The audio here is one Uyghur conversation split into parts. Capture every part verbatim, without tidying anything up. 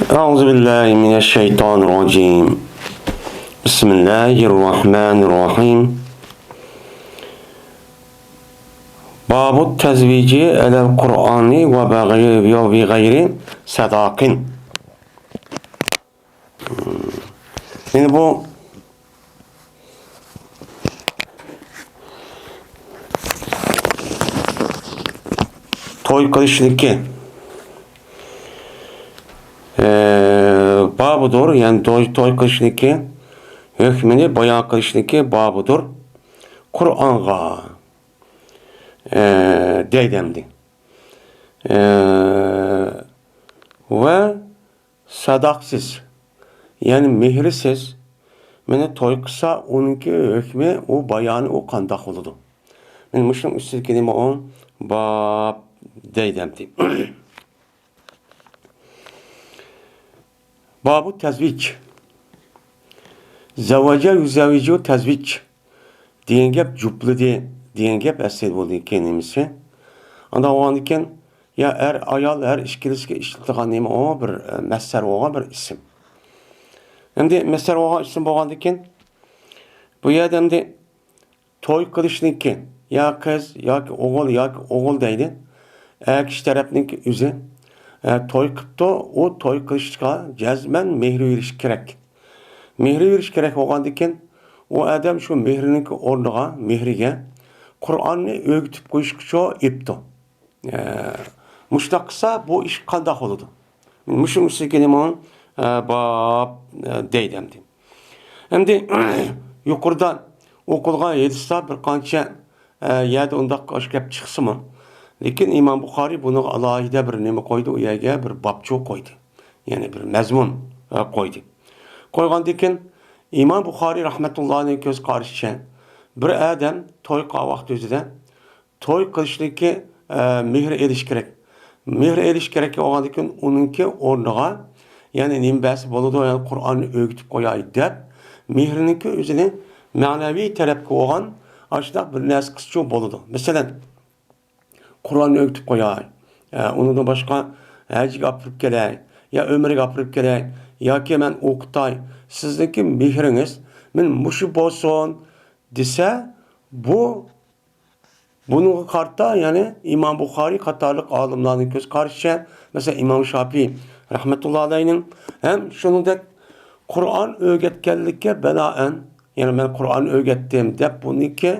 أعوذ بالله من الشيطان الرجيم. بسم الله الرحمن الرحيم. باب التزويج على القرآن وبغير، وبغير صداق. يەنى بۇ توي قىلىشنىڭكى، ئە، بابىدۇر، يەنى توي، توي قىلىشنىڭكى ھۆكمىنى بايان قىلىشنىڭكى بابىدۇر. قۇرئانغا، ئە، دەيدۇ ئەمدى. ئە، ۋە ساداقسىز، يەنى مېھرىسىز، مانا توي قىلسا، ئۇنىڭكى ھۆكمى، ئۇ بايانى، ئۇ قانداق بولىدۇ؟ مانا مۇشۇنىڭ ئۈستىدىكى نېمە ئۇ؟ باب دەيدۇ ئەمدى. بابۇ تەزۋىج. زەۋەجە يۇزەۋۋىجۇ تەزۋىج دېگەن گەپ جۇپلىدى دېگەن گەپ ئەسلىدە بولدى كېيىن نېمىسى. ئانداق بولغاندىكىن، يا ئەر، ئايال ھەر ئىككىلىسىگە ئىشلىتىدىغان نېمە ئۇ بىر، ئە، مەسدەر بولغان بىر ئىسىم. ئەمدى مەسدەر بولغان ئىسىم بولغاندىكىن، بۇ يەردە ئەمدى توي قىلىشنىڭكى، يا قىز ياكى ئوغۇل ياكى ئوغۇل دەيدۇ. ئەر كىشى تەرەپنىڭكى ئۆزى، ئە، توي قىپتۇ، ئۇ توي قىلىشقا جەزمەن مېھرى بېرىشى كېرەك. مېھرى بېرىشى كېرەك بولغاندىكىن، ئۇ ئادەم شۇ مېھرىنىڭكى ئورنىغا، مېھرىگە قۇرئاننى ئۆگىتىپ قويۇشقىچۇ ئېپتۇ. ئە، مۇشۇنداق قىلسا، بۇ ئىش قانداق بولىدۇ؟ مۇشۇنىڭ ئۈستىگە نېمە، ئە، باب، ئە، دەيدۇ ئەمدى. ئەمدى يۇقىرىدا ئوقۇلغان ھەدىستە بىر قانچە، ئە، يەردە ئۇنداق ئاشۇ گەپ چىقسىمۇ، لېكىن ئىمام بۇخارىي بۇنىڭغا ئالاھىدە بىر نېمە قويدى، ئۇ يەرگە بىر بابچۇ قويدى. يەنى بىر مەزمۇن، ئە، قويدى. قويغاندىكىن ئىمام بۇخارىي رەھمەتۇللاھىنىڭ كۆز قارىشىچە، بىر ئادەم توي قىلغان ۋاقتى ئۆزىدە توي قىلىشنىڭكى، ئە، مېھىر ئېلىش كېرەك. مېھىر ئېلىش كېرەك بولغاندىكىن ئۇنىڭكى ئورنىغا، يەنى نېمە بەرسە بولىدۇ، يەنى قۇرئاننى ئۆگىتىپ قوياي دەپ، مېھرىنىڭكى ئۆزىنى مەنىۋى تەرەپكە بولغان ئاشۇنداق بىر نەرسە قىلسىچۇ بولىدۇ. مەسىلەن، قۇرئاننى ئۆگىتىپ قوياي، ئە، ئۇنىڭدىن باشقا ھەجگە ئاپىرىپ كېلەي، يا ئۆمرىگە ئاپىرىپ كېلەي، ياكى مەن ئوقۇتاي، سىزنىڭكى مېھرىڭىز مەن مۇشۇ بولسۇن دېسە، بۇ بۇنىڭغا قارىتا، يەنى ئىمام بۇخارىي قاتارلىق ئالىملارنىڭ كۆز قارىشىچە، مەسىلەن، ئىمام شاپىي رەھمەتۇللا ئەلەيھنىڭ ھەم شۇنىڭدەك قۇرئان ئۆگەتكەنلىككە بىنائەن، يەنى مەن قۇرئان ئۆگەتتىم دەپ بۇنىڭكى،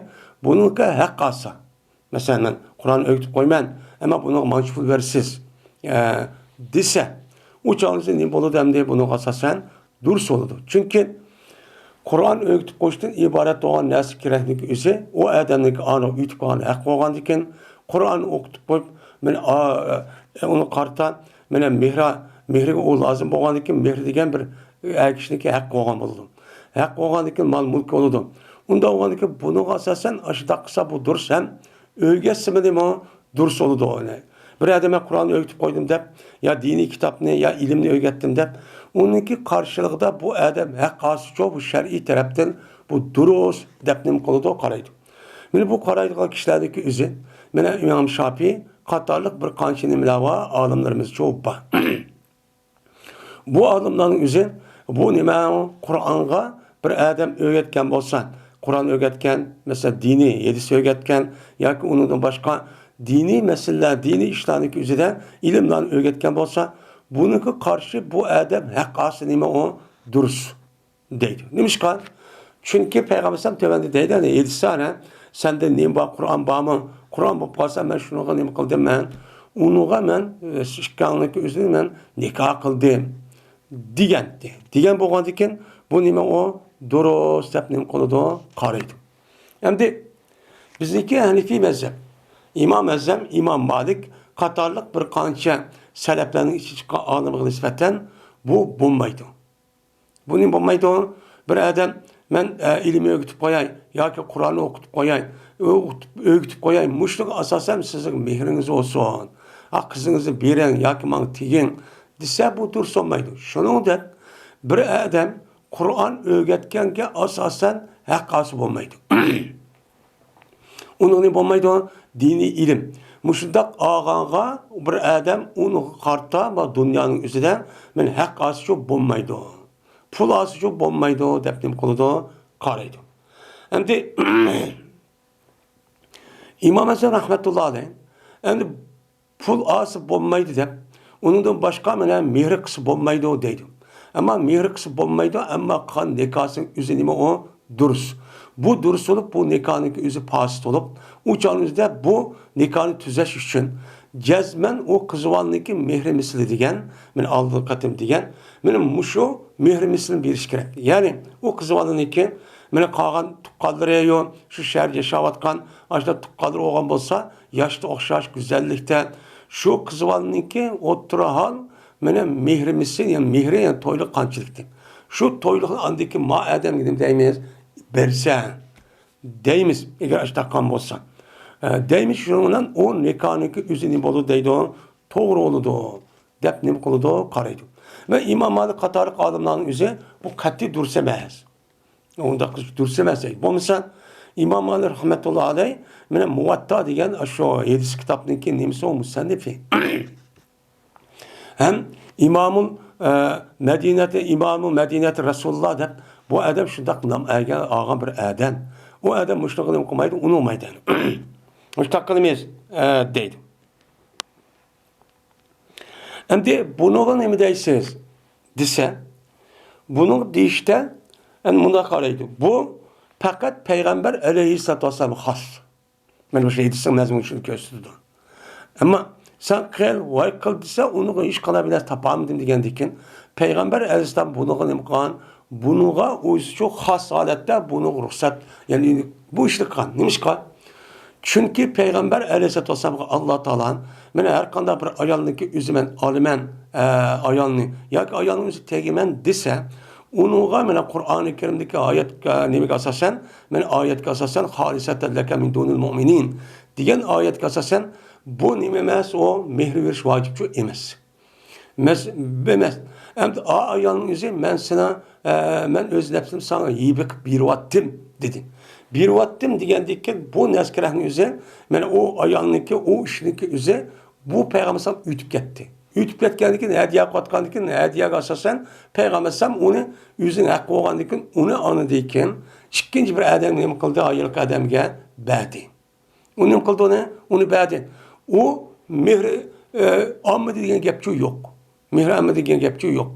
بۇنىڭكى ھەق ئالسا، مەسىلەن، مەن قۇرئان ئۆگىتىپ قويىمەن، ئەمما بۇنىڭغا مانچە پۇل بېرىسىز، ئە، دېسە، ئۇ چاغدا نېمە بولىدۇ ئەمدى؟ بۇنىڭغا ئاساسەن دۇرۇس بولىدۇ. چۈنكى قۇرئان ئۆگىتىپ قويۇشتىن ئىبارەت بولغان نەرسە كېرەكلىكى ئۆزى، ئۇ ئادەمنىڭكى ئانىغا ئۆگىتىپ قويغان ھەق بولغاندىكىن، قۇرئان ئوقۇتۇپ قويۇپ، مانا، ئا، ئۇنى قارىتا، مانا، مېھرا، مېھرىگە ئۇ لازىم بولغاندىكىن، مېھرى دېگەن بىر ئەر كىشىنىڭكى ھەق بولغان بولىدۇ. ھەق بولغاندىكىن مال مۈلكى بولىدۇ. ئۇنداق بولغاندىكىن، بۇنىڭغا ئاساسەن ئاشۇنداق قىلسا بۇ دۇرۇس ھەم ئۆگەتسىمۇ نېمە دۇرۇس بولىدۇ ئۇنى. بىر ئادەم مەن قۇرئاننى ئۆگىتىپ قويدۇم دەپ، يا دىنىي كىتابنى، يا ئىلىمنى ئۆگەتتىم دەپ، ئۇنىڭكى قارشىلىقىدا بۇ ئادەم ھەق ئالسىچۇ، بۇ شەرئىي تەرەپتىن بۇ دۇرۇس دەپ نېمە قىلىدۇ، قارايدۇ. مانا بۇ قارايدىغان كىشىلەرنىڭكى ئۆزى، مانا ئىمام شاپىي قاتارلىق بىر قانچە نېمىلەر بار، ئالىملىرىمىزچۇ بار. بۇ ئالىملارنىڭ ئۆزى بۇ نېمە، قۇرئانغا بىر ئادەم ئۆگەتكەن بولسا، قۇرئان ئۆگەتكەن، مەسىلەن، دىنىي ھەدىس ئۆگەتكەن ياكى ئۇنىڭدىن باشقا دىنىي مەسىلىلەر، دىنىي ئىشلارنىڭكى ئۆزىدە ئىلىملارنى ئۆگەتكەن بولسا، بۇنىڭغا قارشى بۇ ئادەم ھەق ئالسا نېمە ئۇ دۇرۇس دەيدۇ. نېمىشقا؟ چۈنكى پەيغەمبەر ئەلەيھىسسالام تۆۋەندە دەيدۇ، يەنى ھەدىستە، سەندە نېمە بار، قۇرئان بارمۇ؟ قۇرئان بولۇپ قالسا، مەن شۇنىڭغا نېمە قىلدىم؟ مەن ئۇنىڭغا مەن، ئە، ئىككىڭنىڭكى ئۆزىنى مەن نىكاھ قىلدىم دېگەنتى. دېگەن بولغاندىكىن، بۇ نېمە ئۇ؟ دۇرۇس دەپ نېمە قىلىدۇ؟ قارايدۇ. ئەمدى بىزنىڭكى ھەنىفىي مەزھەپ، ئىمام ئەزەم، ئىمام مالىك قاتارلىق بىر قانچە سەلەپلەرنىڭ ئىچىدىن چىققان ئالىمغا نىسبەتەن بۇ بولمايدۇ. بۇنى بولمايدۇ. بىر ئادەم، مەن، ئە، ئىلىم ئۆگىتىپ قوياي ياكى قۇرئاننى ئوقۇتۇپ قوياي، ئۆگىتىپ، ئۆگىتىپ قوياي، مۇشۇنىڭغا ئاساسەن سىزنىڭ مېھرىڭىز بولسۇن، ھە، قىزىڭىزنى بېرىڭ ياكى ماڭا تېگىڭ دېسە، بۇ دۇرۇس بولمايدۇ. شۇنىڭدەك بىر ئادەم قۇرئان ئۆگەتكەنگە ئاساسەن ھەق ئالسا بولمايدۇ. ئۇنىڭ نېمە بولمايدۇ؟ دىنىي ئىلىم. مۇشۇنداق ئالغانغا بىر ئادەم ئۇنىڭغا قارىتا، بۇ دۇنيانىڭ ئۆزىدە مەن ھەق ئالسىچۇ بولمايدۇ، پۇل ئالسىچۇ بولمايدۇ دەپ نېمە قىلىدۇ؟ قارايدۇ. ئەمدى ئىمام ھەسەن رەھمەتۇللا ئەلەيھ، ئەمدى پۇل ئالسا بولمايدۇ دەپ، ئۇنىڭدىن باشقا مانا مېھرى قىلسا بولمايدۇ دەيدۇ. ئەمما مېھرى قىلسا بولمايدۇ، ئەمما قىلغان نىكاھسىنىڭ ئۆزى نېمە ئۇ؟ دۇرۇس. بۇ دۇرۇس بولۇپ، بۇ نىكاھنىڭكى ئۆزى پاسىت بولۇپ، ئۇ چاغنىڭ ئۆزىدە بۇ نىكاھنى تۈزەش ئۈچۈن جەزمەن ئۇ قىزىۋالنىڭكى مېھرى مىسلى دېگەن، مانا ئالدىنقى قېتىم دېگەن، مانا مۇشۇ مېھرى مىسلىنى بېرىش كېرەك. يەنى ئۇ قىزىۋالنىڭكى مانا قالغان تۇغقانلىرى، يو، شۇ شەھەردە ياشاۋاتقان ئاشۇنداق تۇغقانلىرى بولغان بولسا، ياشتا ئوخشاش، گۈزەللىكتە، شۇ قىزىۋالنىڭكى ئوتتۇرا ھال مانا مېھرى مىسلى، يەنى مېھرى، يەنى تويلۇق قانچىلىكتى. شۇ تويلۇقنى ئاندىن كېيىن ما ئادەمگە نېمە دەيمىز؟ بەرسە دەيمىز، ئەگەر ئاشۇنداق قىلغان بولسا. ئە، دەيمىز، شۇنىڭ بىلەن ئۇ نىكاھنىڭكى ئۆزى نېمە بولىدۇ دەيدۇ، توغرا بولىدۇ دەپ نېمە قىلىدۇ، قارايدۇ. ۋە ئىمام مالىك قاتارلىق ئالىملارنىڭ ئۆزى بۇ قەتئىي دۇرۇس ئەمەس. ئۇنداق قىلىش دۇرۇس ئەمەس دەيدۇ. بولمىسا ئىمام مالىك رەھمەتۇللا ئەلەيھ مانا مۇۋەتتا دېگەن شۇ ھەدىس كىتابنىڭكى نېمىسى ئۇ مۇسەننىفى. ھەم ئىمامۇل، ئە، مەدىنەتى، ئىمامۇ مەدىنەتى رەسۇلۇللا دەپ بۇ ئادەم شۇنداق نام ئەگە ئالغان بىر ئادەم. ئۇ ئادەم مۇشۇنىڭغا نېمە قىلمايدۇ، ئۇنىمايدۇ. مۇشۇنداق قىلىمىز، ئە، دەيدۇ. ئەمدى بۇنىڭغا نېمە دەيسىز دېسە، بۇنىڭ دېيىشتە ئەنە مۇنداق قارايدۇ. بۇ پەقەت پەيغەمبەر ئەلەيھىسسالاتۇ ۋەسسالامغا خاس. مانا مۇشۇ ھەدىسنىڭ مەزمۇنى شۇنى كۆرسىتىدۇ. ئەمما سەن قىل، ۋاي قىل دېسە، ئۇنىڭغا ھېچقانداق بىر نەرسە تاپالمىدىم دېگەندىكىن، پەيغەمبەر ئەلەيھىسسالام بۇنىڭغا نېمە قىلغان؟ بۇنىڭغا ئۆزىچۇ خاس ھالەتتە بۇنىڭغا رۇخسەت، يەنى بۇ ئىشنى قىلغان. نېمىشقا؟ چۈنكى پەيغەمبەر ئەلەيھىسسالاتۇ ۋەسسالامغا ئاللا تائالا، مانا ھەر قانداق بىر ئايالنىڭكى ئۆزى مەن ئالىمەن، ئە، ئايالنى ياكى ئايالنىڭ ئۆزى تېگىمەن دېسە، ئۇنىڭغا مانا قۇرئانى كەرىمدىكى ئايەت، ئە، نېمىگە ئاساسەن، مانا ئايەتكە ئاساسەن، خالىسەتەن لەكە مىن دۇنىل مۇئمىنىن دېگەن ئايەتكە ئاساسەن، بۇ نېمە ئەمەس، ئۇ مېھىر بېرىش ۋاجىپچۇ ئەمەس. مەس-، ئەمەس. ئەمدى ئا ئايالنىڭ ئۆزى، مەن سېنىڭ، ئە، مەن ئۆز نەپسىمنى ساڭا ھىبە قىلىپ بېرىۋاتتىم، دېدى. بېرىۋاتتىم دېگەندىكىن بۇ نەسكىرەكنىڭ ئۆزى، مانا ئۇ ئايالنىڭكى، ئۇ ئىشنىڭكى ئۆزى بۇ پەيغەمبەر ئەلەيھىسسالام ئۆتۈپ كەتتى. ئۆتۈپ كەتكەندىن كېيىن ھەدىيە قىلىۋاتقاندىن كېيىن، ھەدىيەگە ئاساسەن پەيغەمبەر ئەلەيھىسسالام ئۇنى ئۆزىنىڭ ھەققى بولغاندىن كېيىن، ئۇنى ئاندىن كېيىن ئىككىنچى بىر ئادەمگە نېمە قىلدى؟ ھاياللىق ئادەمگە بەردى. ئۇ نېمە قىلدى ئۇنى؟ ئۇنى بەردى. ئۇ مېھرى، ئە، ئالمىدى دېگەن گەپچۇ يوق. مېھرى ئالمىدى دېگەن گەپچۇ يوق.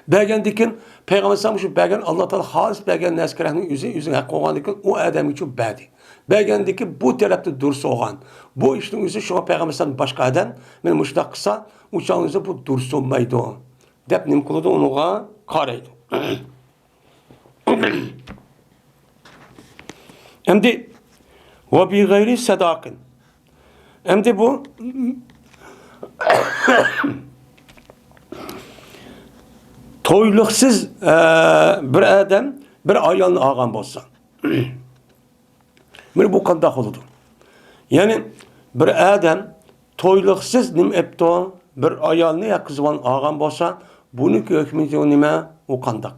بەرگەندىكىن پەيغەمبەر ئەلەيھىسسالام شۇ بەرگەن، ئاللا تائالا خالىس بەرگەن نەسكىرەكنىڭ ئۆزى، ئۆزىنىڭ ھەققى بولغاندىكىن ئۇ ئادەمگىچۇ بەردى. بەرگەندىكىن بۇ تەرەپتە دۇرۇس بولغان. بۇ ئىشنىڭ ئۆزى شۇڭا پەيغەمبەر ئەلەيھىسسالام باشقا ئادەم، مانا مۇشۇنداق قىلسا، ئۇ چاغنىڭ ئۆزى بۇ دۇرۇس بولمايدۇ دەپ نېمە قىلىدۇ؟ ئۇنىڭغا قارايدۇ. ئەمدى، ۋە بىغەيرى سەداقىن. ئەمدى بۇ تويلۇقسىز، ئە، بىر ئادەم بىر ئايالنى ئالغان بولسا، مانا بۇ قانداق بولىدۇ؟ يەنى بىر ئادەم تويلۇقسىز نېمە ئەپتۇ؟ بىر ئايالنى يا قىزىۋالنى ئالغان بولسا، بۇنىڭكى ھۆكمى نېمە؟ ئۇ قانداق؟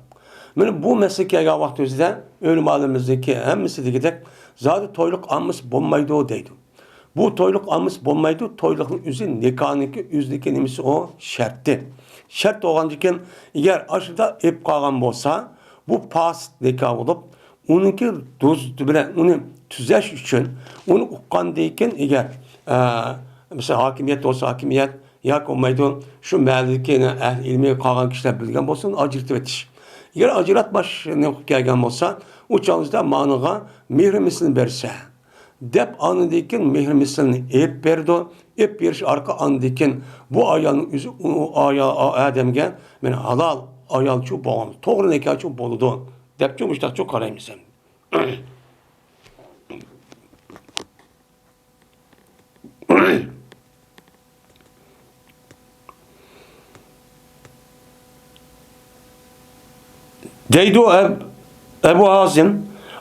مانا بۇ مەسىلىگە كەلگەن ۋاقتىمىزدا ئۆلىمالىرىمىزنىڭكى ھەممىسى دېگۈدەك، زادى تويلۇق ئالمىسا بولمايدۇ دەيدۇ. بۇ تويلۇق ئالمىسا بولمايدۇ، تويلۇقنىڭ ئۆزى نىكاھنىڭكى ئۆزىنىڭكى نېمىسى ئۇ؟ شەرتى. شەرت بولغاندىكىن، ئەگەر ئاشۇنداق ئېلىپ قالغان بولسا، بۇ پاسىت نىكاھ بولۇپ، ئۇنىڭكى دۇز بىلەن ئۇنى تۈزەش ئۈچۈن، ئۇنى ئۇققاندىن كېيىن ئەگەر، ئە، مىسال، ھاكىمىيەت بولسا ھاكىمىيەت، ياكى بولمايدۇ، شۇ مەھەللىدىكى ئەھلى ئىلمى قالغان كىشىلەر بىلگەن بولسا، ئۇنى ئاجرىتىۋېتىش. ئەگەر ئاجراتماش نېمە قىلىپ كەلگەن بولسا، ئۇ چاغدا مانىغا مېھرى مىسلىنى بەرسە، دەپ ئاندىن كېيىن مېھرى مىسلىنى ئېلىپ بېرىدۇ. ئېلىپ بېرىش ئارقىلىق ئاندىن كېيىن بۇ ئايالنىڭ ئۆزى ئۇ ئايال، ئادەمگە مانا ھالال ئايالچۇ بولغان، توغرا نىكاھچۇ بولىدۇ، دەپچۇ مۇشتاقچۇ قارايمىز. دەيدۇ ئەب-، ئەبۇ ھازىم،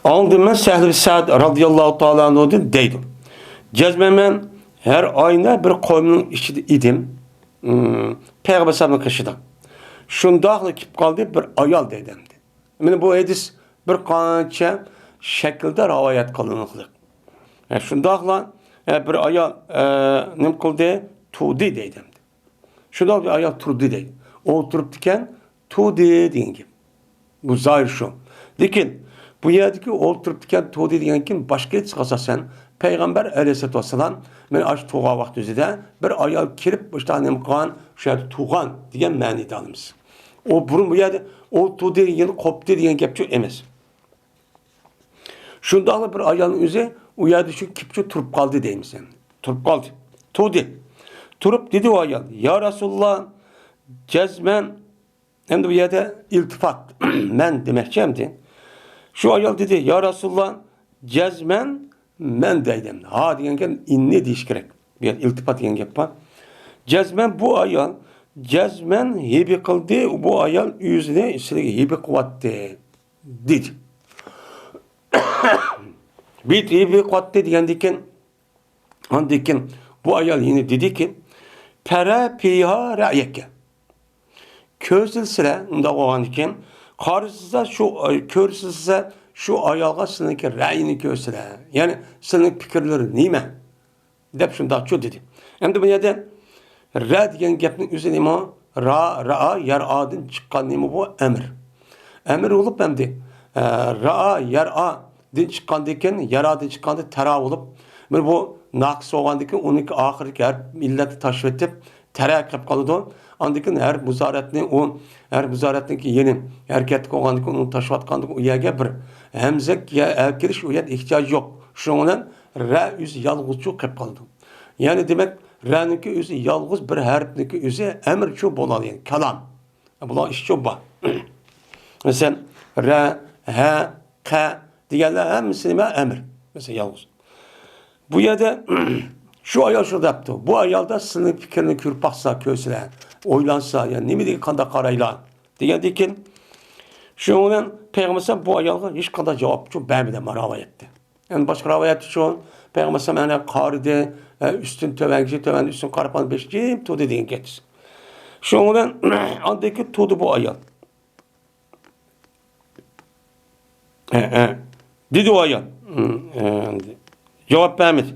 ئاڭلىدىم مەن سەھل بىن سەئد رازىياللاھۇ تائالا ئەنھۇدىن دەيدۇ. جەزمەن مەن ھەر ئاينى بىر قويۇمنىڭ ئىچىدە ئىدىم. ئىم، پەيغەمبەر ئەلەيھىسسالامنىڭ قېشىدا. شۇنداقلا كېلىپ قالدى بىر ئايال دەيدۇ ئەمدى. مانا بۇ ھەدىس بىر قانچە شەكىلدە رىۋايەت قىلىنغلىق. ھە، شۇنداقلا ئە، بىر ئايال، ئە، نېمە قىلدى؟ تۇردى دەيدۇ ئەمدى. شۇنداق بىر ئايال تۇردى دەيدۇ. ئولتۇرۇپتىكەن، تۇردى دېگەن گەپ. بۇ زاھىر شۇ. لېكىن بۇ يەردىكى ئولتۇرۇپتىكەن، تۇردى دېگەن گەپ باشقا ئېيتساق ئاساسەن، پەيغەمبەر ئەلەيھىسسالاتۇ ۋەسسالام مەن ئاشۇ تۇرغان ۋاقتى ئۆزىدە بىر ئايال كېلىپ، مۇشۇنداق نېمە قىلغان، شۇ يەردە تۇرغان دېگەن مەنىدە ئالىمىز. ئۇ بۇرۇن بۇ يەردە ئولتۇردى، يەنە قوپتى دېگەن گەپچۇ ئەمەس. شۇنداقلا بىر ئايالنىڭ ئۆزى ئۇ يەردە شۇ كېلىپ شۇ تۇرۇپ قالدى دەيمىز ئەمدى. تۇرۇپ قالدى. تۇردى. تۇرۇپ دېدى ئۇ ئايال، يا رەسۇلاللا، جەزمەن، ئەمدى بۇ يەردە ئىلتىپات، مەن دېمەكچى ئەمدى. شۇ ئايال دېدى، يا رەسۇلاللا، جەزمەن مەن دەيدۇ ئەمدى. ھا دېگەنگە ئىننى دېيىش كېرەك. بۇ يەردە ئىلتىپات دېگەن گەپ بار. جەزمەن بۇ ئايال، جەزمەن ھىبە قىلدى، بۇ ئايال ئۆزىنى سىلىگە ھىبە قىلىۋەتتى. دېدى. بىت ھىبە قىلىۋەتتى دېگەندىكىن، ئاندىكىن بۇ ئايال يەنە دېدىكى، تەرە پىيھا رەيەكە. كۆرسىلسىلە، ئۇنداق بولغاندىكىن، قارىسىلسا شۇ، كۆرسىلسە شۇ ئايالغا سىلىنىڭكى رەيىنى كۆرسىلە. يەنى سىلىنىڭ پىكىرلىرى نېمە؟ دەپ شۇنداقچۇ دېدى. ئەمدى بۇ يەردە رە دېگەن گەپنىڭ ئۆزى نېمە؟ را، رائا، يەرئادىن چىققان نېمە بۇ؟ ئەمىر. ئەمىر بولۇپ ئەمدى، ئە، رائا، يەرئادىن چىققاندىكىن، يەرئادىن چىققاندا تەرا بولۇپ، مانا بۇ ناقىس بولغاندىكىن ئۇنىڭكى ئاخىرىدىكى ھەرپ ئىللەتنى تاشلىۋېتىپ، تەرە قىلىپ قالىدۇ. ئاندىن كېيىن ھەرپ مۇزارەتنى ئۇ، ھەرپ مۇزارەتنىڭكى يېنى ھەرىكەتتە بولغاندىكىن ئۇنى تاشلىۋاتقاندىكىن ئۇ يەرگە بىر ھەمزە كېلىش ئۇ يەردە ئېھتىياجى يوق. شۇنىڭ بىلەن رە ئۆزى يالغۇزچۇ قېلىپ قالىدۇ. يەنى دېمەك، رەنىڭكى ئۆزى يالغۇز بىر ھەرپنىڭكى ئۆزى ئەمىرچۇ بولىدۇ، يەنى كالام. بۇلار ئىشچۇ بار. مەسىلەن، رە، ھە، قە دېگەنلەر ھەممىسى نېمە؟ ئەمىر. مەسىلەن، يالغۇز. بۇ يەردە شۇ ئايال شۇ دەپتۇ. بۇ ئايالدا سىلىنىڭ پىكرىنى كۆرۈپ باقسا، كۆرسىلە، ئويلانسا، يا نېمە دېگەن، قانداق قارايلا دېگەندىن كېيىن، شۇنىڭ بىلەن پەيغەمبەر بۇ ئايالغا ھېچقانداق جاۋابچۇ بەرمىدى، ما راۋايەتتە. يەنە باشقا راۋايەتتە شۇ، پەيغەمبەر ئەنە قارىدى، ئە، ئۈستىن تۆۋەنگىچە، تۆۋەن ئۈستۈن قاراپ قالدى، بېشى جىم تۇردى دېگەن گەپ. شۇنىڭ بىلەن ئاندىن كېيىن تۇردى بۇ ئايال. ئە، ئە، دېدى ئۇ ئايال. ئە، جاۋاب بەرمىدى.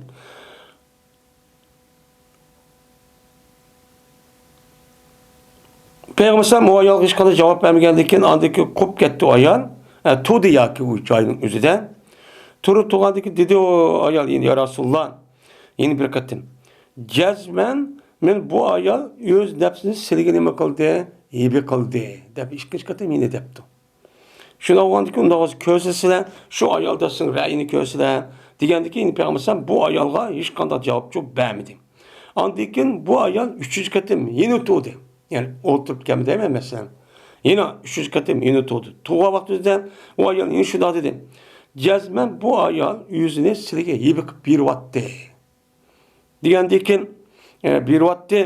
پەيغەمبەر ئەلەيھىسسالام ئۇ ئايالغا ھېچقانداق جاۋاب بەرمىگەندىن كېيىن، ئاندىن كېيىن قوپۇپ كەتتى ئۇ ئايال. ئە، تۇردى ياكى ئۇ جاينىڭ ئۆزىدە. تۇرۇپ تۇرغاندىن كېيىن دېدى ئۇ ئايال، يەنە، يا رەسۇلاللا، يەنە بىر قېتىم، جەزمەن مەن بۇ ئايال ئۆز نەپسىنى سىلىگە نېمە قىلدى؟ ھىبە قىلدى، دەپ ئىككىنچى قېتىم يەنە دەپتۇ. شۇنداق بولغاندىكىن، ئۇنداق بولسا كۆرسىلە، شۇ ئايالدا سىلىنىڭ رەيىنى كۆرسىلە، دېگەندىكىن، پەيغەمبەر ئەلەيھىسسالام بۇ ئايالغا ھېچقانداق جاۋابچۇ بەرمىدى. ئاندىن كېيىن بۇ ئايال ئۈچىنچى قېتىم يەنە تۇردى. يەنى ئولتۇرۇپ كەلمە دەيمەن، مەسىلەن. يەنە ئۈچىنچى قېتىم يەنە تۇردى. تۇرغان ۋاقتىدا ئۇ ئايال يەنە شۇنداق دېدى، جەزمەن بۇ ئايال ئۆزىنى سىلىگە ھىبە قىلىپ بېرىۋاتتى. دېگەندىن كېيىن، ئە، بېرىۋاتتى.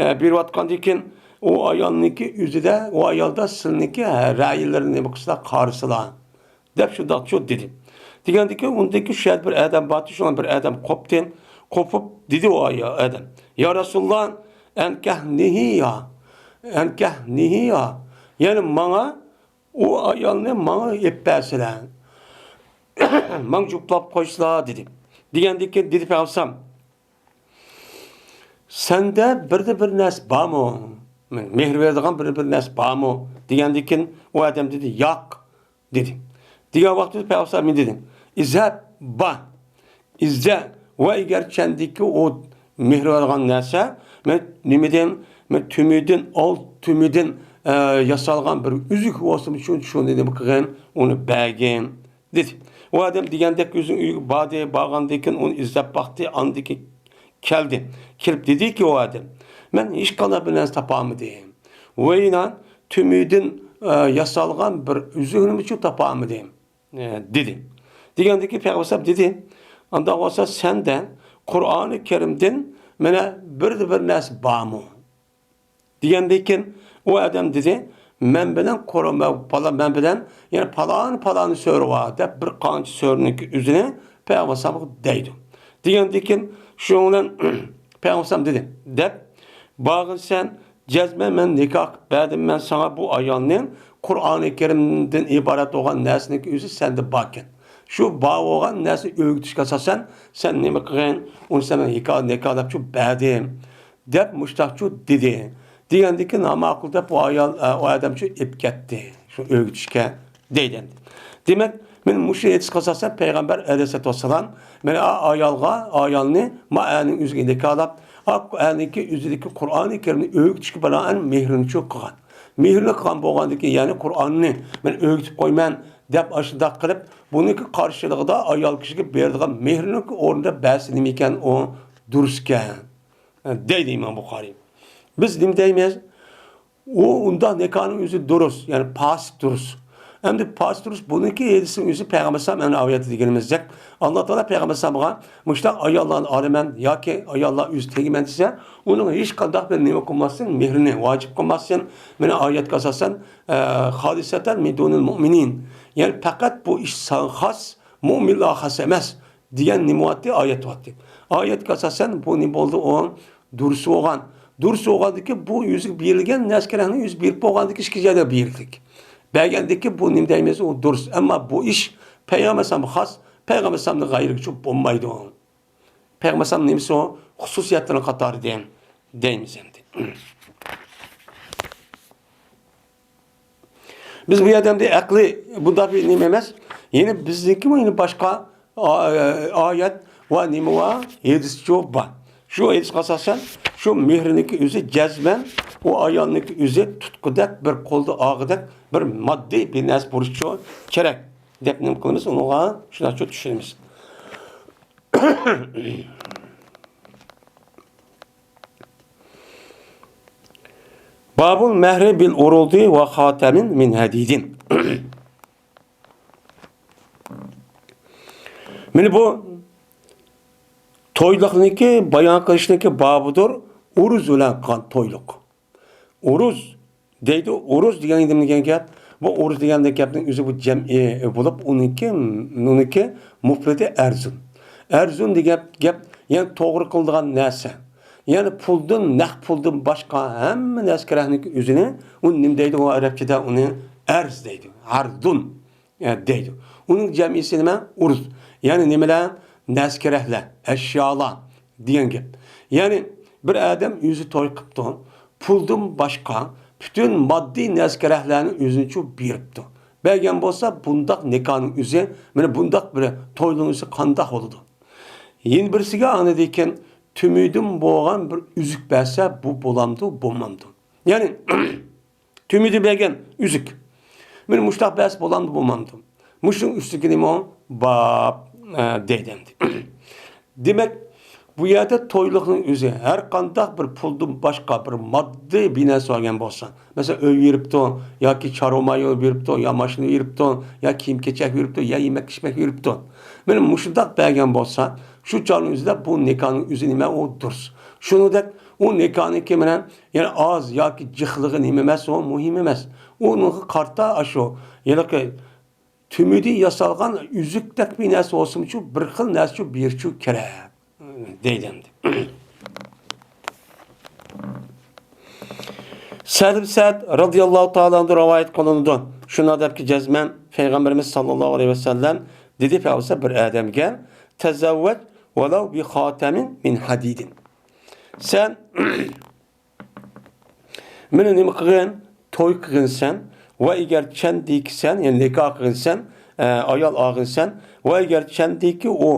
ئە، بېرىۋاتقاندىن كېيىن، ئۇ ئايالنىڭكى ئۆزىدە، ئۇ ئايالدا سىلىنىڭكى، ھە، رەيلىرىنى نېمە قىلسىلا، قارىسىلا، دەپ شۇنداقچۇ دېدى. دېگەندىن كېيىن، ئۇندىن كېيىن شۇ يەردە بىر ئادەم باردى، شۇڭا بىر ئادەم قوپتى. قوپۇپ دېدى ئۇ ئايال، ئادەم، يا رەسۇلاللا، ئەنكەھنىھىيا، ئەنكەھنىھىيا، يەنى ماڭا ئۇ ئايالنى ماڭا ئېلىپ بەرسىلە. ماڭا جۇپلاپ قويسىلا، دېدى. دېگەندىن كېيىن دېدى پەيغەمبەر، سەندە بىردە بىر نەرسە بارمۇ؟ مېھىر بېرىدىغان بىردە بىر نەرسە بارمۇ؟ دېگەندىن كېيىن ئۇ ئادەم دېدى، ياق، دېدى. دېگەن ۋاقتىدا پەيغەمبەر مېنى دېدى، ئىزھەب، بار. ئىزدە ۋە ئەگەر سەندىكى ئۇ مېھىر بېرىدىغان نەرسە، مەن نېمىدىن، مەن تۈمىدىن، ئالتە تۈمىدىن، ئە، ياسالغان بىر ئۈزۈك بولسىمۇ شۇ، شۇنى نېمە قىلغىن، ئۇنى بەرگىن، دېدى. ئۇ ئادەم دېگەندەك ئۆزىنىڭ ئۆيىگە باردى، بارغاندىن كېيىن ئۇنى ئىزدەپ باقتى، ئاندىن كېيىن كەلدى. كېلىپ دېدىكى ئۇ ئادەم، مەن ھېچقانداق بىر نەرسە تاپالمىدىم. ۋە يەنە تۈمىدىن، ئە، ياسالغان بىر ئۈزۈكنىمۇ تاپالمىدىم. ئە، دېدى. دېگەندىكىن پەيغەمبەر ئەلەيھىسسالام دېدى، ئانداق بولسا سەندە قۇرئانى كەرىمدىن مانا بىردە بىر نەرسە بارمۇ؟ دېگەندىن كېيىن ئۇ ئادەم دېدى، مەن بىلەن قۇرئان، پالان، مەن بىلەن يەنە پالان، پالان سۈرە بار دەپ بىر قانچە سۈرىنىڭكى ئۆزىنى پەيغەمبەر ئەلەيھىسسالامغا دەيدۇ. دېگەندىن كېيىن شۇنىڭ بىلەن پەيغەمبەر ئەلەيھىسسالام دېدى، دەپ بارغىنسەن، جەزمەن مەن نىكاھ قىلىپ بەردىم مەن ساڭا بۇ ئايالنى، قۇرئانى كەرىمدىن ئىبارەت بولغان نەرسىنىڭكى ئۆزى سەندە باركەن. شۇ بار بولغان نەرسىنى ئۆگىتىشكە ئاساسەن، سەن نېمە قىلغىن؟ ئۇنى سەن ھېكايە، ھېكايەلەپچۇ بەردىم، دەپ مۇشتاقچۇ دېدى. دېگەندىكىن، ھا، ماقۇل دەپ، ئۇ ئايال، ئۇ ئادەمچۇ ئېلىپ كەتتى شۇ ئۆگىتىشكە، دەيدۇ. دېمەك، مەن مۇشۇ ھەدىسكە ئاساسەن پەيغەمبەر ئەلەيھىسسالاتۇ ۋەسسالام، مەن ئا-، ئايالغا، ئايالنى ما ئەرنىڭ ئۆزىگە ھېكايەلەپ، ئا، ئەرنىڭكى ئۆزىدىكى قۇرئانى كەرىمنى ئۆگىتىشكە بىنائەن مېھرىنى چۇ قىلغان. مېھرىنى قىلغان بولغاندىكىن، يەنى قۇرئاننى مەن ئۆگىتىپ قويىمەن دەپ ئاشۇنداق قىلىپ، بۇنىڭكى قارشىلىقىدا ئايال كىشىگە بېرىدىغان مېھرىنىڭكى ئورنىدا بەرسە نېمىكەن، ئۇ دۇرۇسكەن، دەيدۇ ئىمام بۇخارىي. بىز نېمە دەيمىز؟ ئۇ ئۇنداق نىكاھنىڭ ئۆزى دۇرۇس، يەنى پاسىد دۇرۇس. ئەمدى پاسىد دۇرۇس بۇنىڭكى ھەدىسنىڭ ئۆزى پەيغەمبەر ئەلەيھىسسالام ئەنە ئايەتتە دېگىنىمىزدەك، ئاللا تائالا پەيغەمبەر ئەلەيھىسسالامغا مۇشۇنداق ئاياللارنى ئالىمەن ياكى ئاياللار ئۆزى تېگىمەن دېسە، ئۇنىڭ ھېچقانداق بىر نېمە قىلماسسەن، مېھرىنى ۋاجىب قىلماسسەن. مانا ئايەتكە ئاساسەن، ئە، خالىسەتەن مىن دۇنىل مۇئمىنىن. يەنى پەقەت بۇ ئىش ساڭا خاس، مۇئمىنلارغا خاس ئەمەس. دېگەن نېمە بولاتتى؟ ئايەت بولاتتى. ئايەتكە ئاساسەن بۇ نېمە بولدى؟ ئۇ دۇرۇس بولغان. دۇرۇس بولغاندىكى بۇ ئۆزىگە بېرىلگەن نەسكىرەھنى ئۆزى بېرىپ بولغاندىكى ئىككى جايدا بېرىلدىك. بەرگەندىكى بۇ نېمە دەيمىز؟ ئۇ دۇرۇس. ئەمما بۇ ئىش پەيغەمبەر ئەلەيھىسسالامغا خاس، پەيغەمبەر ئەلەيھىسسالامدىن غەيرىگە چوپ بولمايدۇ. پەيغەمبەر ئەلەيھىسسالام نېمىسى ئۇ؟ خۇسۇسىيەتلىرىنىڭ قاتارىدىن دەيمىز ئەمدى. بىز بۇ يەردە ئەمدى ئەقلىي بۇنداق بىر نېمە ئەمەس. يەنى بىزنىڭكىمۇ يەنە باشقا ئا-، ئايەت ۋە نېمە ۋە ھەدىسچۇ بار. شۇ ھەدىسكە ئاساسەن، شۇ مېھرىنىڭكى ئۆزى جەزمەن ئۇ ئايالنىڭكى ئۆزى تۇتقۇدەك، بىر قولدا ئالغۇدەك بىر ماددىي بىر نەرسە بولۇشىچۇ كېرەك دەپ نېمە قىلىمىز؟ ئۇنىڭغا شۇنداقچۇ چۈشىنىمىز. بابۇل مەھرى بىل ئۇرۇدى ۋە خاتەمىن مىن ھەدىدىن. مانا بۇ تويلۇقنىڭكى بايان قىلىشنىڭكى بابىدۇر، ئۇرۇز بىلەن قىلغان تويلۇق. ئۇرۇز دەيدۇ. ئۇرۇز دېگەن نېمە دېگەن گەپ؟ بۇ ئۇرۇز دېگەن گەپنىڭ ئۆزى بۇ جەمئىي بولۇپ، ئۇنىڭكى، ئۇنىڭكى مۇپرىتى ئەرزۇن. ئەرزۇن دېگەن گەپ، يەنى توغرا قىلىدىغان نەرسە. يەنى پۇلدىن، نەق پۇلدىن باشقا ھەممە نەسكىرەھنىڭكى ئۆزىنى، ئۇنى نېمە دەيدۇ ئۇ ئەرەبچىدە؟ ئۇنى ئەرز دەيدۇ. ئەردۇن، ئە، دەيدۇ. ئۇنىڭ جەمئىيسى نېمە؟ ئۇرۇز. يەنى نېمىلەر؟ نەسكىرەھلەر، ئەشيالار دېگەن گەپ. يەنى بىر ئادەم ئۆزى توي قىپتۇ، پۇلدىن باشقا پۈتۈن ماددىي نەسكىرەھلەرنى ئۆزىنىچۇ بېرىپتۇ. بەرگەن بولسا، بۇنداق نىكاھنىڭ ئۆزى، مانا بۇنداق بىر توينىڭ ئۆزى قانداق بولىدۇ؟ يەنە بىرسىگە ئاندىن كېيىن تۈمۈدىن بولغان بىر ئۈزۈك بەرسە، بۇ بولامدۇ، بولمامدۇ؟ يەنى تۈمىدە بەرگەن ئۈزۈك. مانا مۇشۇنداق بەرسە بولامدۇ، بولمامدۇ؟ مۇشۇنىڭ ئۈستىگە نېمە باب، ئە، دەيدۇ ئەمدى. دېمەك، بۇ يەردە تويلۇقنىڭ ئۆزى ھەر قانداق بىر پۇلدىن باشقا بىر ماددىي بىر نەرسە ئالغان بولسا، مەسىلەن، ئۆي بېرىپتۇ، ياكى چارۋا مايى بېرىپتۇ، يا ماشىنا بېرىپتۇ، يا كىيىم-كېچەك بېرىپتۇ، يا يېمەك-ئىچمەك بېرىپتۇ. مانا مۇشۇنداق بەرگەن بولسا، شۇ چاغنىڭ ئۆزىدە بۇ نىكاھنىڭ ئۆزى نېمە؟ ئۇ دۇرۇس. شۇنىڭدەك ئۇ نىكاھنىڭكى مانا يەنى ئاز ياكى جىقلىقى نېمە ئەمەس، ئۇ مۇھىم ئەمەس. ئۇنىڭغا قارىتا ئاشۇ ھېلىقى تۈمىدىن ياسالغان ئۈزۈكتەك بىر نەرسە بولسىمۇچۇ، بىر خىل نەرسىچۇ بېرىشچۇ كېرەك، دەيدۇ ئەمدى. سەھل بىن سەئد رەزىياللاھۇ تائالا ئەنھۇ رىۋايەت قىلىنىدۇ. شۇنداق دەپكى جەزمەن پەيغەمبىرىمىز ساللاللاھۇ ئەلەيھى ۋەسەللەم دېدى، پەيغەمبەر بىر ئادەمگە، تەزەۋۋەج ۋەلەۋ بىخاتەمىن مىن ھەدىدىن. سەن مېنى نېمە قىلغىن؟ توي قىلغىنسەن ۋە ئەگەر چەندىكىسەن، يەنى نىكاھ قىلغىنسەن، ئە، ئايال ئالغىنسەن ۋە ئەگەر چەندىكى ئۇ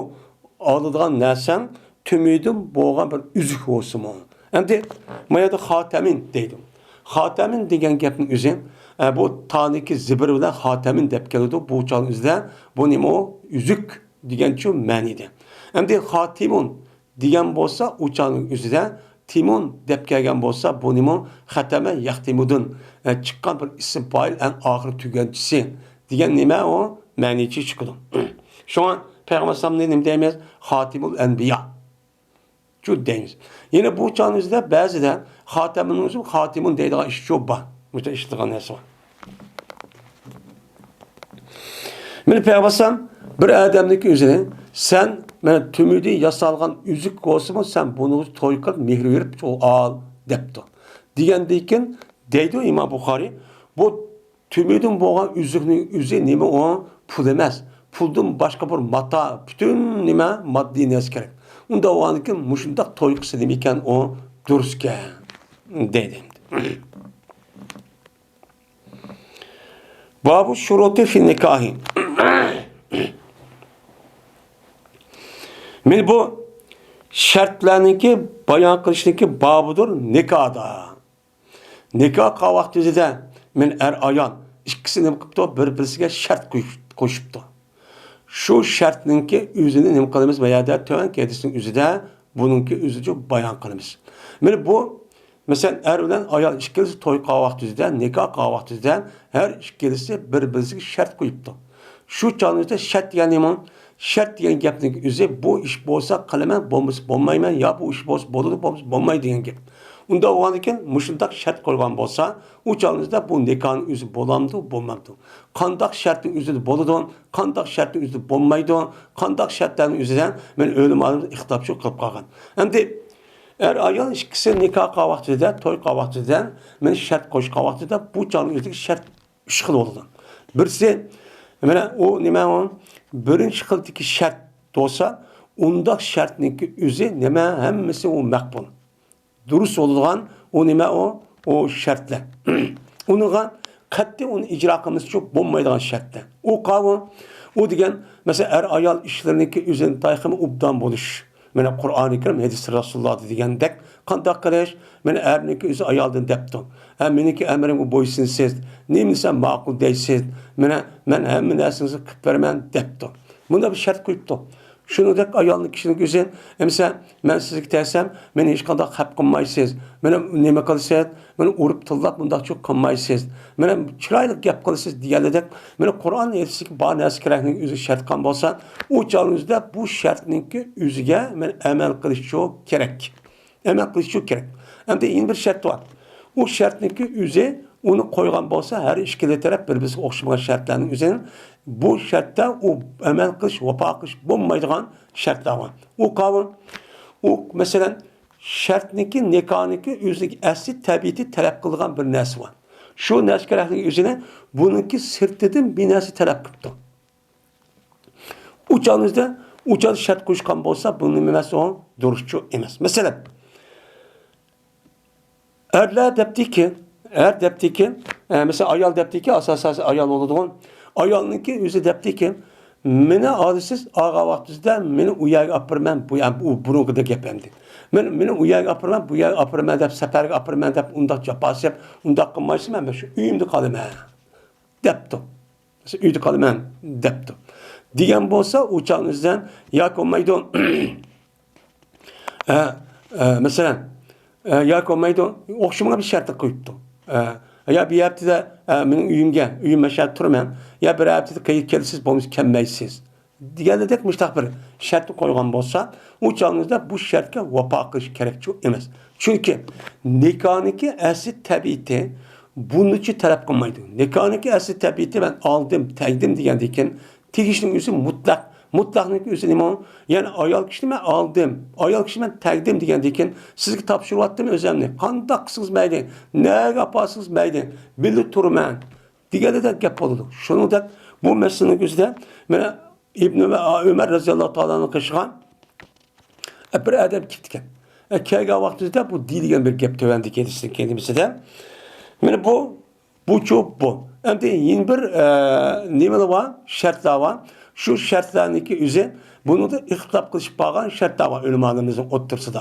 ئالىدىغان نەرسەڭ تۈمىدىن بولغان بىر ئۈزۈك بولسىمۇ. ئەمدى ما يەردە خاتەمىن دەيدۇ. خاتەمىن دېگەن گەپنىڭ ئۆزى، ئە، بۇ تانىكى زىبىر بىلەن خاتەمىن دەپ كېلىدۇ. بۇ چاغنىڭ ئۆزىدە بۇ نېمە ئۇ؟ ئۈزۈك دېگەنچۇ مەنىدە. ئەمدى خاتىمۇن دېگەن بولسا، ئۇ چاغنىڭ ئۆزىدە تىمۇن دەپ كەلگەن بولسا، بۇ نېمە؟ خەتەمە يەختىمۇدىن، ئە، چىققان بىر ئىسىم پائىل، ئەڭ ئاخىرى تۈگەنچىسى دېگەن نېمە ئۇ؟ مەنىچى چىقىدۇ. شۇڭا پەيغەمبەر ئەلەيھىسسالامنى نېمە دەيمىز؟ خاتىمۇل ئەنبىيا چۇ دەيمىز. يەنە بۇ چاغنىڭ ئۆزىدە بەزىدە خاتەمۇن رۇسۇل، خاتىمۇن دەيدىغان ئىشچۇ بار. مۇشۇنداق ئىشلىتىدىغان نەرسە بار. مانا پەيغەمبەر بىر ئادەمنىڭكى ئۆزىنى، سەن مانا تۈمىدى ياسالغان ئۈزۈك بولسىمۇ، سەن بۇنى توي قىلىپ، مېھىر بېرىپ ئال دەپتۇ. دېگەندىن كېيىن دەيدۇ ئىمام بۇخارىي، بۇ تۈمىدىن بولغان ئۈزۈكنىڭ ئۆزى نېمە ئۇ؟ پۇل ئەمەس. پۇلدىن باشقا بىر ماتا، پۈتۈن نېمە، ماددىي نەرسە كېرەك. ئۇنداق بولغاندىكىن مۇشۇنداق توي قىلسا نېمىكەن، ئۇ دۇرۇسكەن دەيدۇ. بابۇ شۇرۇتى فى نىكاھى. مانا بۇ شەرتلەرنىڭكى بايان قىلىشنىڭكى بابىدۇر نىكاھدا. نىكاھ قىلغان ۋاقتى يۈزىدە مانا ئەر-ئايال ئىككىسى نېمە قىپتۇ؟ بىر-بىرسىگە شەرت قويۇش-، قوشۇپتۇ. شۇ شەرتنىڭكى ئۆزىنى نېمە قىلىمىز؟ بۇ يەردە تۆۋەنكى ھەدىسنىڭ ئۆزىدە بۇنىڭكى ئۆزىچە بايان قىلىمىز. مانا بۇ، مەسىلەن، ئەر بىلەن ئايال ئىككىلىسى توي قىلغان ۋاقتى يۈزىدە، نىكاھ قىلغان ۋاقتى يۈزىدە ھەر ئىككىلىسى بىر-بىرسىگە شەرت قويۇپتۇ. شۇ چاغنىڭ ئۆزىدە شەرت دېگەن نېمە؟ شەرت دېگەن گەپنىڭ ئۆزى، بۇ ئىش بولسا قىلىمەن، بولمىسا بولمايمەن، يا بۇ ئىش بولسا بولىدۇ، بولمىسا بولمايدۇ دېگەن گەپ. ئۇنداق بولغاندىكىن مۇشۇنداق شەرت قويغان بولسا، ئۇ چاغنىڭ ئۆزىدە بۇ نىكاھنىڭ ئۆزى بولامدۇ، بولمامدۇ؟ قانداق شەرتنىڭ ئۆزىدە بولىدۇ، قانداق شەرتنىڭ ئۆزىدە بولمايدۇ، قانداق شەرتلەرنىڭ ئۆزىدە مانا ئۆلىمالىرىمىز ئىختىلاپچۇ قىلىپ قالغان. ئەمدى ئەر-ئايال ئىككىسى نىكاھ قىلغان ۋاقتىدا، توي قىلغان ۋاقتىدا، مانا شەرت قوشقان ۋاقتىدا بۇ چاغنىڭ ئۆزىدىكى شەرت ئۈچ خىل بولىدۇ. بىرسى، مانا ئۇ نېمە ئۇ؟ بىرىنچى خىلدىكى شەرت بولسا، ئۇنداق شەرتنىڭكى ئۆزى نېمە؟ ھەممىسى ئۇ مەقبۇل. دۇرۇس بولىدىغان ئۇ نېمە ئۇ؟ ئۇ شەرتلەر. ئۇنىڭغا قەتئىي ئۇنى ئىجرا قىلمىسىچۇ بولمايدىغان شەرتلەر. ئۇ قاۋۇ، ئۇ دېگەن، مەسىلەن، ئەر-ئايال ئىشلىرىنىڭكى ئۆزىنى تېخىمۇ ئوبدان بولۇش. مانا قۇرئانى كەرىم، ھەدىس رەسۇلۇللاھدا دېگەندەك، قانداق قىلىش؟ مانا ئەرنىڭكى ئۆزى ئايالدىن دەپتۇ. ھە، مېنىڭكى ئەمرىمگە بويسۇنىسىز، نېمە دېسەم ماقۇل دەيسىز، مانا مەن ھەممە نەرسىڭىزگە قىلىپ بېرىمەن دەپتۇ. بۇنداق بىر شەرت قويۇپتۇ. شۇنىڭدەك ئايالنىڭ كىشىنىڭ ئۆزى، ئەمىسە، مەن سىزگە تەگسەم، مېنى ھېچقانداق خەپ قىلمايسىز، مېنى نېمە قىلىسىز، مېنى ئۇرۇپ تىللاپ مۇنداقچۇ قىلمايسىز، مانا چىرايلىق گەپ قىلىسىز دېگەندەك، مانا قۇرئان ھەدىستىكى بار نەرسە كېرەكلىكىنى ئۆزى شەرت قىلغان بولسا، ئۇ چاغنىڭ ئۆزىدە بۇ شەرتنىڭكى ئۆزىگە مانا ئەمەل قىلىشچۇ كېرەك. ئەمەل قىلىشچۇ كېرەك. ئەمدى يەنە بىر شەرت بار. ئۇ شەرتنىڭكى ئۆزى ئۇنى قويغان بولسا، ھەر ئىككىلا تەرەپ بىر-بىرىگە ئوخشىمىغان شەرتلەرنىڭ ئۆزىنى، بۇ شەرتتە ئۇ ئەمەل قىلىش، ۋاپا قىلىش بولمايدىغان شەرتلەر بار. ئۇ قاۋۇ، ئۇ، مەسىلەن، شەرتنىڭكى، نىكاھنىڭكى ئۆزىنىڭكى ئەسلى تەبىئىتى تەلەپ قىلىدىغان بىر نەرسە بار. شۇ نەرسە كېرەكلىكى ئۆزىنى بۇنىڭكى سىرتىدىن بىر نەرسە تەلەپ قىپتۇ. ئۇ چاغنىڭىزدا، ئۇ چاغدا شەرت قوشقان بولسا، بۇ نېمە ئەمەس ئۇ؟ دۇرۇسچۇ ئەمەس. مەسىلەن، ئەرلەر دەپتىكى، ئەر دەپتىكى، ئە، مەسىلەن، ئايال دەپتىكى، ئاساسىي ئايال بولىدىغۇ. ئايالنىڭكى ئۆزى دەپتىكى، مېنى ئالىسىز، ئالغان ۋاقتىڭىزدا مېنى ئۇ يەرگە ئاپىرىمەن، بۇ يەر، ئۇ بۇرۇنقىدەك گەپ ئەمدى. مېنى، مېنى ئۇ يەرگە ئاپىرىمەن، بۇ يەرگە ئاپىرىمەن دەپ، سەپەرگە ئاپىرىمەن دەپ، ئۇنداق جاپا سېلىپ، ئۇنداق قىلمايسىز، مەن شۇ ئۆيۈمدە قالىمەن. دەپتۇ. مەسىلەن، ئۆيدە قالىمەن دەپتۇ. دېگەن بولسا، ئۇ چاغنىڭ ئۆزىدە ياكى بولمايدۇ. ئە، ئە، مەسىلەن، ئە، ياكى بولمايدۇ، ئوخشىمىغان بىر شەرت قويۇپتۇ. ئە، يا بىر ھەپتىدە، ئە، مېنىڭ ئۆيۈمگە، ئۆيۈم مەشەدە تۇرىمەن، يا بىر ھەپتىدە قەيەرگە كېلىسىز، بولمىسا كەلمەيسىز. دېگەندەك مۇشۇنداق بىر شەرتنى قويغان بولسا، ئۇ چاغنىڭ ئۆزىدە بۇ شەرتكە ۋاپا قىلىش كېرەكچۇ ئەمەس. چۈنكى نىكاھنىڭكى ئەسلى تەبىئىتى بۇنىچۇ تەلەپ قىلمايدۇ. نىكاھنىڭكى ئەسلى تەبىئىتى مەن ئالدىم، تەگدىم دېگەندىن كېيىن تېگىشنىڭ ئۆزى مۇتلەق. مۇتلەقنىڭكى ئۆزى نېمە ئۇ؟ يەنى ئايال كىشىنى مەن ئالدىم، ئايال كىشىنى مەن تەگدىم دېگەندىن كېيىن سىزگە تاپشۇرۇۋەتتىم ئۆزۈمنى. قانداق قىلسىڭىز مەيلى، نەگە ئاپارسىڭىز مەيلى، بىللە تۇرىمەن. دېگەندەك گەپ بولىدۇ. شۇنىڭدەك بۇ مەسىلىنىڭ ئۆزىدە مانا ئىبنى ئۆمەر رەزىياللاھۇ تائالا ئەنھۇغا ئوخشىغان بىر ئادەم كېلىپتىكەن. كەلگەن ۋاقتىمىزدا بۇ دېيىلگەن بىر گەپ تۆۋەندىكى ھەدىسنىڭ كەلگىنىمىزدە. مانا بۇ، بۇچۇ بۇ. ئەمدى يەنە بىر، ئە، نېمىلەر بار؟ شەرتلەر بار. شۇ شەرتلەرنىڭكى ئۆزى بۇنىڭدا ئىختىلاپ قىلىشىپ قالغان شەرتلەر بار ئۆلىمالىرىمىزنىڭ ئوتتۇرىسىدا.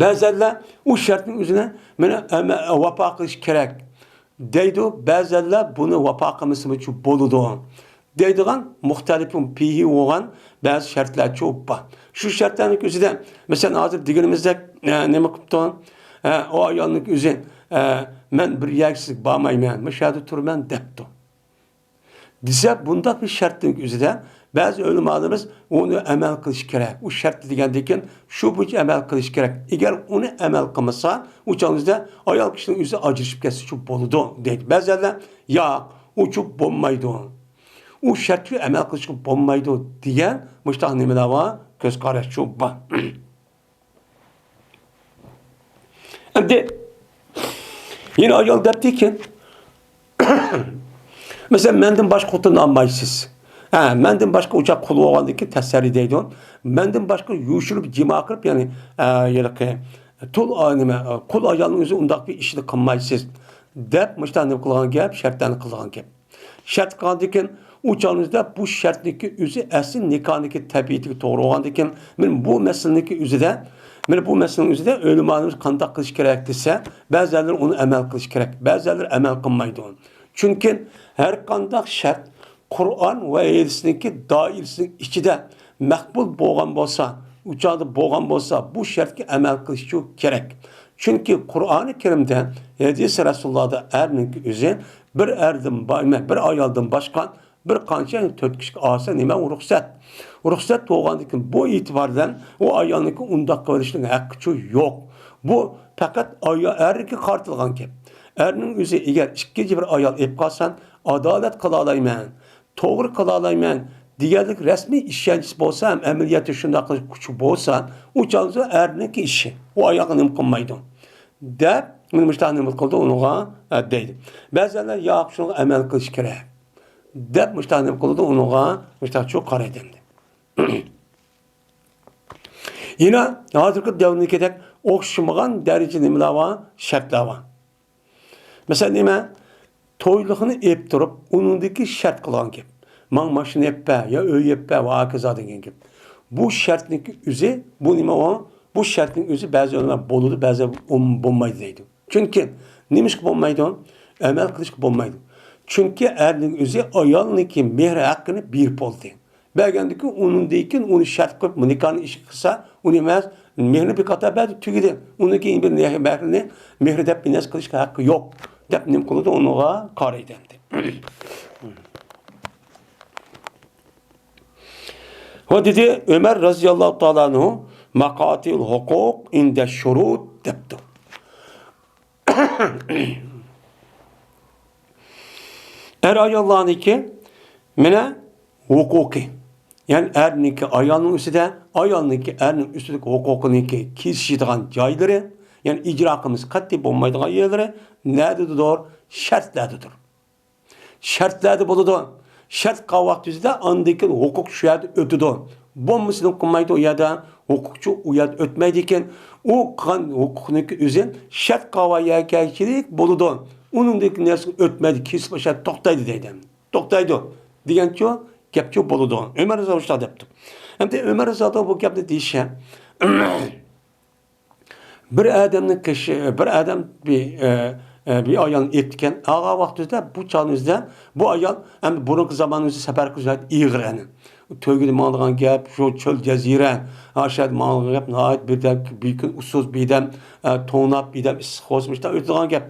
بەزىلەر ئۇ شەرتنىڭ ئۆزىنى مانا ئەمە-، ۋاپا قىلىش كېرەك دەيدۇ، بەزىلەر بۇنى ۋاپا قىلمىسىمۇچۇ بولىدۇ دەيدىغان مۇختەلىپۇن پىھى بولغان بەزى شەرتلەرچۇ بار. شۇ شەرتلەرنىڭ ئۆزىدە، مەسىلەن، ھازىر دېگىنىمىزدەك، ئە، نېمە قىپتۇ؟ ئە، ئۇ ئايالنىڭ ئۆزى، ئە، مەن بىر يەرگە سىزگە بارمايمەن، مۇشۇ يەردە تۇرىمەن دەپتۇ. دېسە، بۇنداق بىر شەرتنىڭ ئۆزىدە بەزى ئۆلىمالىرىمىز ئۇنى ئەمەل قىلىش كېرەك. ئۇ شەرت دېگەندىن كېيىن شۇ بويىچە ئەمەل قىلىش كېرەك. ئەگەر ئۇنى ئەمەل قىلمىسا، ئۇ چاغنىڭ ئۆزىدە ئايال كىشىنىڭ ئۆزى ئاجرىشىپ كەتسىچۇ بولىدۇ دەيدۇ. بەزىلەر ياق، ئۇچۇ بولمايدۇ. ئۇ شەرتكە ئەمەل قىلىشقا بولمايدۇ دېگەن مۇشۇنداق نېمىلەر بار، كۆز قاراشچۇ بار. ئەمدى يەنە ئايال دەپتىكەن، مەسىلەن، مەندىن باشقا خوتۇن ئالمايسىز. ھە، مەندىن باشقا ئۇچاق قۇل بولغاندىن كېيىن تەسەللى دەيدۇ. مەندىن باشقا يوشۇرۇپ جىما قىلىپ، يەنى، ھە، ھېلىقى تۇل، ئا، نېمە، قۇل ئايالنىڭ ئۆزى ئۇنداق بىر ئىشنى قىلمايسىز، دەپ مۇشۇنداق نېمە قىلغان گەپ، شەرتلەرنى قىلغان گەپ. شەرت قىلغاندىن كېيىن ئۇ چاغنىڭىزدا بۇ شەرتنىڭكى ئۆزى ئەسلى نىكاھنىڭكى تەبىئىتىگە توغرا بولغاندىن كېيىن، مانا بۇ مەسىلىنىڭكى ئۆزىدە، مانا بۇ مەسىلىنىڭ ئۆزىدە ئۆلىمالىرىمىز قانداق قىلىش كېرەك دېسە، بەزىلەر ئۇنى ئەمەل قىلىش كېرەك، بەزىلەر ئەمەل قىلمايدۇ. چۈنكى ھەر قانداق شەرت قۇرئان ۋە ھەدىسنىڭكى دائىرىسىنىڭ ئىچىدە مەقبۇل بولغان بولسا، ئۇ چاغدا بولغان بولسا، بۇ شەرتكە ئەمەل قىلىشچۇ كېرەك. چۈنكى قۇرئانى كەرىمدە، ھەدىسى رەسۇلۇللاھدا ئەرنىڭكى ئۆزى بىر ئەردىن با-، بىر ئايالدىن باشقا بىر قانچە، يەنى تۆت كىشىگە ئالسا نېمە، رۇخسەت. رۇخسەت بولغاندىن كېيىن بۇ ئېتىبار بىلەن ئۇ ئايالنىڭكى ئۇنداق قىلىۋېلىشنىڭ ھەققىچۇ يوق. بۇ پەقەت ئايا-، ئەرگە قارىتىلغان گەپ. ئەرنىڭ ئۆزى ئەگەر ئىككىنچى بىر ئايال ئېلىپ قالسا، ئادالەت قىلالايمەن، توغرا قىلالايمەن دېگەنلىك رەسمىي ئىشەنچىسى بولسا ھەم ئەمەلىيەتتە شۇنداق قىلىش كۈچى بولسا، ئۇ چاغدا ئەرنىڭكى ئىشى. ئۇ ئايالغا نېمە قىلمايدۇ، دەپ، مانا مۇشۇنداق نېمە قىلدى ئۇنىڭغا، ئە، دەيدۇ. بەزىلەر، ياق، شۇنىڭغا ئەمەل قىلىش كېرەك، دەپ، مۇشۇنداق نېمە قىلىدۇ، ئۇنىڭغا مۇشۇنداقچۇ قارايدۇ ئەمدى. يەنە ھازىرقى دەۋردىكىدەك ئوخشىمىغان دەرىجىدە نېمىلەر بار؟ شەرتلەر بار. مەسىلەن، نېمە؟ تويلۇقنى ئېلىپ تۇرۇپ، ئۇنىڭدىكى شەرت قىلغان گەپ. ماڭا ماشىنا ئېلىپ بەر، يا ئۆي ئېلىپ بەر ۋە ھاكازا دېگەن گەپ. بۇ شەرتنىڭكى ئۆزى، بۇ نېمە ئۇ؟ بۇ شەرتنىڭ ئۆزى بەزى ئۆلىمالار بولىدۇ، بەزى بولمايدۇ دەيدۇ. چۈنكى نېمىشقا بولمايدۇ؟ ئەمەل قىلىشقا بولمايدۇ. چۈنكى ئەرنىڭ ئۆزى ئايالنىڭكى مېھرى ھەققىنى بېرىپ بولدى. بەرگەندىن كېيىن، ئۇنىڭدىن كېيىن ئۇنى شەرت قىلىپ، نىكاھنى ئىشقا قىلسا، ئۇنى ئەمەس، مېھرىنى بىر قاتار بەردى، تۈگىدى. ئۇنىڭدىن كېيىن بىر نەرسە، مېھرىنى، مېھرى دەپ بىر نەرسە قىلىشقا ھەققى يوق، دەپ نېمە قىلىدۇ، ئۇنىڭغا قارايدۇ ئەمدى. ۋە دېدى، ئۆمەر رەزىياللاھۇ تائالا ئەنھۇ، «ماقاتىل ھوقۇق ئىندە شۇرۇت» دەپتۇ. ئەر ئاياللارنىڭكى مانا ھوقۇقى، يەنى ئەرنىڭكى ئايالنىڭ ئۈستىدە، ئايالنىڭكى ئەرنىڭ ئۈستىدىكى ھوقۇقىنىڭكى كېلىشىدىغان جايلىرى، يەنى ئىجرا قىلمىسا قەتئىي بولمايدىغان يەرلىرى نەدىدۇر؟ شەرتلەردىدۇر. شەرتلەردە بولىدۇ. شەرت قىلغان ۋاقتىمىزدا ئاندىن كېيىن ھوقۇق شۇ يەردە ئۆتىدۇ. بولمىسا نېمە قىلمايدۇ ئۇ يەردە؟ ھوقۇقچۇ ئۇ يەردە ئۆتمەيدىكەن. ئۇ قىلغان ھوقۇقنىڭكى ئۆزى شەرت قىلغان يەرگىچىلىك بولىدۇ. ئۇنىڭدىن كېيىن نەرسە ئۆتمەيدۇ، كېسىپ ئاشۇ يەردە توختايدۇ دەيدۇ. توختايدۇ دېگەنچۇ گەپچۇ بولىدۇ. ئۆمەر رەزىياللاھۇ شۇنداق دەپتۇ. ئەمدى ئۆمەر رەزىياللاھۇ بۇ گەپنى دېيىشى، بىر ئادەمنىڭ كىشى، بىر ئادەم بىر، ئە، ئە، بىر ئايالنى ئېلىپتىكەن. ئالغان ۋاقتىدا بۇ چاغنىڭ ئۆزىدە بۇ ئايال ئەمدى بۇرۇنقى زاماننىڭ ئۆزى سەپەر قىلىش ناھايىتى ئېغىر ئەنە. تۆگىدە ماڭىدىغان گەپ، شۇ چۆل جەزىرە، ئاشۇ يەردە ماڭىدىغان گەپ ناھايىتى بىردەم، بىر كۈن ئۇسسۇز، بىردەم، ئە، توڭلاپ، بىردەم ئىسسىق بولسا مۇشۇنداق ئۆتىدىغان گەپ.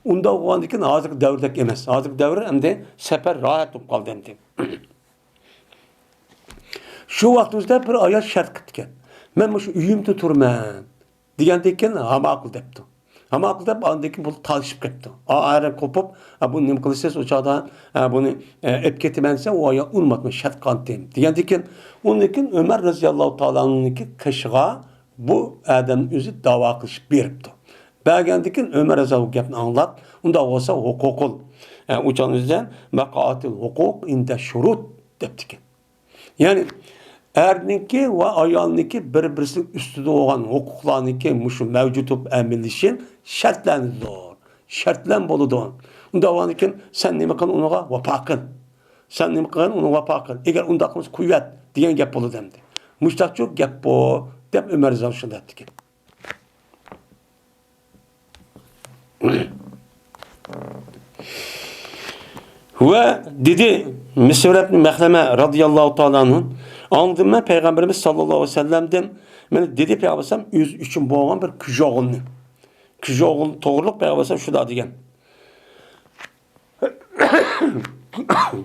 ئۇنداق بولغاندىن كېيىن ھازىرقى دەۋردەك ئەمەس. ھازىرقى دەۋر ئەمدى سەپەر راھەت بولۇپ قالدى ئەمدى. شۇ ۋاقتىمىزدا بىر ئايال شەرت قىپتىكەن. «مەن مۇشۇ ئۆيۈمدە تۇرىمەن» دېگەندىن كېيىن، «ھە، ماقۇل» دەپتۇ. «ھە، ماقۇل» دەپ، ئاندىن كېيىن بۇ تالىشىپ كەپتۇ. ئا، ئاران قوپۇپ، «ھە، بۇنى نېمە قىلىسىز ئۇ چاغدا؟ ھە، بۇنى، ئە، ئېلىپ كېتىمەن» دېسە، ئۇ ئايال ئۇنىماپتۇ، «مەن شەرت قىلغانتىم» دېگەندىن كېيىن، ئۇنىڭدىن كېيىن ئۆمەر رەزىياللاھۇ تائالا ئەنھۇنىڭكى قېشىغا بۇ ئادەمنىڭ ئۆزى داۋا قىلىشىپ بېرىپتۇ. بەرگەندىن كېيىن ئۆمەر رەزىياللاھۇ گەپنى ئاڭلاپ، «ئۇنداق بولسا ھوقۇقۇل، ئە، ئۇ چاغنىڭ ئۆزىدە ماقاتىل ھوقۇق ئىندە شۇرۇت» دەپتىكەن. يەنى ئەرنىڭكى ۋە ئايالنىڭكى بىر-بىرسىنىڭ ئۈستىدە بولغان ھوقۇقلارنىڭكى مۇشۇ مەۋجۇت بولۇپ ئەمەلىيلىشى شەرتلەندىدۇ. شەرتلەن بولىدۇ. ئۇنداق بولغاندىن كېيىن سەن نېمە قىل، ئۇنىڭغا ۋاپا قىل. سەن نېمە قىلغىن، ئۇنىڭغا ۋاپا قىل. ئەگەر ئۇنداق قىلمىسا قويۇۋەت دېگەن گەپ بولىدۇ ئەمدى. مۇشۇنداقچۇ گەپ بۇ، دەپ ئۆمەر رەزىياللاھۇ شۇنداق دەپتىكەن. ۋە دېدى، مىسۋەر ئىبنى مەخرەمە رەزىياللاھۇ تائالا ئەنھۇ، ئاڭلىدىم مەن پەيغەمبىرىمىز ساللاللاھۇ ئەلەيھى ۋەسەللەمدىن، مانا دېدى پەيغەمبەر ئەلەيھىسسالام ئۆزى ئۈچۈن بولغان بىر كۈجە ئوغۇلنى. كۈجە ئوغۇل توغرۇلۇق پەيغەمبەر ئەلەيھىسسالام شۇنداق دېگەن.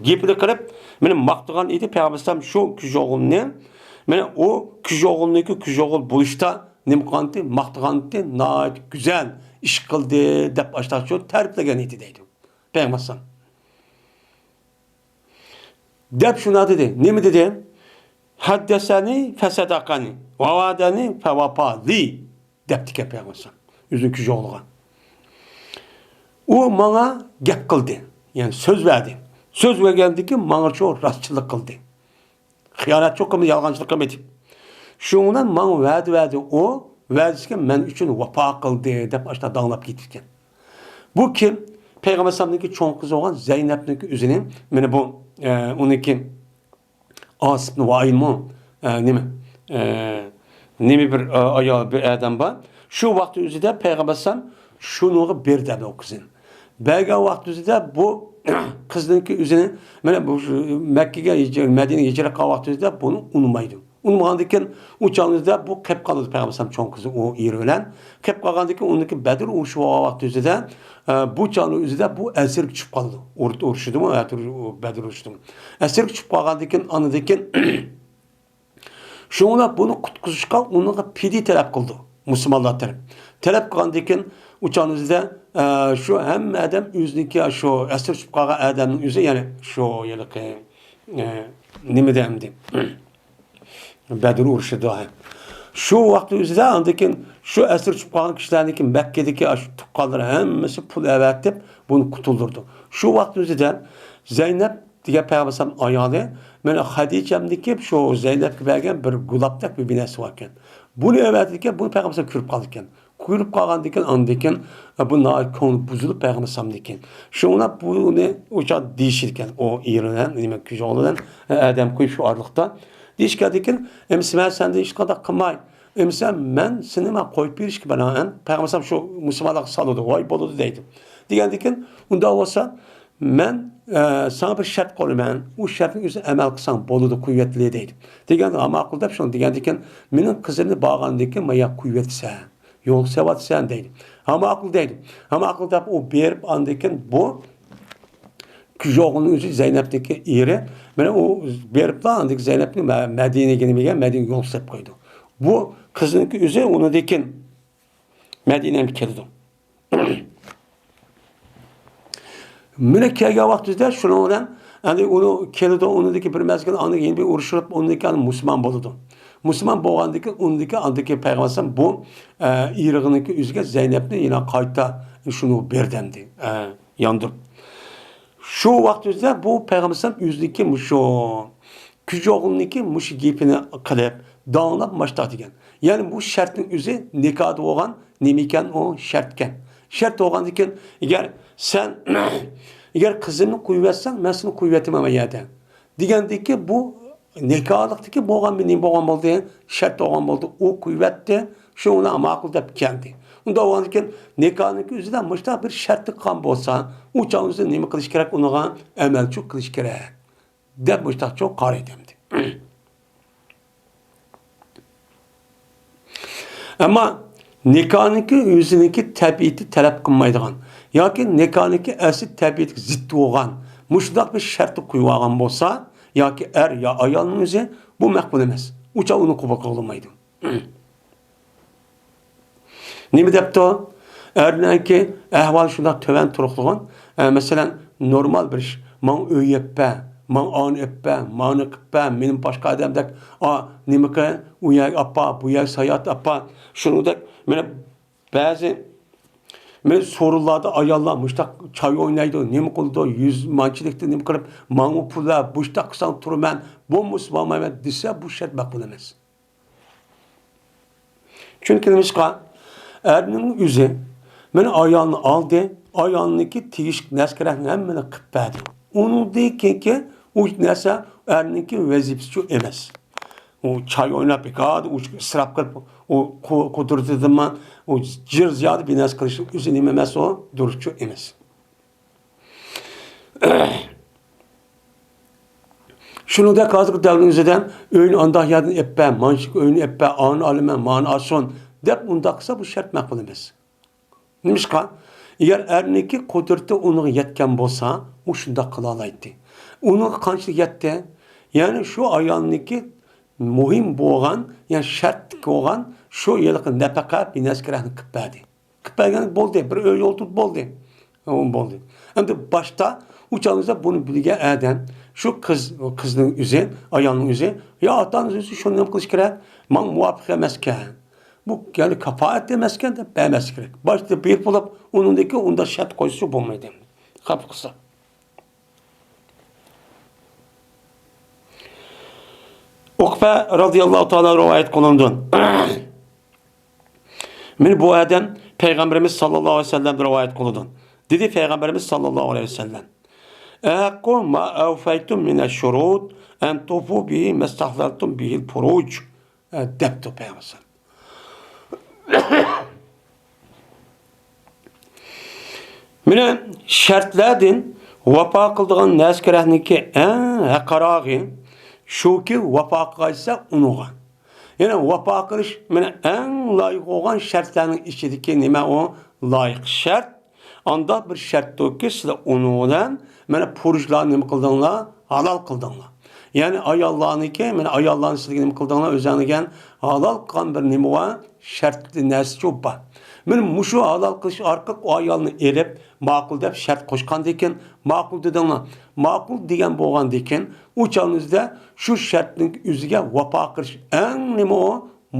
گېپىنى قىلىپ، مېنى ماختىغان ئىدى پەيغەمبەر ئەلەيھىسسالام شۇ كۈجە ئوغۇلنى. مانا ئۇ كۈجە ئوغۇلنىكى كۈجە ئوغۇل بولۇشتا نېمە قىلغانتى؟ ماختىغانتى، ناھايىتى گۈزەل ئىش قىلدى، دەپ ئاشتاق شۇ تەرىپلىگەن ئىدى دەيدۇ پەيغەمبەر ئەلەيھىسسالام. دەپ شۇنداق دېدى. نېمە دېدى؟ «ھەددەسەنى فەسەدەقەنى، ۋەۋەدەنى فەۋەپا لى» دەپتىكەن پەيغەمبەر ئەلەيھىسسالام ئۆزىنىڭ كۈجە ئوغلىغا. «ئۇ ماڭا گەپ قىلدى، يەنى سۆز بەردى. سۆز بەرگەندىكىن ماڭا شۇ راستچىللىق قىلدى. خىيانەتچىلىك قىلمىدى، يالغانچىلىق قىلمىدى. شۇنىڭ بىلەن ماڭا ۋەدە بەردى، ئۇ ۋەدىسىگە مەن ئۈچۈن ۋاپا قىلدى، دەپ ئاشۇنداق داڭلاپ كېتىپتىكەن. بۇ كىم؟ پەيغەمبەر ئەلەيھىسسالامنىڭكى چوڭ قىزى بولغان زەينەپنىڭكى ئۆزىنى، مانا بۇ، ئە، ئۇنىڭكى ئاسىپنى ۋائىلمۇ، ئە، نېمە، ئە، نېمە بىر، ئە، ئايال، بىر ئادەم بار. شۇ ۋاقىت ئۆزىدە پەيغەمبەر ئەلەيھىسسالام شۇنىڭغا بېرىدۇ ئۇ قىزنى. بەرگەن ۋاقىت ئۆزىدە بۇ قىزنىڭكى ئۆزىنى، مانا بۇ شۇ مەككىگە ھىج-، مەدىنىگە ھىجرەت قىلغان ۋاقىت ئۆزىدە بۇنى ئۇنىمايدۇ. ئۇنىمىغاندىن كېيىن ئۇ چاغنىڭ ئۆزىدە بۇ قېلىپ قالىدۇ پەيغەمبەر ئەلەيھىسسالام چوڭ قىزى ئۇ ئېرى بىلەن. قېلىپ قالغاندىن كېيىن ئۇنىڭكى بەدر ئۇرۇشى بولغان ۋاقىت ئۆزىدە، ئە، بۇ چاغنىڭ ئۆزىدە بۇ ئەسىرگە چۈشۈپ قالىدۇ. ئۇر-، ئۇرۇشىدىمۇ، بەدر، بەدر ئۇرۇشىدىمۇ. ئەسىرگە چۈشۈپ قالغاندىن كېيىن، ئاندىن كېيىن شۇڭا بۇنى قۇتقۇزۇشقا ئۇنىڭغا پىدىيە تەلەپ قىلىدۇ مۇسۇلمانلار تەرەپ. تەلەپ قىلغاندىن كېيىن ئۇ چاغنىڭ ئۆزىدە، ئە، شۇ ھەممە ئادەم ئۆزىنىڭكى شۇ ئەسىرگە چۈشۈپ قالغان ئادەمنىڭ ئۆزى، يەنى شۇ ھېلىقى، ئە، نېمىدە ئەمدى؟ بەدر ئۇرۇشىدا. شۇ ۋاقىت ئۆزىدە ئاندىن كېيىن شۇ ئەسىر چۈشۈپ قالغان كىشىلەرنىڭكى مەككىدىكى ئاشۇ تۇغقانلىرى ھەممىسى پۇل ئەۋەتىپ بۇنى قۇتۇلدۇردى. شۇ ۋاقىت ئۆزىدە زەينەپ دېگەن پەيغەمبەر ئەلەيھىسسالام ئايالى، مانا خەدىچەمدىكى شۇ زەينەپكە بەرگەن بىر گۇلاپتەك بىر، بىر نەرسە باركەن. بۇنى ئەۋەتىدىكەن، بۇنى پەيغەمبەر ئەلەيھىسسالام كۆرۈپ قالىدىكەن. كۆرۈپ قالغاندىن كېيىن ئاندىن كېيىن، ئە، بۇ ناھايىتى كۆڭلى بۇزۇلۇپ پەيغەمبەر ئەلەيھىسسالامدىن كېيىن. شۇڭا بۇنى ئۇ چاغ دېيىشىدىكەن، ئۇ ئېرى بىلەن، نېمە، كۈيئوغلى بىلەن، ئە، ئادەم قويۇپ شۇ ئارىلىقتا. دېيىشكەندىكىن، ئەمىسە مەن سەندىن ھېچقانداق قىلماي. ئەمىسە مەن سېنى مەن قويۇپ بېرىشكە بىنائەن، پەيغەمبەر ئەلەيھىسسالام شۇ مۇسۇلمانلارغا سالىدۇ، ۋاي بولىدۇ دەيدۇ. دېگەندىكىن، ئۇنداق بولسا، مەن، ئە، ساڭا بىر شەرت قويىمەن، ئۇ شەرتنىڭ ئۆزىنى ئەمەل قىلساڭ بولىدۇ، قۇۋۋەتلى دەيدۇ. دېگەندە، ھە ماقۇل دەپ شۇنى دېگەندىكىن، مېنىڭ قىزىمنى بارغاندىن كېيىن مايا قۇيۇۋەتسەن، يوق سەۋەتسەن دەيدۇ. ھە ماقۇل دەيدۇ. ھە ماقۇل دەپ ئۇ بېرىپ، ئاندىن كېيىن بۇ كۈيئوغلىنىڭ ئۆزى زەينەپنىڭكى ئېرى، مانا ئۇ بېرىپلا ئاندىن كېيىن زەينەپنى مە-، مەدىنىگە نېمىگە، مەدىنىگە يول سەپ قويىدۇ. بۇ قىزنىڭكى ئۆزى ئۇنىڭدىن كېيىن مەدىنەگە كېلىدۇ. مانا كەلگەن ۋاقتىدا شۇنىڭ بىلەن، يەنى ئۇنى كېلىدۇ، ئۇنىڭدىكى بىر مەزگىل، ئاندىن يەنە بىر ئۇرۇشۇپ، ئۇنىڭدىن كېيىن مۇسۇلمان بولىدۇ. مۇسۇلمان بولغاندىن كېيىن، ئۇنىڭدىن كېيىن، ئاندىن كېيىن پەيغەمبەر ئەلەيھىسسالام بۇ، ئە، ئېرىغىنىڭكى ئۆزىگە زەينەپنى يەنە قايتا شۇنى بەردى ئەمدى، ئە، ياندۇرۇپ. شۇ ۋاقتىمىزدا بۇ پەيغەمبەر ئەلەيھىسسالام ئۆزىنىڭكى مۇشۇ كۈيئوغلىنىڭكى مۇشۇ گېپىنى قىلىپ، داڭلاپ ماشتا دېگەن. يەنى بۇ شەرتنىڭ ئۆزى نىكاھدا بولغان نېمىكەن ئۇ شەرتكەن. شەرت بولغاندىكىن، ئەگەر سەن، ئەگەر قىزىمنى قويۇۋەتسەڭ، مەن سېنى قويۇۋەتىمەن مەن يەردە. دېگەندىكى بۇ نىكاھلىقتىكى بولغان بىر نېمە بولغان بولدى، شەرت بولغان بولدى، ئۇ قويۇۋەتتى، شۇ ئۇنى ماقۇل دەپ كەلدى. ئۇنداق بولغاندىكىن نىكاھنىڭكى ئۆزىدە مۇشۇنداق بىر شەرتلىك قىلغان بولسا، ئۇ چاغ ئۆزى نېمە قىلىش كېرەك، ئۇنىڭغا ئەمەلچىلىك قىلىش كېرەك. دەپ مۇشتاقچۇ قارىيدۇ ئەمدى. ئەمما نىكاھنىڭكى ئۆزىنىڭكى تەبىئىتى تەلەپ قىلمايدىغان ياكى نىكاھنىڭكى ئەسلى تەبىئىتىگە زىت بولغان مۇشۇنداق بىر شەرتنى قويۇۋالغان بولسا، ياكى ئەر يا ئايالنىڭ ئۆزى، بۇ مەقبۇل ئەمەس. ئۇ چاغ ئۇنى قوبۇل قىلغىلى بولمايدۇ. نېمە دەپتۇ؟ ئەرنىڭكى ئەھۋالى شۇنداق تۆۋەن تۇرۇقلىغان. ئە، مەسىلەن، نورمال بىر ئىش. ماڭا ئۆي ئېلىپ بەر، ماڭا ئانى ئېلىپ بەر، مانى قىلىپ بەر، مېنى باشقا ئادەمدەك، ئا، نېمە قىل، ئۇ يەرگە ئاپار، بۇ يەرگە ساياھەت ئاپار. شۇنىڭدەك، مانا بەزى، مانا سورۇنلاردا ئاياللار مۇشتاق چاي ئوينايدۇ، نېمە قىلىدۇ، يۈز مانچىلىكتا نېمە قىلىپ، ماڭا پۇل بەر، مۇشتاق قىلساڭ تۇرىمەن، بولمىسا بارمايمەن دېسە، بۇ شەرت مەقبۇل ئەمەس. چۈنكى نېمىشقا؟ ئەرنىڭ ئۆزى مانا ئايالنى ئالدى، ئايالنىڭكى تېگىشلىك نەرسە-كېرەكنى ھەممىنى قىلىپ بەردى. ئۇنىڭدىن كېيىنكى ئۇ نەرسە ئەرنىڭكى ۋەزىپىسىچۇ ئەمەس. ئۇ چاي ئويناپ، بىكار ئۇ ئىسراپ قىلىپ، ئۇ قۇ-، قۇدرىتىدىنمۇ ئۇ جىر زىيادە بىر نەرسە قىلىشنىڭ ئۆزى نېمە ئەمەس ئۇ؟ دۇرۇسچۇ ئەمەس. شۇنىڭدەك ھازىرقى دەۋرنىڭ ئۆزىدە ئۆينى ئانداق يەردىن ئېلىپ بەر، مانچىلىك ئۆينى ئېلىپ بەر، ئانى ئالىمەن، مانى ئالسۇن دەپ ئۇنداق قىلسا، بۇ شەرت مەقبۇل ئەمەس. نېمىشقا؟ ئەگەر ئەرنىڭكى قۇدرىتى ئۇنىڭغا يەتكەن بولسا، ئۇ شۇنداق قىلالايتتى. ئۇنىڭغا قانچىلىك يەتتى؟ يەنى شۇ ئايالنىڭكى مۇھىم بولغان، يەنى شەرتلىك بولغان شۇ ھېلىقى نەپەقە، بىر نەرسە-كېرەكنى قىلىپ بەردى. قىلىپ بەرگەن بولدى، بىر ئۆي ئولتۇرۇپ بولدى. ئۇ بولدى. ئەمدى باشتا ئۇ چاغدا بۇنى بىلگەن ئادەم، شۇ قىز، قىزنىڭ ئۆزى، ئايالنىڭ ئۆزى، يا ئاتا-ئانىسى ئۆزى شۇنى نېمە قىلىش كېرەك؟ ماڭا مۇۋاپىق ئەمەسكەن. بۇ يەنى كاپائەت ئەمەسكەن دەپ بەرمەسلىك كېرەك. باشتا بېرىپ بولۇپ، ئۇنىڭدىن كېيىن ئۇنداق شەرت قويسا بولمايدۇ. خاپا قىلسا. ئۇقبە رازىياللاھۇ تائالا رىۋايەت قىلىنىدۇ. مانا بۇ ئادەم پەيغەمبىرىمىز ساللاللاھۇ ئەلەيھى ۋەسەللەمدىن رىۋايەت قىلىدۇ. دېدى پەيغەمبىرىمىز ساللاللاھۇ ئەلەيھى ۋەسەللەم، «ئەھەققۇ ما ئەۋفەيتۇم مىنەش شۇرۇت ئەن تۇفۇ بىھى مەستەھلەلتۇم بىھىل پۇرۇج.» دەپتۇ پەيغەمبەر. مانا شەرتلەردىن ۋاپا قىلىدىغان نەرسە كېرەكنىڭكى ئەڭ ھەققىراقى شۇكى، ۋاپا قىلغايسا ئۇنىڭغا. يەنى ۋاپا قىلىش مانا ئەڭ لايىق بولغان شەرتلەرنىڭ ئىچىدىكى نېمە ئۇ؟ لايىق شەرت. ئانداق بىر شەرتتۇركى، سىلەر ئۇنىڭ بىلەن مانا پۇرۇجلارنى نېمە قىلدىڭلار؟ ھالال قىلدىڭلار. يەنى ئاياللارنىڭكى، مانا ئاياللارنى سىلەرگە نېمە قىلدىڭلار؟ ئۆزۈڭلار دېگەن ھالال قىلغان بىر نېمە بار؟ شەرتلىك نەرسە شۇ بار. مانا مۇشۇ ھالال قىلىش ئارقىلىق ئۇ ئايالنى ئېلىپ، ماقۇل دەپ شەرت قوشقاندىكىن، ماقۇل دېدىڭلار. ماقۇل دېگەن بولغاندىكىن، ئۇ چاغنىڭىزدا شۇ شەرتنىڭ ئۆزىگە ۋاپا قىلىش ئەڭ نېمە ئۇ؟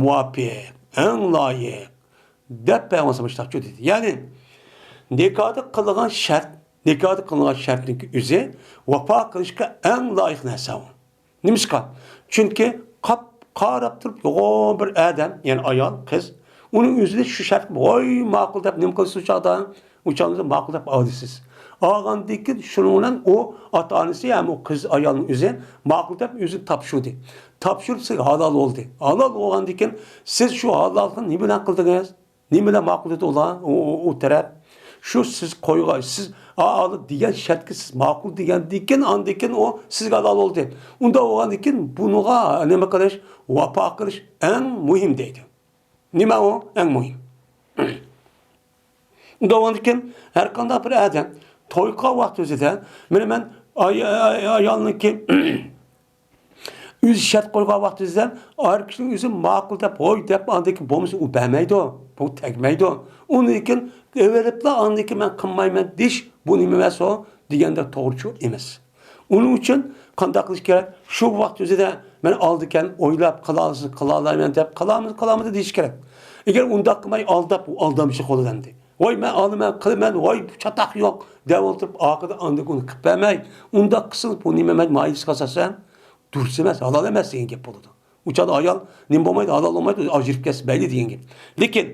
مۇۋاپىق، ئەڭ لايىق. دەپ پەيغەمبەر مۇشۇنداقچۇ دېدى. يەنى نىكاھدا قىلغان شەرت، نىكاھدا قىلغان شەرتنىڭكى ئۆزى ۋاپا قىلىشقا ئەڭ لايىق نەرسە ئۇ. نېمىشقا؟ چۈنكى قاپ قاراپ تۇرۇپ يوغان بىر ئادەم، يەنى ئايال، قىز، ئۇنىڭ ئۆزىنى شۇ شەرتكە ۋاي ماقۇل دەپ نېمە قىلىسىز ئۇ چاغدا؟ ئۇ چاغدا ماقۇل دەپ ئالىسىز. ئالغاندىن كېيىن شۇنىڭ بىلەن ئۇ ئاتا-ئانىسى ھەم ئۇ قىز ئايالنىڭ ئۆزى ماقۇل دەپ ئۆزىنى تاپشۇردى. تاپشۇرۇپ سىزگە ھالال بولدى. ھالال بولغاندىن كېيىن سىز شۇ ھالاللىقنى نېمە بىلەن قىلدىڭىز؟ نېمە بىلەن ماقۇل دېدى ئۇلار؟ ئۇ، ئۇ، ئۇ تەرەپ. شۇ سىز قويغان، سىز ئا-، ئا-، دېگەن شەرتكە سىز ماقۇل دېگەندىن كېيىن، ئاندىن كېيىن ئۇ سىزگە ھالال بولدى. ئۇنداق بولغاندىن كېيىن بۇنىڭغا نېمە قىلىش؟ ۋاپا قىلىش ئەڭ مۇھىم دەيدۇ. نېمە ئۇ؟ ئەڭ مۇھىم. ئۇنداق بولغاندىكىن ھەر قانداق بىر ئادەم توي قىلغان ۋاقتى ئۆزىدە، مانا مەن ئاي-، ئاي-، ئايالنىڭكى ئۆزى شەرت قويغان ۋاقتى ئۆزىدە ئەر كىشىنىڭ ئۆزى ماقۇل دەپ، ھوي دەپ، ئاندىن كېيىن بولمىسا ئۇ بەرمەيدۇ، بۇ تەگمەيدۇ. ئۇندىن كېيىن ئېۋېرىپلا ئاندىن كېيىن مەن قىلمايمەن دېيىش، بۇ نېمە ئەمەس ئۇ دېگەندەك توغرىچۇ ئەمەس. ئۇنىڭ ئۈچۈن قانداق قىلىش كېرەك؟ شۇ ۋاقىت ئۆزىدە مەن ئالدىكەن ئويلاپ، قىلالىسا قىلالايمەن دەپ، قىلالمىسا قىلالمىدى دېيىش كېرەك. ئەگەر ئۇنداق قىلماي ئالداپ، ئۇ ئالدامچى قولىدا ئەمدى. ۋاي مەن ئالىمەن، قىلىمەن، ۋاي چاتاق يوق دەپ ئولتۇرۇپ، ئاخىرىدا ئاندىن ئۇنى قىلىپ بەرمەي، ئۇنداق قىلسىڭىز بۇ نېمە مەن ماھىيىتىگە ئاساسەن دۇرۇس ئەمەس، ھالال ئەمەس دېگەن گەپ بولىدۇ. ئۇ چاغدا ئايال نېمە بولمايدۇ، ھالال بولمايدۇ، ئاجرىيىپ كەتسە مەيلى دېگەن گەپ. لېكىن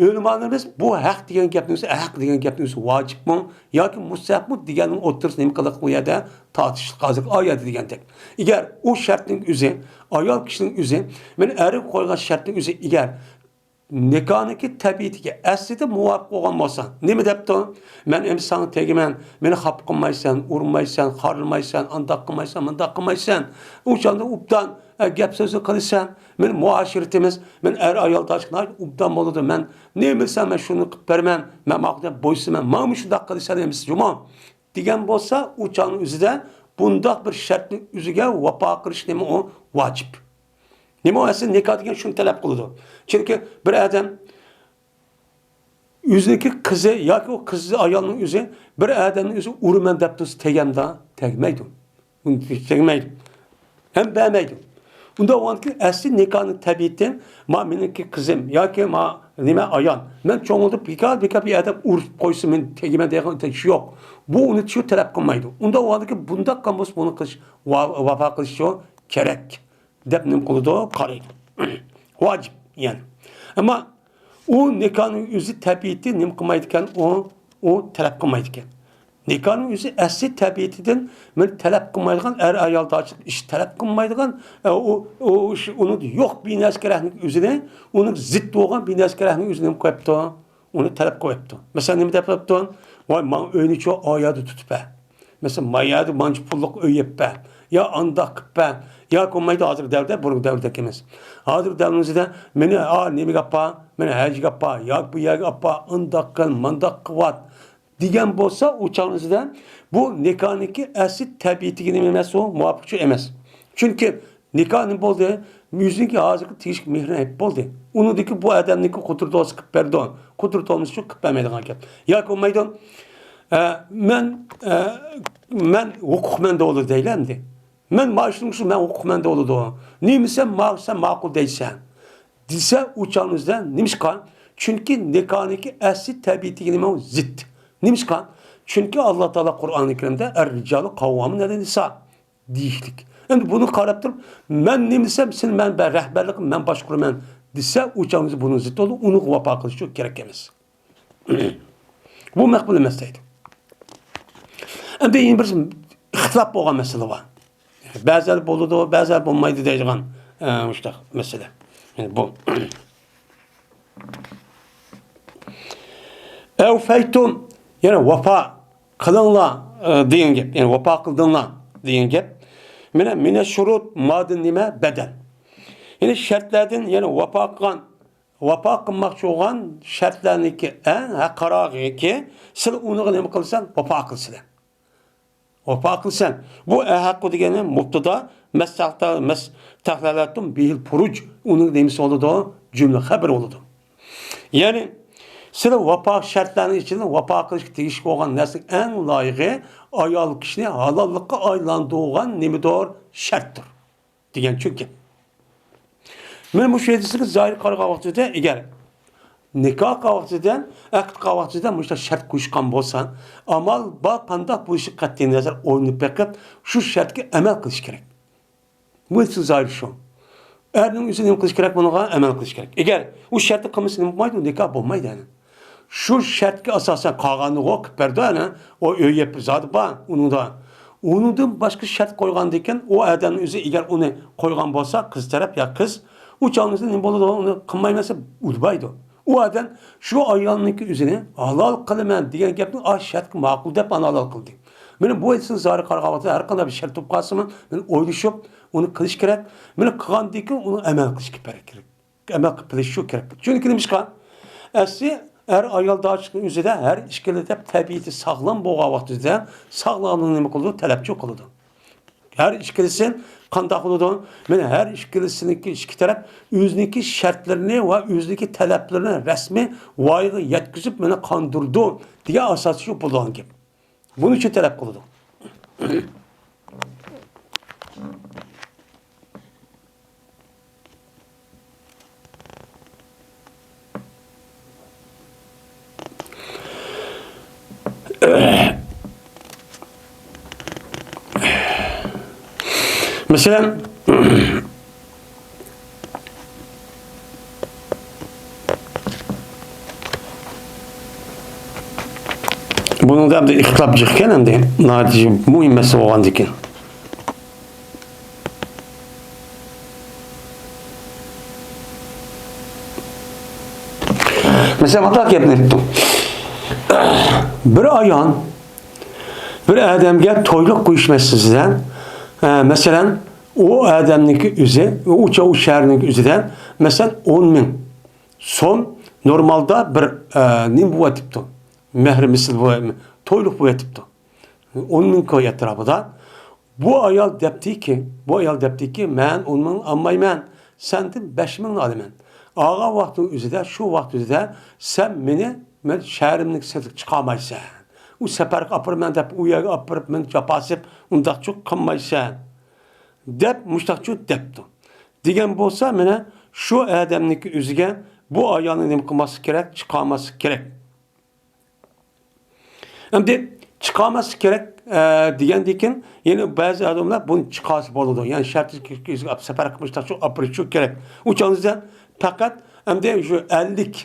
ئۆلىمالىرىمىز بۇ ھەق دېگەن گەپنىڭ ئۆزى، ھەق دېگەن گەپنىڭ ئۆزى ۋاجىپمۇ ياكى مۇستەھەبمۇ دېگەننىڭ ئوتتۇرىسىدا نېمە قىلدۇق بۇ يەردە؟ تارتىشلىق ھازىرقى ئايەتتە دېگەندەك. ئەگەر ئۇ شەرتنىڭ ئۆزى، ئايال كىشىنىڭ ئۆزى، مانا ئەرگە قويغان شەرتنىڭ ئۆزى ئەگەر نىكاھنىڭكى تەبىئىتىگە ئەسلىدە مۇۋاپىق بولغان بولسا، نېمە دەپتۇ؟ مەن ئەمدى ساڭا تېگىمەن، مېنى خاپا قىلمايسەن، ئۇرمايسەن، خارلىمايسەن، ئانداق قىلمايسەن، مۇنداق قىلمايسەن. ئۇ چاغدا ئوبدان، ئە، گەپ سۆزنى قىلىسەن. مېنى مۇئاشىرىتىمىز، مېنى ئەر ئايال داشقا ناھايىتى ئوبدان بولىدۇ. مەن نېمە دېسەم، مەن شۇنى قىلىپ بېرىمەن. مەن ماقۇل دەپ بويسۇنىمەن. ماڭا مۇشۇنداق قىلىسەن ئەمىسە جۇمۇ دېگەن بولسا، ئۇ چاغنىڭ ئۆزىدە بۇنداق بىر شەرتنىڭ ئۆزىگە ۋاپا قىلىش نېمە ئۇ؟ ۋاجىپ. نېمە ئۇ ئەسلى نىكاھ دېگەن شۇنى تەلەپ قىلىدۇ. چۈنكى بىر ئادەم ئۆزىنىڭكى قىزى ياكى ئۇ قىز ئايالنىڭ ئۆزى بىر ئادەمنىڭ ئۆزى ئۇرىمەن دەپ تۇرسا تېگەمدا؟ تەگمەيدۇ. تەگمەيدۇ. ھەم بەرمەيدۇ. ئۇنداق بولغاندىكىن ئەسلى نىكاھنىڭ تەبىئىتى، ما مېنىڭكى قىزىم ياكى ما نېمە ئايال، مەن چوڭ بولدۇم، بىكار، بىكار بىر ئادەم ئۇرۇپ قويسا مېنى تېگىمەن دەيدىغان ئىش يوق. بۇ ئۇنى شۇ تەلەپ قىلمايدۇ. ئۇنداق بولغاندىكىن بۇنداق قىلغان بولسا بۇنى قىلىش، ۋا-، ۋاپا قىلىش شۇ كېرەك دەپ نېمە قىلىدۇ؟ قارايدۇ. ۋاجىپ، يەنى. ئەمما ئۇ نىكاھنىڭ ئۆزى تەبىئىتى نېمە قىلمايدىكەن؟ ئۇ، ئۇ تەلەپ قىلمايدىكەن. نىكاھنىڭ ئۆزى ئەسلى تەبىئىتىدىن مېنى تەلەپ قىلمايدىغان، ئەر ئايال داشلىق ئىش تەلەپ قىلمايدىغان، ئە، ئۇ، ئۇ ئىش، ئۇنىڭدا يوق بىر نەرسە كېرەكنىڭ ئۆزىنى، ئۇنىڭ زىت بولغان بىر نەرسە كېرەكنىڭ ئۆزىنى نېمە قىلىپتۇ؟ ئۇنى تەلەپ قىلىپتۇ. مەسىلەن، نېمە دەپ قىلىپتۇ؟ ۋاي، ماڭا ئۆينى شۇ ئايادا تۇتۇپ بەر. مەسىلەن، ما يەردە مانچە پۇللۇق ئۆي يەپ بەر. يا ئانداق قىلىپ بەر. ياكى بولمايدۇ، ھازىرقى دەۋردە، بۇرۇنقى دەۋردەك ئەمەس. ھازىرقى دەۋرىمىزدە مېنى، ئا، نېمىگە ئاپار، مېنى ھەجگە ئاپار، ياكى بۇ يەرگە ئاپار، ئۇنداق قىل، مانداق قىلىۋات دېگەن بولسا، ئۇ چاغنىڭ ئۆزىدە بۇ نىكاھنىڭكى ئەسلى تەبىئىتىگە نېمە ئەمەس، ئۇ مۇۋاپىقچۇ ئەمەس. چۈنكى نىكاھ نېمە بولدى؟ يۈزۈنكى ھازىرقى تېگىشلىك مېھرىنى ئېلىپ بولدى. ئۇنىڭدىكى بۇ ئادەمنىڭكى قۇدرىتى بولسا قىلىپ بەردى. قۇدرىتى بولمىسا شۇ قىلىپ بەرمەيدىغان گەپ. ياكى بولمايدۇ. ئە، مەن، ئە، مەن ھوقۇقمەندە بولىدۇ دەيلى ئەمدى. مەن مانا شۇنىڭ ئۈچۈن مەن ھوقۇقمەندە بولىدۇ. نېمىسەن، ما-، سەن ماقۇل دەيسەن. دېسە ئۇ چاغنىڭ ئۆزىدە نېمىشقا؟ چۈنكى نىكاھنىڭكى ئەسلى تەبىئىتىگە نېمە؟ زىت. نېمىشقا؟ چۈنكى ئاللا تائالا قۇرئانى كەرىمدە «ئەر رىجالۇ قاۋۋامۇن ئەلەن نىسا» دېيىشلىك. ئەمدى بۇنى قاراپ تۇرۇپ، مەن نېمە دېسەم، سېنى مەن بە-، رەھبەرلىك، مەن باشقۇرىمەن دېسە، ئۇ چاغدا بۇنىڭ زىتى بولىدۇ، ئۇنىڭغا ۋاپا قىلىش كېرەك ئەمەس. بۇ مەقبۇل ئەمەس دەيدۇ. ئەمدى يەنە بىر ئىختىلاپ بولغان مەسىلە بار. بەزىلەر بولىدۇ، بەزىلەر بولمايدۇ دەيدىغان، ئە، مۇشۇنداق مەسىلە. يەنى بۇ. ئەۋفەيتۇم، يەنى ۋاپا قىلىڭلار، ئە، دېگەن گەپ. يەنى ۋاپا قىلدىڭلار دېگەن گەپ. مانا، مىنە شۇرۇت، مادىن نېمە؟ بەدەل. يەنى شەرتلەردىن، يەنى ۋاپا قىلغان، ۋاپا قىلماقچى بولغان شەرتلەرنىڭكى ئەڭ ھەققىراقىكى، سىلەر ئۇنىڭغا نېمە قىلىسەن؟ ۋاپا قىلىسىلەر. ۋاپا قىلىسەن. بۇ ئەھەققۇ دېگەنى مۇبتىدا، مەستەخلەلەتتۇم بىھىل پۇرۇج. ئۇنىڭ نېمىسى بولىدۇ؟ جۈملە خەبىرى بولىدۇ. يەنى، سىلەر ۋاپا شەرتلەرنىڭ ئىچىدە ۋاپا قىلىشقا تېگىشلىك بولغان نەرسىنىڭ ئەڭ لايىقى، ئايال كىشىنى ھالاللىققا ئايلاندۇرغان نېمىدۇر؟ شەرتتۇر. دېگەن چۈنكى. مانا مۇشۇ ھەدىسكە زاھىر قارىغان ۋاقتىدا، ئەگەر نىكاھ قىلغان ۋاقتىدا، ئەقىد قىلغان ۋاقتىدا مۇشۇنداق شەرت قوشقان بولسا، ئامال بار قانداق بولۇشى قەتئىي نەزەر ئويلىنىپ بېقىپ، شۇ شەرتكە ئەمەل قىلىش كېرەك. بۇ ھەدىسنىڭ زاھىرى شۇ. ئەرنىڭ ئۆزى نېمە قىلىش كېرەك؟ بۇنىڭغا ئەمەل قىلىش كېرەك. ئەگەر ئۇ شەرتنى قىلمىسا نېمە بولمايدۇ؟ نىكاھ بولمايدۇ يەنى. شۇ شەرتكە ئاساسەن قالغاننىغۇ قىلىپ بەردى ئەنە. ئۇ ئۆي يەپ زادى بار ئۇنىڭدا. ئۇنىڭدىن باشقا شەرت قويغاندىكىن، ئۇ ئادەمنىڭ ئۆزى ئەگەر ئۇنى قويغان بولسا، قىز تەرەپ يا قىز، ئۇ چاغنىڭدا نېمە بولىدۇ؟ ئۇنى قىلمايمەن دېسە، ئۇلبايدۇ. ئۇ ئادەم شۇ ئايالنىڭكى ئۆزىنى ھالال قىلىمەن دېگەن گەپنى ئا شەرتكە ماقۇل دەپ ئانا ھالال قىلدى. مانا بۇ ھەدىسنىڭ زاھىرى قارىغان ۋاقتىدا ھەر قانداق بىر شەرت بولۇپ قالسىمۇ، مانا ئويلىشىپ، ئۇنى قىلىش كېرەك. مانا قىلغاندىن كېيىن ئۇنى ئەمەل قىلىش كېرەك. ئەمەل قىلىپ بىلىشى كېرەك. چۈنكى نېمىشقا؟ ئەسلى ئەر ئايال داچىقنىڭ ئۆزىدە ھەر ئىككىلى دەپ تەبىئىتى ساغلام بولغان ۋاقتىدا ساغلاملىقنى نېمە قىلىدۇ؟ تەلەپچۇ قىلىدۇ. ھەر ئىككىلىسى قانداق بولىدۇ؟ مانا ھەر ئىككىلىسىنىڭكى ئىككى تەرەپ ئۆزىنىڭكى شەرتلىرىنى ۋە ئۆزىنىڭكى تەلەپلىرىنى رەسمىي ۋايىغا يەتكۈزۈپ، مانا قاندۇرىدۇ دېگەن ئاساسى شۇ بولىدىغان گەپ. بۇنى ئۈچۈن تەلەپ قىلىدۇ. مەسىلەن، بۇنىڭدا ئەمدى ئىختىلاپ جىق ئىكەن، ئەمدى ناھايىتى مۇھىم مەسىلە بولغاندىكىن. مەسىلەن، مۇنداق گەپنى ئېيتتىم. بىر ئايال بىر ئادەمگە تويلۇق قويۇش مەسىلىسىدە، ئە، مەسىلەن، ئۇ ئادەمنىڭكى ئۆزى، ئۇ چا-، ئۇ شەھەرنىڭكى ئۆزىدە، مەسىلەن، ئون مىڭ سوم نورمالدا بىر، ئە، نېمە بولۇۋېتىپتۇ؟ مەھرى مىسىل بولۇۋېتىپتۇ، تويلۇق بولۇۋېتىپتۇ. ئون مىڭ كوي ئەتراپىدا. بۇ ئايال دەپتىكى، بۇ ئايال دەپتىكى، مەن ئون مىڭ ئالمايمەن، سەندىن بەش مىڭنى ئالىمەن. ئالغان ۋاقتىڭ ئۆزىدە، شۇ ۋاقىت ئۆزىدە سەن مېنى، مەن شەھىرىمنى سىرتىغا چىقارمايسەن. ئۇ سەپەرگە ئاپىرىمەن دەپ، ئۇ يەرگە ئاپىرىپ، مېنى جاپا سېلىپ، ئۇنداقچۇ قىلمايسەن، دەپ، مۇشتاقچۇ دەپتۇ. دېگەن بولسا، مانا شۇ ئادەمنىڭكى ئۆزىگە بۇ ئايالنى نېمە قىلماسلىق كېرەك؟ چىقارماسلىق كېرەك. ئەمدى چىقارماسلىق كېرەك، ئە، دېگەندىن كېيىن، يەنە بەزى ئادەملەر بۇنى چىقارسا بولىدۇ. يەنى شەرتى سەپەر قىلمىشتاق شۇ ئاپىرىشۇ كېرەك. ئۇ چاغدا پەقەت ئەمدى شۇ ئەللىك،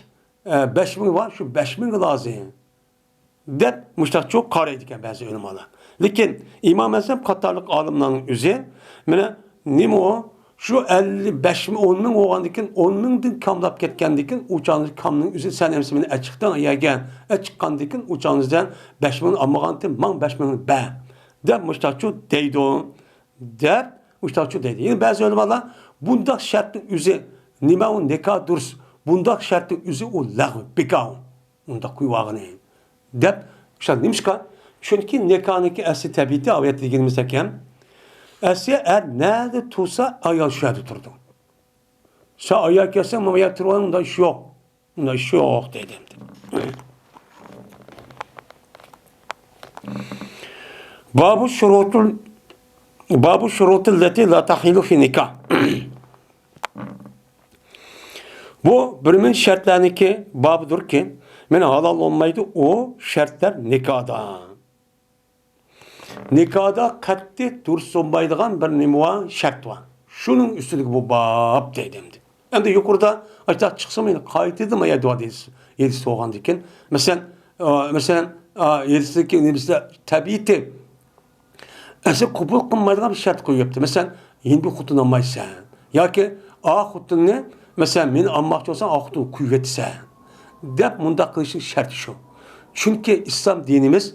ئە، بەش مىڭ بار، شۇ بەش مىڭ لازىم، دەپ مۇشتاقچۇ قارايدىكەن بەزى ئۆلىمالار. لېكىن ئىمام ئەزەم قاتارلىق ئالىملارنىڭ ئۆزى، مانا نېمە ئۇ؟ شۇ ئەللىك، بەش مىڭ، ئون مىڭ بولغاندىن كېيىن، ئون مىڭدىن كاملاپ كەتكەندىن كېيىن، ئۇ چاغنىڭ كامنىڭ ئۆزى، سەن ئەمسە مېنى ئەچىقتىڭ يەرگە، ئەچىققاندىن كېيىن، ئۇ چاغنىڭ ئۆزىدە بەش مىڭنى ئالمىغانتىم، ماڭ بەش مىڭنى بەر، دەپ مۇشتاقچۇ دەيدۇ، دەپ مۇشتاقچۇ دەيدۇ. يەنە بەزى ئۆلىمالار بۇنداق شەرتنىڭ ئۆزى نېمە ئۇ؟ نىكاھ دۇرۇس، بۇنداق شەرتنىڭ ئۆزى ئۇ لەغۋ، بىكار ئۇ. ئۇنداق قويۇۋالغىنى، دەپ، شۇنداق نېمىشقا؟ چۈنكى نىكاھنىڭكى ئەسلى تەبىئىتى ئاۋۇ يەردە دېگىنىمىزدەك ھەم، ئەسلى ئەر نەدە تۇرسا، ئايال شۇ يەردە تۇرىدۇ. سەن ئايال كەلسەڭ، مانا بۇ يەردە تۇرۇۋال، ئۇنداق ئىش يوق. ئۇنداق ئىش يوق دەيدۇ ئەمدى. بابۇ شۇرۇتۇل، بابۇ شۇرۇتۇل لەتى لا تەھىلۇ فى نىكاھ. بۇ بىر مىن شەرتلەرنىڭكى بابىدۇركى، مانا ھالال بولمايدۇ ئۇ شەرتلەر نىكاھدا. نىكاھدا قەتئىي دۇرۇس بولمايدىغان بىر نېمە بار، شەرت بار. شۇنىڭ ئۈستىدىكى بۇ باب دەيدۇ ئەمدى. ئەمدى يۇقىرىدا ئاشۇنداق چىقسىمۇ يەنە قايتىدىن ما يەردە ھەدىس، ھەدىس بولغاندىكىن، مەسىلەن، ئا، مەسىلەن، ئا، ھەدىستىكى نېمىسىدە تەبىئىتى ئەسلى قوبۇل قىلمايدىغان بىر شەرت قويۇپتۇ. مەسىلەن، يەنە بىر خوتۇن ئالمايسەن. ياكى ئا خوتۇننى، مەسىلەن، مېنى ئالماقچى بولساڭ، ئا خوتۇننى قويۇۋېتىسەن، دەپ مۇنداق قىلىشنىڭ شەرتى شۇ. چۈنكى ئىسلام دىنىمىز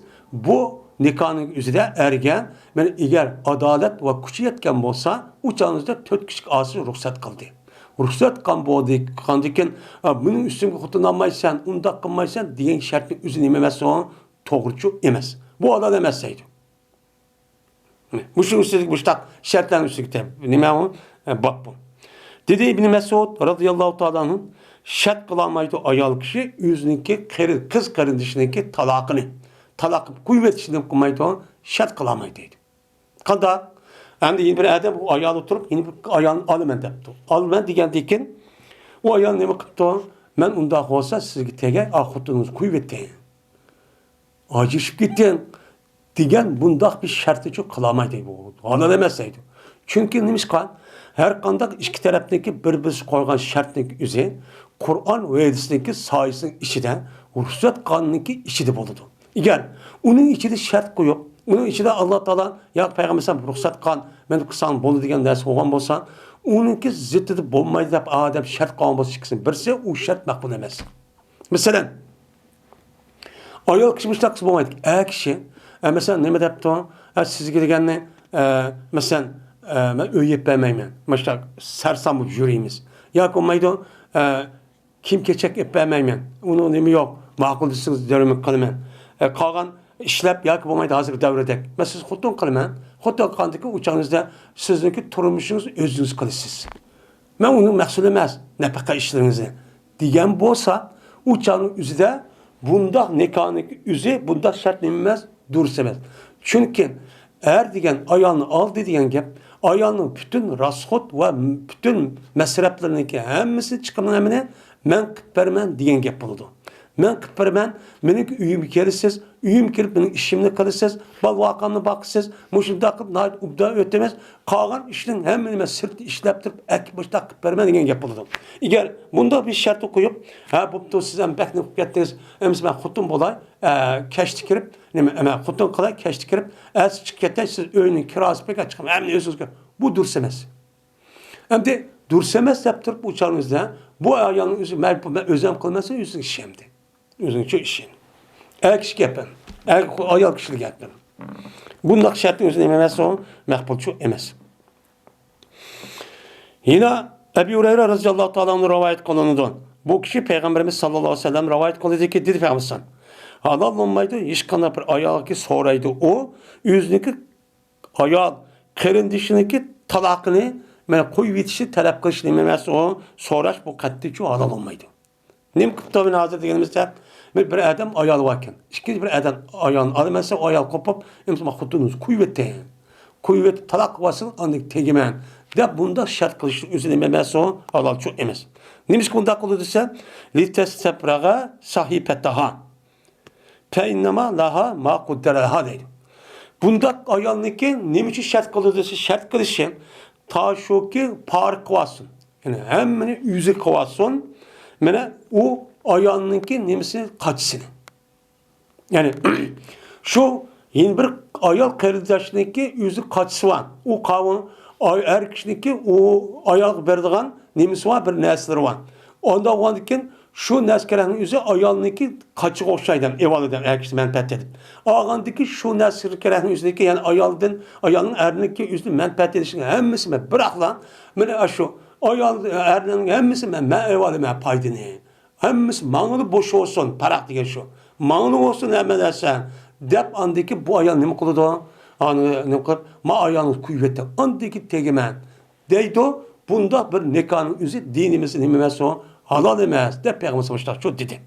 بۇ نىكاھنىڭ ئۆزىدە ئەرگە، مەن ئەگەر ئادالەت ۋە كۈچى يەتكەن بولسا، ئۇ چاغنىڭىزدا تۆت كىشىلىك ئاسىي رۇخسەت قىلدى. رۇخسەت قىلغان بولدى، قىلغاندىكىن، ئا، مېنىڭ ئۈستۈمگە خوتۇن ئالمايسەن، ئۇنداق قىلمايسەن دېگەن شەرتنىڭ ئۆزى نېمە ئەمەس، ئۇ توغرىچۇ ئەمەس. بۇ ھالال ئەمەس دەيدۇ. مۇشۇنىڭ ئۈستىدىكى مۇشتاق شەرتلەرنىڭ ئۈستىگە تەپ-، نېمە ئۇ؟ ئە، باب بۇ. دېدى ئىبنى مەسئۇد رازىياللاھۇ تائالا ئەنھۇ، شەرت قىلالمايدۇ ئايال كىشى ئۆزىنىڭكى قېرى-، قىز قېرىندىشىنىڭكى تالاقىنى، تالاق قويۇۋېتىشنى نېمە قىلمايدۇ، شەرت قىلالمايدۇ دەيدۇ. قانداق؟ ئەمدى يەنە بىر ئادەم ئۇ ئايالى تۇرۇپ، يەنە بىر ئايالنى ئالىمەن دەپتۇ. ئالىمەن دېگەندىن كېيىن، ئۇ ئايال نېمە قىپتۇ؟ مەن ئۇنداق بولسا سىزگە تېگەي، ئا خوتۇنىڭىزنى قويۇۋېتىڭ. ئاجرىشىپ كېتىڭ دېگەن بۇنداق بىر شەرتنىچۇ قىلالمايدۇ بۇ. ھالال ئەمەس دەيدۇ. چۈنكى نېمىشقا؟ ھەر قانداق ئىككى تەرەپنىڭكى بىر-بىرسىگە قويغان شەرتنىڭكى ئۆزى قۇرئان ۋە ھەدىسنىڭكى سايىسىنىڭ ئىچىدە، رۇخسەت قانۇننىڭكى ئىچىدە بولىدۇ. ئەگەر ئۇنىڭ ئىچىدە شەرت قويۇپ، ئۇنىڭ ئىچىدە ئاللا تائالا ياكى پەيغەمبەر ئەلەيھىسسالام رۇخسەت قىلغان، مەن قىلسام بولىدۇ دېگەن نەرسە بولغان بولسا، ئۇنىڭكى زىتىدا بولمايدۇ دەپ ئادەم شەرت قىلغان بولسا ئىككىسىنىڭ بىرسى، ئۇ شەرت مەقبۇل ئەمەس. مەسىلەن، ئايال كىشى مۇشۇنداق قىلسا بولمايدۇ. ئەر كىشى، ئە، مەسىلەن، نېمە دەپتۇ؟ ئە، سىزگە دېگەننى، ئە، مەسىلەن، ئە، مەن ئۆي ئېلىپ بەرمەيمەن. مۇشۇنداق سەرسان بولۇپ يۈرىمىز. ياكى بولمايدۇ، ئە، كىيىم-كېچەك ئېلىپ بەرمەيمەن. ئۇنىڭ نېمە يوق، ماقۇل دېسىڭىز، دەرمەن قىلىمەن. ئە، قالغان ئىشلەپ ياكى بولمايدۇ، ھازىرقى دەۋردەك. مەن سىز خوتۇن قىلىمەن. خوتۇن قىلغاندىكىن ئۇ چاغىڭىزدا سىزنىڭكى تۇرمۇشىڭىز ئۆزىڭىز قىلىسىز. مەن ئۇنىڭ مەسئۇلى ئەمەس، نەپەقە ئىشلىرىڭىزنى دېگەن بولسا، ئۇ چاغنىڭ ئۆزىدە بۇنداق نىكاھنىڭ ئۆزى، بۇنداق شەرت نېمە ئەمەس، دۇرۇس ئەمەس. چۈنكى ئەر دېگەن ئايالنى ئالدى دېگەن گەپ، ئايالنىڭ پۈتۈن راسخوت ۋە پۈتۈن مەسرەپلىرىنىڭكى ھەممىسى، چىقىمنىڭ ھەممىنى مەن قىلىپ بېرىمەن دېگەن گەپ بولىدۇ. مەن قىلىپ بېرىمەن، مېنىڭ ئۆيۈمگە كېلىسىز، ئۆيۈمگە كېلىپ مېنىڭ ئىشىمنى قىلىسىز، بالا-ۋاقامنى باقىسىز، مۇشۇنداق قىلىپ ناھايىتى ئوبدان ئۆتىمىز، قالغان ئىشنىڭ ھەممىنى مەن سىرتتا ئىشلەپ تۇرۇپ، ئەكىپ مۇشۇنداق قىلىپ بېرىمەن دېگەن گەپ بولىدۇ. ئەگەر بۇنداق بىر شەرتنى قويۇپ، ھە، بوپتۇ، سىز ھەم بەك نېمە قىلىپ كەتتىڭىز، ئەمىسە مەن خوتۇن بولاي، ئە، كەچتە كىرىپ، نېمە، مەن خوتۇن قىلاي، كەچتە كىرىپ، ئەتىسى چىقىپ كەتەي، سىز ئۆينىڭ كىراسى بىلەن چىقىپ، ھەممىنى ئۆزىڭىزگە. بۇ دۇرۇس ئەمەس. ئەمدى دۇرۇس ئەمەس دەپ تۇرۇپ، ئۇ چاغىڭىزدا بۇ ئايالنىڭ ئۆزى، مەن، مەن ئۆزۈم قىلماسام، ئۆزىنىڭ ئىشى ئەمدى. ئۆزىنىڭ ئىشى. ئەر كىشى گەپ ئەمدى. ئەر، ئايال كىشىلىك گەپ ئەمدى. بۇنداق شەرتنىڭ ئۆزى نېمە ئەمەس، ئۇ مەقبۇلچۇ ئەمەس. يەنە ئەبى ھۇرەيرە رەزىياللاھۇ تائالا ئەنھۇ رىۋايەت قىلىنىدۇ. بۇ كىشى پەيغەمبىرىمىز ساللاللاھۇ ئەلەيھى ۋەسەللەم رىۋايەت قىلدىكى، دېدى پەيغەمبەر: ھالال بولمايدۇ ھېچقانداق بىر ئايالغا، سورايدۇ ئۇ، ئۆزىنىڭكى ئايال قېرىندىشىنىڭكى تالاقىنى، مانا، قويۇۋېتىشنى تەلەپ قىلىش نېمە ئەمەس، ئۇ سوراش، بۇ قەتئىيچۇ ھالال بولمايدۇ. نېمە قىپتۇ مانا ھازىر دېگىنىمىزچە، بىر، بىر ئادەم ئايالى باركەن، ئىككىنچى بىر ئادەم ئايالىنى ئالىمەن دېسە، ئۇ ئايال قوپۇپ، ئەمىسە مانا خوتۇنىڭىزنى قويۇۋېتىڭ، قويۇۋېتىپ تالاق قىلىۋالسىڭىز، ئاندىن كېيىن تېگىمەن، دەپ بۇنداق شەرت قىلىشنىڭ ئۆزى نېمە ئەمەس، ئۇ ھالالچۇ ئەمەس. نېمىشقا ئۇنداق قىلىدۇ دېسە، لىتەستەبرەغە ساھىپەتەھا. فەئىننەما لەھا ما قۇددىرە لەھا دەيدۇ. بۇنداق ئايالنىڭكى نېمە ئۈچۈن شەرت قىلىدۇ دېسە، شەرت قىلىشى تا شۇكى پارە قىلىۋالسۇن. يەنى ھەممىنى ئۆزى قىلىۋالسۇن. مانا ئۇ ئايالنىڭكى نېمىسىنى، قاچىسىنى. يەنى شۇ يەنە بىر ئايال قېرىنداشنىڭكى ئۆزى قاچىسى بار. ئۇ قاۋۇن، ئاي-، ئەر كىشىنىڭكى ئۇ ئايالغا بېرىدىغان نېمىسى بار، بىر نەرسىلىرى بار. ئۇنداق بولغاندىكىن شۇ نەرسە كېرەكنىڭ ئۆزى ئايالنىڭكى قاچىغا ئوخشايدۇ، ئېۋالىدۇ ئەر كىشى مەنپەئەت ئېلىپ. ئالغاندىكى شۇ نەرسە كېرەكنىڭ ئۆزىدىكى، يەنى ئايالدىن، ئايالنىڭ ئەرنىڭكى ئۆزىدىن مەنپەئەت ئېلىشىنىڭ ھەممىسى بىراقلا، مانا شۇ ئايال، ئەرنىڭ ھەممىسى مەن، مەن ئېۋالىمەن پايدىنى. ھەممىسى ماڭىلا بوش بولسۇن، پاراق دېگەن شۇ. ماڭىلا بولسۇن ھەممە نەرسە، دەپ ئاندىكى بۇ ئايال نېمە قىلىدۇ؟ ئانى نېمە قىلىپ، ما ئايالنى قويۇۋېتىڭ، ئاندىكى تېگىمەن. دەيدۇ، بۇنداق بىر نىكاھنىڭ ئۆزى دىنىمىزدا نېمە ئەمەس ئۇ؟ ھالال ئەمەس، دەپ پەيغەمبەر مۇشۇنداق دېدى.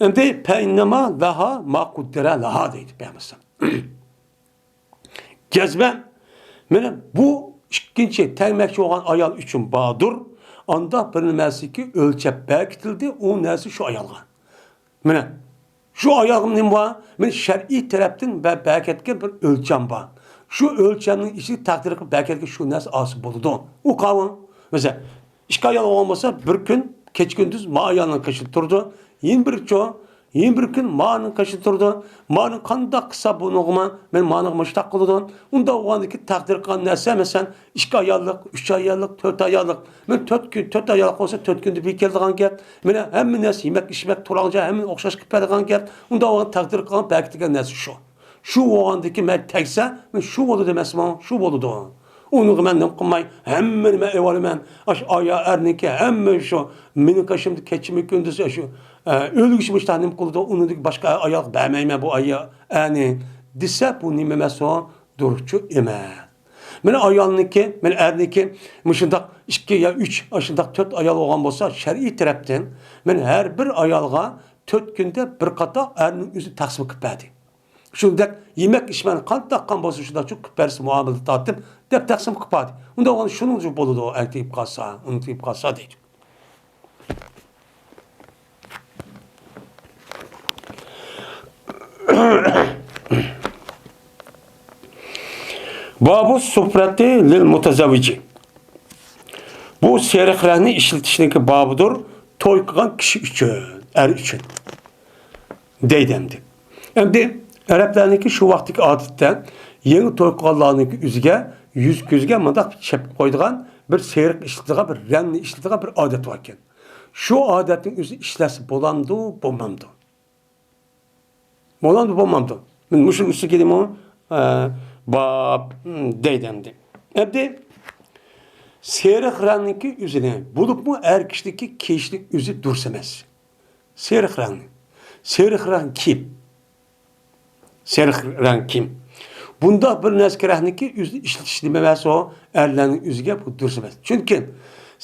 ئەمدى، فەئىننەما لەھا ما قۇددىرە لەھا دەيدۇ پەيغەمبەر. جەزمەن، مانا بۇ ئىككىنچى تەگمەكچى بولغان ئايال ئۈچۈن باردۇر، ئانداق بىر نېمەسىكى ئۆلچەپ بەكىتىلدى، ئۇ نەرسە شۇ ئايالغا. مانا، شۇ ئايالغا نېمە بار؟ مانا شەرئىي تەرەپتىن بە-، بەركەتكە بىر ئۆلچەم بار. شۇ ئۆلچەمنىڭ ئىچىدە تەقدىر قىلىپ بەركەتكە شۇ نەرسە ھاسىل بولىدۇ. ئۇ قاۋۇ. مەسىلەن، ئىككى ئايال بولغان بولسا، بىر كۈن كېچە-كۈندۈز ما ئايالنىڭ قېشىدا تۇرىدۇ. يەنە بىر چو-، يەنە بىر كۈن مانىڭ قېشىدا تۇرىدۇ. مانىڭ قانداق قىلسا بۇنىڭغىمۇ، مەن مانىغا مۇشتاق قىلىدۇ. ئۇنداق بولغاندىكىن تەقدىر قىلغان نەرسە، مەسىلەن، ئىككى ئاياللىق، ئۈچ ئاياللىق، تۆت ئاياللىق. مەن تۆت كۈن، تۆت ئاياللىق بولسا، تۆت كۈندە بىر كېلىدىغان گەپ. مانا ھەممە نەرسە، يېمەك، ئىچمەك، تۇرغان جاي، ھەممىنى ئوخشاش قىلىپ بېرىدىغان گەپ. ئۇنداق بولغان تەقدىر قىلغان بەرىكەتلىك نەرسە شۇ. شۇ بولغاندىكىن مەن تەگسە، مەن شۇ بولىدۇ دەمەسمۇ؟ شۇ بولىدۇ. ئۇنىڭغا مەن نېمە قىلماي، ھەممىنى مەن ئېلىۋالىمەن. ئاشۇ ئايال ئەرنىڭكى ھەممە شۇ مېنىڭ قېشىمدا كېچىمۇ كۈندۈزى شۇ، ئە، ئۆلگۈچە مۇشۇنداق نېمە قىلىدۇ، ئۇنىڭدىكى باشقا ئايالغا بەرمەيمەن بۇ ئايال ئەرنى دېسە، بۇ نېمە ئەمەس ئۇ؟ دۇرۇسچۇ ئەمەس. مانا ئايالنىڭكى، مانا ئەرنىڭكى مۇشۇنداق ئىككى يا ئۈچ، ئاشۇنداق تۆت ئايال بولغان بولسا، شەرئىي تەرەپتىن مانا ھەر بىر ئايالغا تۆت كۈندە بىر قاتار ئەرنىڭ ئۆزى تەقسىم قىلىپ بەردى. شۇنداق يېمەك ئىچمەكنى قانداق قىلغان بولسا، شۇنداق قىلىپ بەرسە مۇئامىلە تارتىپ، دەپ تەقسىم قىلىپ بەردى. ئۇنداق بولغاندا شۇنىڭ بولىدۇ، ئەر تېگىپ قالسا، ئۇنىڭ تېگىپ قالسا دەيدۇ. بابۇ سۇفرەتى لىل مۇتەزەۋۋىجى. بۇ سېرىق رەڭنى ئىشلىتىشنىڭكى بابىدۇر، توي قىلغان كىشى ئۈچۈن، ئەر ئۈچۈن. دەيدۇ ئەمدى. ئەمدى ئەرەبلەرنىڭكى شۇ ۋاقىتتىكى ئادىتىدە يېڭى توي قىلغانلارنىڭكى ئۆزىگە، يۈز-كۆزىگە مۇنداق چېپىپ قويىدىغان بىر سېرىق ئىشلىتىدىغان، بىر رەڭنى ئىشلىتىدىغان بىر ئادەت بار ئىكەن. شۇ ئادەتنىڭ ئۆزى ئىشلەتسە بولامدۇ، بولمامدۇ؟ بولامدۇ، بولمامدۇ؟ مەن مۇشۇنىڭ ئۈستىگە دېدىمۇ، ئە، باب، م، دەيدۇ ئەمدى. ئەمدى سېرىق رەڭنىڭكى ئۆزىنى، بولۇپمۇ ئەر كىشىنىڭكى كىيىشنىڭ ئۆزى دۇرۇس ئەمەس. سېرىق رەڭنى. سېرىق رەڭ كىيىم. سېرىق رەڭ كىيىم. بۇنداق بىر نەرسە رەڭنىڭكى ئۆزىنى ئىشلىتىش نېمە ئەمەس ئۇ؟ ئەرلەرنىڭ ئۆزىگە بۇ دۇرۇس ئەمەس. چۈنكى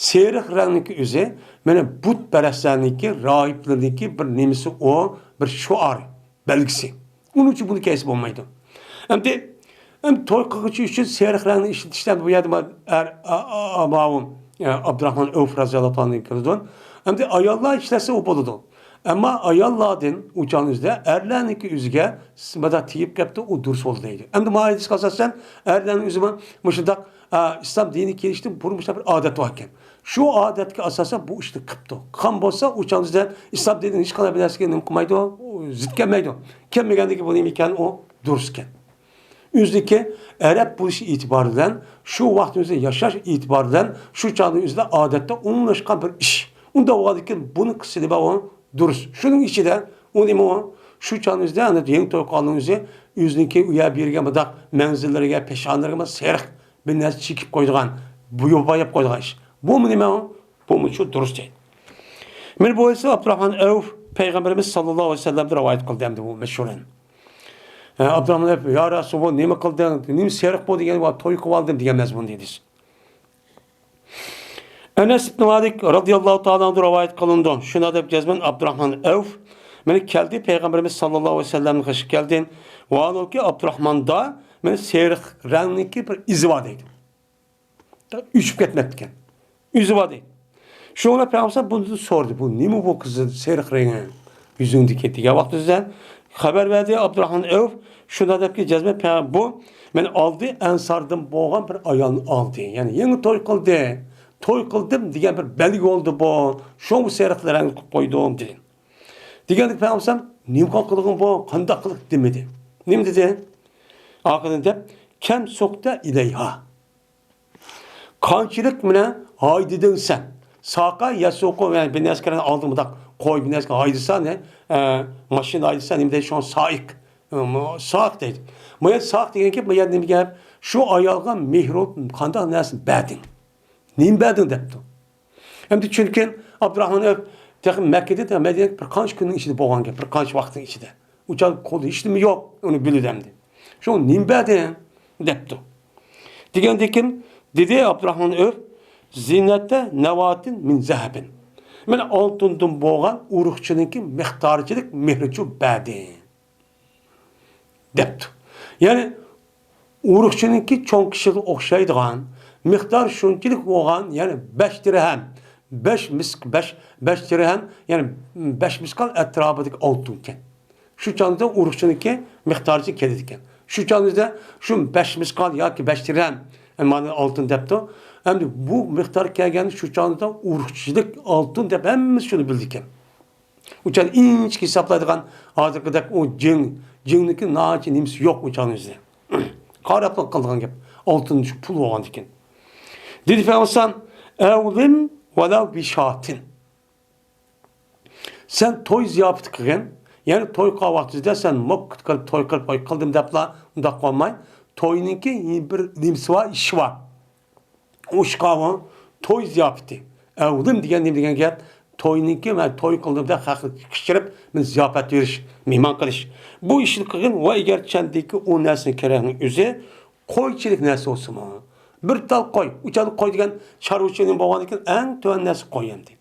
سېرىق رەڭنىڭكى ئۆزى، مانا بۇتپەرەسلەرنىڭكى، راھىبلىرىنىڭكى بىر نېمىسى ئۇ، بىر شوئار، بەلگىسى. ئۇنىڭ ئۈچۈن بۇنى كىيسە بولمايدۇ. ئەمدى، ئەمدى توي قىلغۇچى ئۈچۈن سېرىق رەڭنى ئىشلىتىشتە بۇ يەردە مانا ئەر، ئا-، ئا-، ئا-، ماۋۇ، ئە، ئابدۇراخمان ئەۋف رەزىياللاھۇ تائالا ئەنھۇ كىرىدۇ. ئەمدى ئاياللار ئىشلەتسە ئۇ بولىدۇ. ئەمما ئاياللاردىن ئۇ چاغنىڭ ئۆزىدە ئەرلەرنىڭكى ئۆزىگە مانا تېگىپ كەپتۇ، ئۇ دۇرۇس بولدى دەيدۇ. ئەمدى مانا ھەدىسكە ئاساسەن ئەرلەرنىڭ ئۆزى مۇشۇنداق، ئا، ئىسلام دىنىگە كېلىشتىن بۇرۇن مۇشۇنداق بىر ئادەت بار ئىكەن. شۇ ئادەتكە ئاساسەن بۇ ئىشنى قىپتۇ. قىلغان بولسا ئۇ چاغنىڭ ئۆزىدە ئىسلام دىنىنىڭ ھېچقانداق بىر نەرسىگە نېمە قىلمايدۇ، زىت كەلمەيدۇ. كەلمىگەندىكىن بۇ نېمە ئىكەن، ئۇ دۇرۇس ئىكەن. ئۆزىدىكى ئەرەب بولۇش ئېتىبارى بىلەن، شۇ ۋاقىتنىڭ ئۆزىدە ياشاش ئېتىبارى بىلەن، شۇ چاغنىڭ ئۆزىدە ئادەتتە ئومۇملاشقان بىر ئىش. ئۇنداق بولغاندىكىن بۇنى قىلسا نېمە ئۇ؟ دۇرۇس. شۇنىڭ ئىچىدە ئۇ نېمە ئۇ؟ شۇ چاغنىڭ ئۆزىدە ئەنە يېڭى توي قىلغاننىڭ ئۆزى ئۆزىنىڭكى ئۇ يەر بېرىگەن مۇنداق مەنزىللىرىگە، پېشانىلىرىگە سېرىق بىر نەرسە چېكىپ قويىدىغان، بوياپ قويىدىغان ئىش. بۇمۇ نېمە ئۇ؟ بۇمۇ شۇ دۇرۇس دەيدۇ. مانا بۇ ھەدىسنى ئابدۇراخمان ئەۋف پەيغەمبىرىمىز ساللاللاھۇ ئەلەيھى ۋەسەللەمدىن رىۋايەت قىلدى ئەمدى بۇ مەشھۇرەن. ئە، ئابدۇراخمان ئەۋف، يا رەسۇلاللا، نېمە قىلدىڭ؟ نېمە سېرىق بولدى دېگەن، ۋا توي قىلىۋالدىم دېگەن مەزمۇندا ھەدىس. ئەنەس ئىبن مالىك رازىياللاھۇ تائالا ئەنھۇدىن رىۋايەت قىلىنىدۇ. شۇنداق دەپ جەزمەن ئابدۇراخمان ئەۋف مانا كەلدى، پەيغەمبىرىمىز ساللاللاھۇ ئەلەيھى ۋەسەللەمنىڭ قېشىغا كەلدى. ۋاھالەنكى ئابدۇراخماندا مانا سېرىق رەڭنىڭكى بىر ئىزى بار دەيدۇ. ئۆچۈپ كەتمەپتىكەن. ئۆزى بار دەيدۇ. شۇڭا پەيغەمبەر بۇندىن سورىدى، بۇ نېمە بۇ قىزىل سېرىق رەڭگى يۈزۈڭدىكى دېگەن ۋاقتىدا خەۋەر بەردى ئابدۇراخمان ئەۋف، شۇنداق دەپكى جەزمەن پەيغەمبەر بۇ مەن ئالدى ئەنساردىن بولغان بىر ئايالنى ئالدى. يەنى يېڭى توي قىلدى. توي قىلدىم دېگەن بىر بەلگە بولدى بۇ. شۇڭا بۇ سېرىق رەڭ قىلىپ قويدۇم دېدى. دېگەندىكىن پەيغەمبەر نېمە قىلغىن بۇ؟ قانداق قىلىپ دېمىدى. نېمە دېدى؟ ئاخىرىدا دەپ كەم سوقتا ئىلەيھا. قانچىلىك مانا ھايدىدىڭ سەن؟ ساقا يەسۇقۇ، يەنى بىر نەرسىلەرنى ئالدىڭ مۇنداق قوي، بىر نەرسىلەرنى ھايدىسا، نە، ئە، ماشىنا ھايدىسا، نېمە دەيدۇ؟ شۇڭا سائىق. ئە، سائىق دەيدۇ. بۇ يەردە سائىق دېگەن گەپ، بۇ يەردە نېمە گەپ؟ شۇ ئايالغا مېھرى قانداق نەرسىنى بەردىڭ؟ نېمە بەردىڭ دەپتۇ. ئەمدى چۈنكى ئابدۇراخمان ئەۋف تېخى مەككىدە، تېخى مەدىنىدە بىر قانچە كۈننىڭ ئىچىدە بولغان گەپ، بىر قانچە ۋاقىتنىڭ ئىچىدە. ئۇ چاغ قولىدا ھېچنېمە يوق، ئۇنى بىلىدۇ ئەمدى. شۇ نېمە بەردىڭ دەپتۇ. دېگەندىكىن دېدى ئابدۇراخمان ئەۋف، زىننەتە نەۋاتىن مىن زەھەبىن. مانا ئالتۇندىن بولغان ئۇرۇقچىنىڭكى مىقدارچىلىك مېھرىچۇ بەردى دەپتۇ. يەنى ئۇرۇقچىنىڭكى چوڭ كىشىگە ئوخشايدىغان مىقدار شۇنچىلىك بولغان، يەنى بەش دىرھەم، بەش مىس-، بەش، بەش دىرھەم، يەنى بەش مىسقال ئەتراپىدىكى ئالتۇنكەن. شۇ چاغدا ئۇرۇقچىنىڭكى مىقدارىچە كېلىدىكەن. شۇ چاغدا شۇ بەش مىسقال ياكى بەش دىرھەم، ئەمما ئالتۇن دەپتۇ. ئەمدى بۇ مىقدار كەلگەندە شۇ چاغدا ئۇرۇقچىلىق ئالتۇن دەپ ھەممىسى شۇنى بىلىدىكەن. ئۇ چاغدا ئىنچىكە ھېسابلايدىغان، ھازىرقىدەك ئۇ جىڭ، جىڭنىڭكى ناھايىتى نېمىسى يوق ئۇ چاغنىڭ ئۆزىدە. قاراپلا قىلىدىغان گەپ. ئالتۇن شۇ پۇل بولغاندىكىن. دېدى پەيغەمبەر ئەۋلىم ۋەلەۋ بىشاتىن. سەن توي زىياپىتى قىلغىن، يەنى توي قىلغان ۋاقتىدا سەن موككىت قىلىپ توي قىلىپ، «ئاي، قىلدىم» دەپلا ئۇنداق قىلماي، توينىڭكى بىر نېمىسى بار، ئىشى بار. ئۇ ئىشقا توي زىياپىتى. ئەۋلىم دېگەن نېمە دېگەن گەپ؟ توينىڭكى، مەن توي قىلدىم دەپ خەقنى چىقىشتۇرۇپ، مېنى زىياپەت بېرىش، مېھمان قىلىش. بۇ ئىشنى قىلغىن ۋە ئەگەر چەندىكى ئۇ نەرسىنى كېرەكنىڭ ئۆزى قويچىلىك نەرسە بولسىمۇ. بىر تال قوي، ئۇ چاغدا قوي دېگەن چارۋىچىلىق بولغاندىكىن ئەڭ تۆۋەن نەرسە قوي ئەمدى.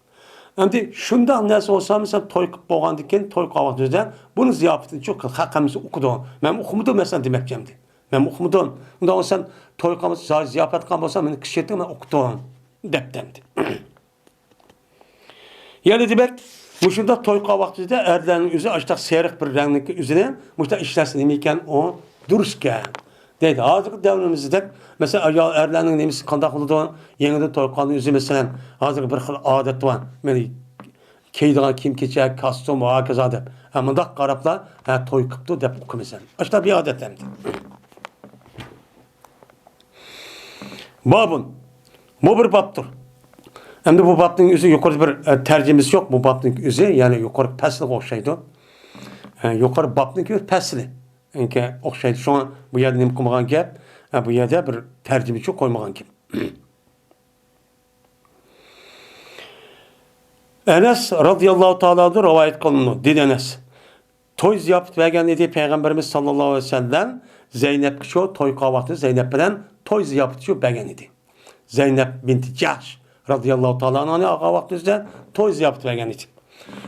ئەمدى شۇنداق نەرسە بولسا، مەسىلەن، توي قىلىپ بولغاندىكىن، توي قىلغان ۋاقتىدا بۇنى زىياپىتىنى چوق خەق ھەممىسى ئۇقىدۇ. مەن ئۇقمىدىم، مەسىلەن، دېمەكچى ئەمدى. مەن ئۇقمىدىم. ئۇنداق بولسا، توي قىلغان، زىياپەت قىلغان بولسا، مېنى كىشى مەن ئۇقتۇم، دەپتۇ ئەمدى. يەنە دېمەك، مۇشۇنداق توي قىلغان ۋاقتىدا ئەرلەرنىڭ ئۆزى ئاشۇنداق سېرىق بىر رەڭنىڭكى ئۆزىنى مۇشۇنداق ئىشلەتسە نېمە ئىكەن، ئۇ دۇرۇس ئىكەن دەيدۇ. ھازىرقى دەۋرىمىزدەك، مەسىلەن، ئايال، ئەرلەرنىڭ نېمىسى قانداق بولىدۇ؟ يېڭىدىن توي قىلغان ئۆزى، مەسىلەن، ھازىرقى بىر خىل ئادەت بار. مەن كىيىدىغان كىيىم-كېچەك، كاستيۇم، ھاكازا دەپ. ھە، مۇنداق قاراپلا، ھە، توي قىپتۇ دەپ ئۇقىمىسەن. ئاشۇنداق بىر ئادەت ئەمدى. بابۇن. بۇ بىر بابتۇر. ئەمدى بۇ بابنىڭ ئۆزى يۇقىرىدا بىر، ئە، تەرجىمىسى يوق. بۇ بابنىڭ ئۆزى، يەنى يۇقىرى پەسلىگە ئوخشايدۇ. ئە، يۇقىرى بابنىڭكى بىر پەسلى. ئوخشايدۇ. شۇڭا بۇ يەردە نېمە قىلمىغان گەپ؟ ئە، بۇ يەردە بىر تەرجىمىچۇ قويمىغان گەپ. ئەنەس رازىياللاھۇ تائالا ئەنھۇ رىۋايەت قىلىنىدۇ، دېدى ئەنەس. توي زىياپىتى بەرگەن ئىدى پەيغەمبىرىمىز ساللاللاھۇ ئەلەيھى ۋەسەللەم زەينەپكە شۇ توي قىلغان ۋاقتىدا زەينەپ بىلەن توي زىياپىتى شۇ بەرگەن ئىدى. زەينەپ بىنتى جەھش رازىياللاھۇ تائالا ئەنھانى ئالغان ۋاقتىدا توي زىياپىتى بەرگەن ئىدى.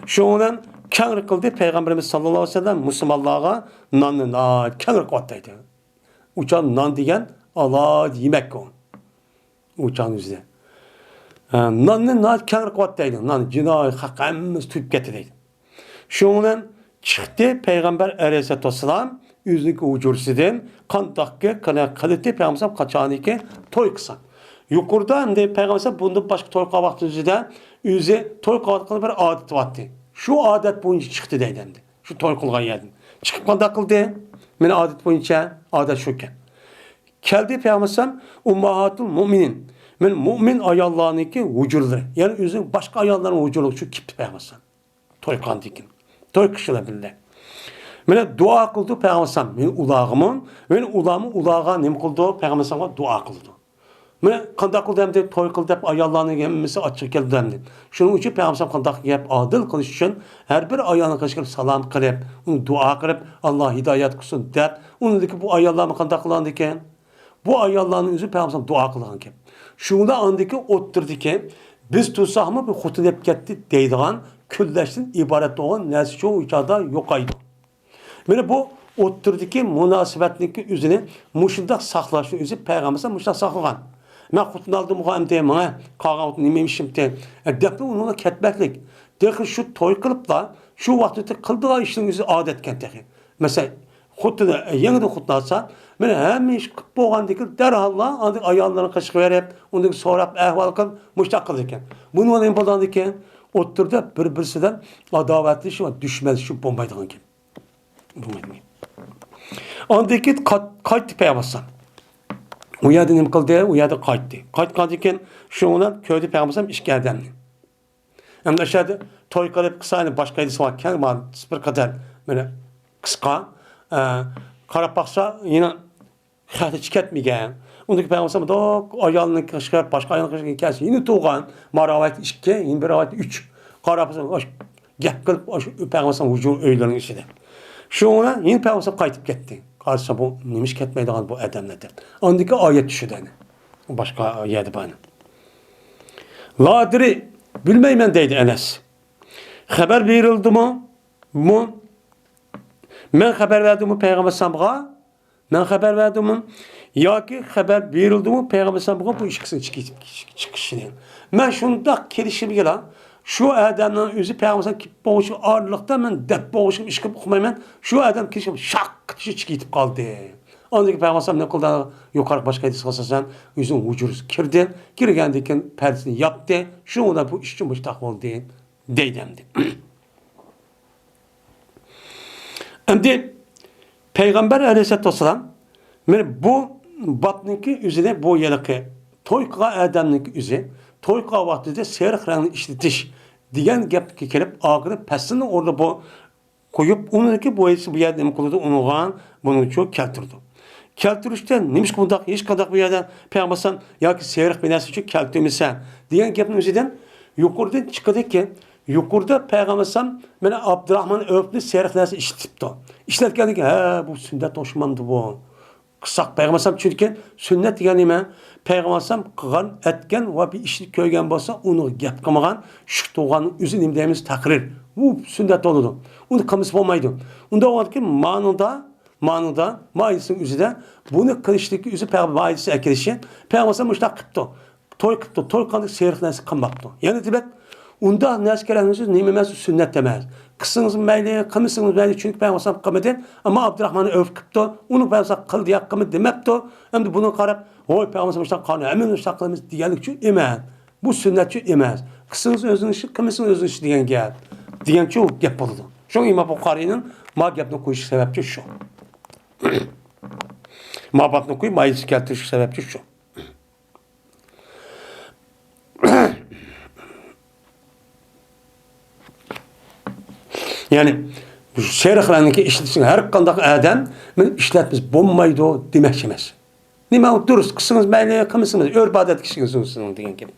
شۇنىڭ بىلەن كەڭرى قىلدى پەيغەمبىرىمىز ساللاللاھۇ ئەلەيھى ۋەسەللەم مۇسۇلمانلارغا ناننى ناھايىتى كەڭرى قىلىۋاتتى. ئۇ چاغ نان دېگەن ئالاھىدە يېمەك ئۇ. ئۇ چاغنىڭ ئۆزىدە. ھە، ناننى ناھايىتى كەڭرى قىلىۋاتتى دەيدۇ. نان جىنايى خەق ھەممىسى تويۇپ كەتتى دەيدۇ. شۇنىڭ بىلەن چىقتى پەيغەمبەر ئەلەيھىسسالاتۇ ۋەسسالام ئۆزىنىڭكى ھۇجرىسىدىن، قانداقكى قىلى-، قىلىتى پەيغەمبەر قاچانكى توي قىلسا. يۇقىرىدا ئەمدى پەيغەمبەر بۇندىن باشقا توي قىلغان ۋاقتىدا ئۆزى توي قىلىۋاتقان بىر ئادىتى بارتى. شۇ ئادەت بويىچە چىقتى دەيدۇ ئەمدى. شۇ توي قىلغان يەردىن. چىقىپ قانداق قىلدى؟ مېنىڭ ئادەت بويىچە، ئادەت شۇكەن. كەلدى پەيغەمبەر ئەلەيھىسسالام، ئۇمماھاتۇل مۇئمىنىن. مېنى مۇئمىن ئاياللارنىڭكى ھۇجرىلىرى. يەنى ئۆزىنىڭ باشقا ئاياللارنىڭ ھۇجرىلىرىغا چۈشۈپ كېتىپتۇ پەيغەمبەر ئەلەيھىسسالام. توي قىلغاندىن كېيىن. توي قىلىشى بىلەن بىللە. مېنى دۇئا قىلدى پەيغەمبەر ئەلەيھىسسالام. مېنى ئۇلارغىمۇ، مېنى ئۇلارمۇ ئۇلارغا نېمە قىلىدۇ؟ پەيغەمبەر ئەلەيھىسسالامغا دۇئا قىلىدۇ. مانا قانداق قىلدى ئەمدى، توي قىل دەپ ئاياللارنىڭ ھەممىسى ئاچچىقى كەلدى ئەمدى. شۇنىڭ ئۈچۈن پەيغەمبەر قانداق گەپ ئادىل قىلىش ئۈچۈن ھەر بىر ئايالنىڭ قېشىغا كېلىپ سالام قىلىپ، ئۇنى دۇئا قىلىپ، ئاللا ھىدايەت قىلسۇن دەپ، ئۇنىڭدىكى بۇ ئاياللارمۇ قانداق قىلغاندىكىن؟ بۇ ئاياللارنىڭ ئۆزى پەيغەمبەر دۇئا قىلغان گەپ. شۇڭا ئاندىكى ئوتتۇرىدىكى بىز تۇرساقمۇ بىر خوتۇن ئۆلۈپ كەتتى دەيدىغان كۈنلەشتىن ئىبارەت بولغان نەرسە شۇ چاغدا يوقايدۇ. مانا بۇ ئوتتۇرىدىكى مۇناسىۋەتنىڭكى ئۆزىنى مۇشۇنداق ساقلاشنىڭ ئۆزى پەيغەمبەر مۇشۇنداق ساقلىغان. مەن خوتۇن ئالدىمغۇ ئەمدى ماڭا قالغان خوتۇن نېمە ئىشىمتى؟ دەپلا ئۇنىڭغا كەتمەكلىك. تېخى شۇ توي قىلىپلا شۇ ۋاقىتتا قىلىدىغان ئىشنىڭ ئۆزى ئادەتكەن تېخى. مەسىلەن، خوتۇنى، يېڭىدىن خوتۇن ئالسا، مانا ھەممە ئىش قىلىپ بولغاندىن كېيىن دەرھاللا ئاندىن ئاياللىرىنى قېشىغا بېرىپ، ئۇندىن سوراپ ئەھۋال قىلىپ مۇشۇنداق قىلىدىكەن. بۇنىڭ بىلەن نېمە بولىدىكەن؟ ئوتتۇرىدا بىر-بىرسى بىلەن ئاداۋەتلىشىش ۋە دۈشمەنلىشىش بولمايدىغان گەپ. بولمايدىكەن. ئاندىن كېيىن قايت-، قايتتى پەيغەمبەر ئەلەيھىسسالام. ئۇ يەردە نېمە قىلدى؟ ئۇ يەردە قايتتى. قايتقاندىن كېيىن شۇنىڭ بىلەن كۆردى پەيغەمبەر ئەلەيھىسسالام ئىككى ئادەمنى. ئەمدى ئاشۇ يەردە توي قىلىپ قىلسا، يەنە باشقا ئىدىسى بار ئىكەن، بىر قەدەر مانا قىسقا. ئە، قاراپ باقسا، يەنە خەتىچە كەتمىگەن. ئۇندىكى پەيغەمبەر ئەلەيھىسسالام دوك ئايالنىڭ قېشىغا، باشقا ئايالنىڭ قېشىغا كەلسە، يەنە تۇغان. ما رىۋايەت ئىككى، يەنە بىر رىۋايەت ئۈچ. قاراپ باقسا، ئاشۇ پەيغەمبەر ئەلەيھىسسالام ھۇجۇر ئۆيلىرىنىڭ ئىچىدە. شۇنىڭ بىلەن يەنە پەيغەمبەر ئەلەيھىسسالام قايتىپ كەتتى. قارىسا، بۇ نېمىش كەتمەيدىغان بۇ ئادەملەر دەپ. ئاندىن كېيىن ئايەت چۈشىدۇ يەنە. باشقا يەردە بار. لا ئەدرى، بىلمەيمەن دەيدۇ ئەنەس. خەۋەر بېرىلدىمۇ؟ مۇ؟ مەن خەۋەر بەردىممۇ پەيغەمبەر ئەلەيھىسسالامغا؟ مەن خەۋەر بەردىممۇ؟ ياكى خەۋەر بېرىلدىمۇ پەيغەمبەر ئەلەيھىسسالامغا بۇ ئىككىسىنىڭ چىقىشىنى؟ مەن شۇنداق كېلىشىمگىلا، شۇ ئادەمنىڭ ئۆزى پەيغەمبەر ئەلەيھىسسالام كېلىپ بولغۇچە ئارىلىقتا مەن دەپ بولغۇچە ئىش قىلىپ ئۇقمايمەن. شۇ ئادەم كېلىپ شاق قېتىپ ئىچىگە كېتىپ قالدى. ئاندىن كېيىن پەيغەمبەر ئەلەيھىسسالام نېمە قىلدى؟ يۇقىرىقى باشقا ھەدىسكە ئاساسەن ئۆزىنىڭ ھۇجرىسىغا كىردى. كىرگەندىن كېيىن پەردىسىنى ياپتى. شۇنىڭ بىلەن بۇ ئىش مۇشۇنداق بولدى دەيدۇ ئەمدى. ئەمدى پەيغەمبەر ئەلەيھىسسالاتۇ ۋەسسالام مانا بۇ بابنىڭكى ئۆزىنى، بۇ ھېلىقى توي قىلغان ئادەمنىڭكى ئۆزى توي قىلغان ۋاقتىدا سېرىق رەڭنى ئىشلىتىش دېگەن گەپكە كېلىپ، ئاخىرى پەسلىنىڭ ئورنىدا بۇ قويۇپ، ئۇنىڭكى بويىچە بۇ يەردە نېمە قىلىدۇ؟ ئۇنىڭغا بۇنىڭچۇ كەلتۈرىدۇ. كەلتۈرۈشتە نېمىشقا بۇنداق، ھېچقانداق بۇ يەردە پەيغەمبەر ئەلەيھىسسالام ياكى سېرىق بىر نەرسە ئۈچۈن كەلتۈرمىسە دېگەن گەپنىڭ ئۆزىدىن يۇقىرىدىن چىقىدۇكى، يۇقىرىدا پەيغەمبەر ئەلەيھىسسالام مانا ئابدۇراخمان ئەۋفنى سېرىق نەرسە ئىشلىتىپتۇ. ئىشلەتكەندىن كېيىن، ھە، بۇ سۈننەت ئوخشىمامدۇ بۇ؟ قىلساق پەيغەمبەر ئەلەيھىسسالام، چۈنكى سۈننەت دېگەن نېمە؟ پەيغەمبەر ئەلەيھىسسالام قىلغان، ئەتكەن ۋە بىر ئىشنى كۆرگەن بولسا، ئۇنىڭغا گەپ قىلمىغان، شۇ تۇغاننىڭ ئۆزى نېمە دەيمىز؟ تەقرىر. بۇ سۈننەت بولىدۇ. ئۇنى قىلمىسا بولمايدۇ. ئۇنداق بولغاندىكىن مانىڭدا، مانىڭدا، ماھىيەتنىڭ ئۆزىدە بۇنى قىلىشلىكى ئۆزى پەيغەمبەر ماھىيەتسى ئەكېلىشى، پەيغەمبەر ئەلەيھىسسالام مۇشۇنداق قىپتۇ. توي قىپتۇ، توي قىلغاندا سېرىق نەرسە قىلماپتۇ. يەنە دېمەك، ئۇنداق نەرسە كېلەڭلىسىز، نېمە ئەمەس، سۈننەت ئەمەس. قىلسىڭىز مەيلى، قىلمىسىڭىز مەيلى، چۈنكى پەيغەمبەر ئەلەيھىسسالام قىلمىدى، ئەمما ئابدۇراخمان ئەۋف قىپتۇ، ئۇنى پەيغەمبەر ئەلەيھىسسالام قىلدى يا قىلمىدى دېمەپتۇ. ئەمدى بۇنىڭغا قاراپ، ۋاي، پەيغەمبەر ئەلەيھىسسالام ئىشلار قىلغان، ھەممىمىز ئىشلار قىلىمىز دېگەنلىك ئۈچۈن ئەمەس. بۇ سۈننەت ئۈچۈن ئەمەس. قىلسىڭىز ئۆزىنىڭ ئىشى، قىلمىسىڭىز ئۆزىنىڭ ئىشى دېگەن گەپ. دېگەنچۇ گەپ بولىدۇ. شۇڭا ئىمام بۇخارىينىڭ ما گەپنى قويۇش سەۋەبچى شۇ. ما بابنى قويۇپ، ما ھەدىسنى كەلتۈرۈش سەۋەبچى شۇ. يەنى سېرىق رەڭنىڭكى ئىشلىتىشنى ھەر قانداق ئادەم مېنى ئىشلەتمىسە بولمايدۇ دېمەكچى ئەمەس. نېمە ئۇ دۇرۇس، قىلسىڭىز مەيلى، قىلمىسىڭىز، ئۆرپ ئادەت كىشىگە سۇنسىڭىز دېگەن گەپ.